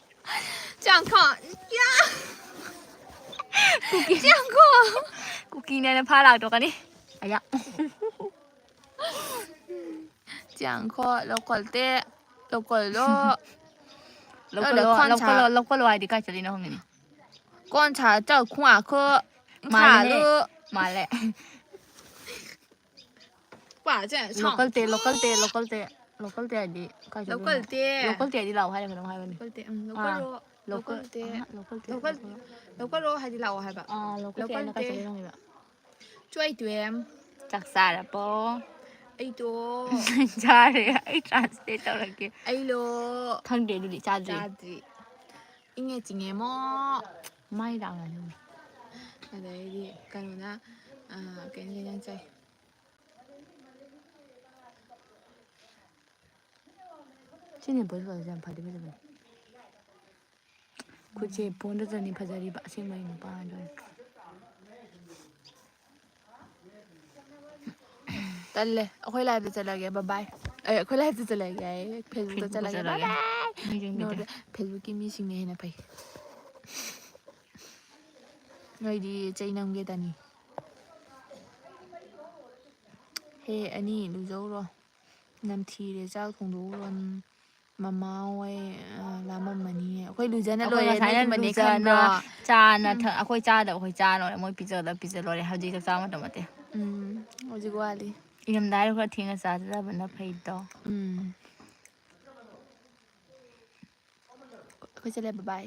ꯆꯥꯡꯈꯣ꯫ ꯌꯥ꯫ ꯆꯥꯡꯈꯣ꯫ ꯀꯨꯀꯤꯅꯦꯅ ꯐꯥ ꯂꯥꯛꯇꯣꯛꯀꯅꯤ꯫ ꯑꯌꯥ꯫ ꯆꯥꯡꯈꯣ ꯂꯣꯀꯜꯇꯦ꯫ ꯂꯣꯀꯜꯗꯣ꯫ ꯂꯧꯀꯜꯂꯣ, ꯂꯧꯀꯜꯂꯣ, ꯂꯧꯀꯜꯂꯣ ꯍꯥꯏꯗꯤ ꯀꯥꯏ ꯆꯠꯂꯤꯅꯣ ꯍꯪꯉꯤꯅꯦ꯫ ꯀꯣꯟ ꯁꯥ ꯆꯥꯎ ꯈꯨꯡ ꯑꯥ ꯈꯣ꯫ ꯃꯥꯜꯂꯦꯍꯦ꯫ ꯁꯥꯂꯨ꯫ ꯃꯥꯜꯂꯦ꯫ ꯄꯥ ꯆꯦ ꯁꯥꯎ꯫ ꯂꯣꯀꯜꯇꯦ, ꯂꯣꯀꯜꯇꯦ, ꯂꯣꯀꯜꯇꯦ꯫ ꯂꯣꯀꯜꯇꯦ ꯍꯥꯏꯗꯤ ꯀꯥꯏ ꯆꯠꯂꯤꯅꯣ? ꯂꯣꯀꯜꯇꯦ꯫ ꯂꯣꯀꯜꯇꯦ ꯍꯥꯏꯗꯤ ꯂꯥꯛꯑꯣ ꯍꯥꯏꯔ ꯀꯩꯅꯣꯝ ꯍꯥꯏꯕꯅꯤ꯫ ꯂꯣꯀꯜꯇꯦ, ꯎꯝ, ꯑꯥ, ꯂꯣꯀꯜꯔꯣ, ꯂꯣꯀꯜ-, ꯂꯣꯀꯜꯇꯦ꯫ ꯑꯍ, ꯂꯣꯀꯜꯇꯦ, ꯂꯣꯀꯜ-, ꯂꯣꯀꯜ-, ꯂꯣꯀꯜꯔꯣ ꯍꯥꯏꯗꯤ ꯂꯥꯛꯑꯣ ꯍꯥꯏꯕ꯫ ꯑꯥ, ꯂꯣꯀꯜꯇꯦ ꯍꯥꯏꯅ ꯀꯥꯏ ꯂꯣꯀꯜꯇꯦ꯫ ꯆꯠꯂꯤꯅꯣ ꯍꯪꯉꯤꯕ? ꯆꯣꯏꯇꯨꯌꯦꯝ꯫ ꯆꯥꯛ ꯆꯥꯔꯕꯣ? ꯑꯩꯗꯣ ꯆꯥꯔꯦ꯫ ꯑꯩ translate ꯇꯧꯔꯛꯀꯦ꯫ ꯑꯩꯂꯣ ꯈꯪꯗꯦ ꯑꯗꯨꯗꯤ ꯆꯥꯗ꯭ꯔꯤ꯫ ꯆꯥꯗ꯭ꯔꯤ꯫ ꯏꯪꯉꯦ ꯆꯤꯡꯉꯦꯃꯣ꯫ ꯃꯥꯏ ꯂꯥꯛꯅꯅꯤ꯫ ꯑꯗꯩꯗꯤ ꯀꯩꯅꯣꯅ ꯑ, ꯀꯩꯅꯣ ꯀꯩꯅꯣ ꯆꯥꯏ꯫ ꯁꯤꯅꯦ ꯕꯣꯏ ꯕꯣꯏꯁꯦ ꯌꯥꯝ ꯐꯗꯤ ꯐꯖꯕꯅꯦ꯫ ꯈꯨꯠꯁꯦ ꯄꯣꯟꯗꯇꯅꯤ ꯐꯖꯔꯤꯕ, ꯑꯁꯦꯡꯕꯩ ꯅꯨꯄꯥ ꯑꯣꯏꯔꯗꯤ꯫ ꯇꯜꯂꯦ꯫ ꯑꯩꯈꯣꯏ live ꯇ ꯆꯠꯂꯒꯦ꯫ Bye bye꯫ ꯑꯦ, ꯑꯩꯈꯣꯏ live ꯇ ꯆꯠꯂꯒꯦ ꯍꯥꯏꯌꯦ꯫ Facebook ꯇ Facebook ꯇ ꯆꯠꯂꯒꯦ꯫ Bye ꯆꯠꯂꯒꯦ꯫ bye꯫ ꯃꯤꯁꯤꯡ ꯃꯤꯗ꯫ ꯅꯣꯔ-, Facebook ꯀꯤ ꯃꯤꯁꯤꯡꯅ ꯍꯦꯟꯅ ꯐꯩ꯫ ꯅꯣꯏꯗꯤ ꯆꯩ ꯅꯝꯒꯦ ꯇꯅꯤ꯫ ꯍꯦ ꯑꯅꯤ, ꯂꯨꯖꯧꯔꯣ꯫ ꯅꯝꯊꯤꯔꯦ, ꯆꯥꯛ ꯊꯣꯡꯗꯣꯛꯎꯔꯣ꯫ ꯃꯃꯥ ꯍꯣꯏ, ꯑ, ꯂꯥꯝꯃꯝꯃꯅꯤꯌꯦ꯫ ꯑꯩꯈꯣꯏ ꯂꯨꯖꯅ ꯑꯩꯈꯣꯏ ꯂꯣꯏꯔꯦ, ꯅꯣꯏ ꯉꯁꯥꯏꯅ ꯇꯨꯝꯃꯅꯤ ꯂꯨꯖ-, ꯈꯟꯕ꯭ꯔꯣ? ꯆꯥꯅ ꯊꯛ-, ꯑꯩꯈꯣꯏ ꯆꯥꯗꯕ, ꯑꯩꯈꯣꯏ ꯆꯥ ꯂꯣꯏꯔꯦ, ꯃꯣꯏ ꯄꯤꯖꯗꯕ ꯄꯤꯖ ꯂꯣꯏꯔꯦ꯫ ꯍꯧꯖꯤꯛ ꯆꯥꯛ ꯆꯥ ꯃꯇꯝ ꯅꯠꯇꯦ꯫ ꯎꯝ, ꯍꯧꯖꯤꯛ ꯋꯥꯠꯂꯤ꯫ ꯏꯪꯊꯝꯊꯥꯗ ꯈꯔ ꯊꯦꯡꯅ ꯆꯥꯖꯕꯅ ꯐꯩꯗꯣ꯫ ꯎꯝ꯫ ꯑꯩꯈꯣꯏ ꯆꯠꯂꯦ, bye bye꯫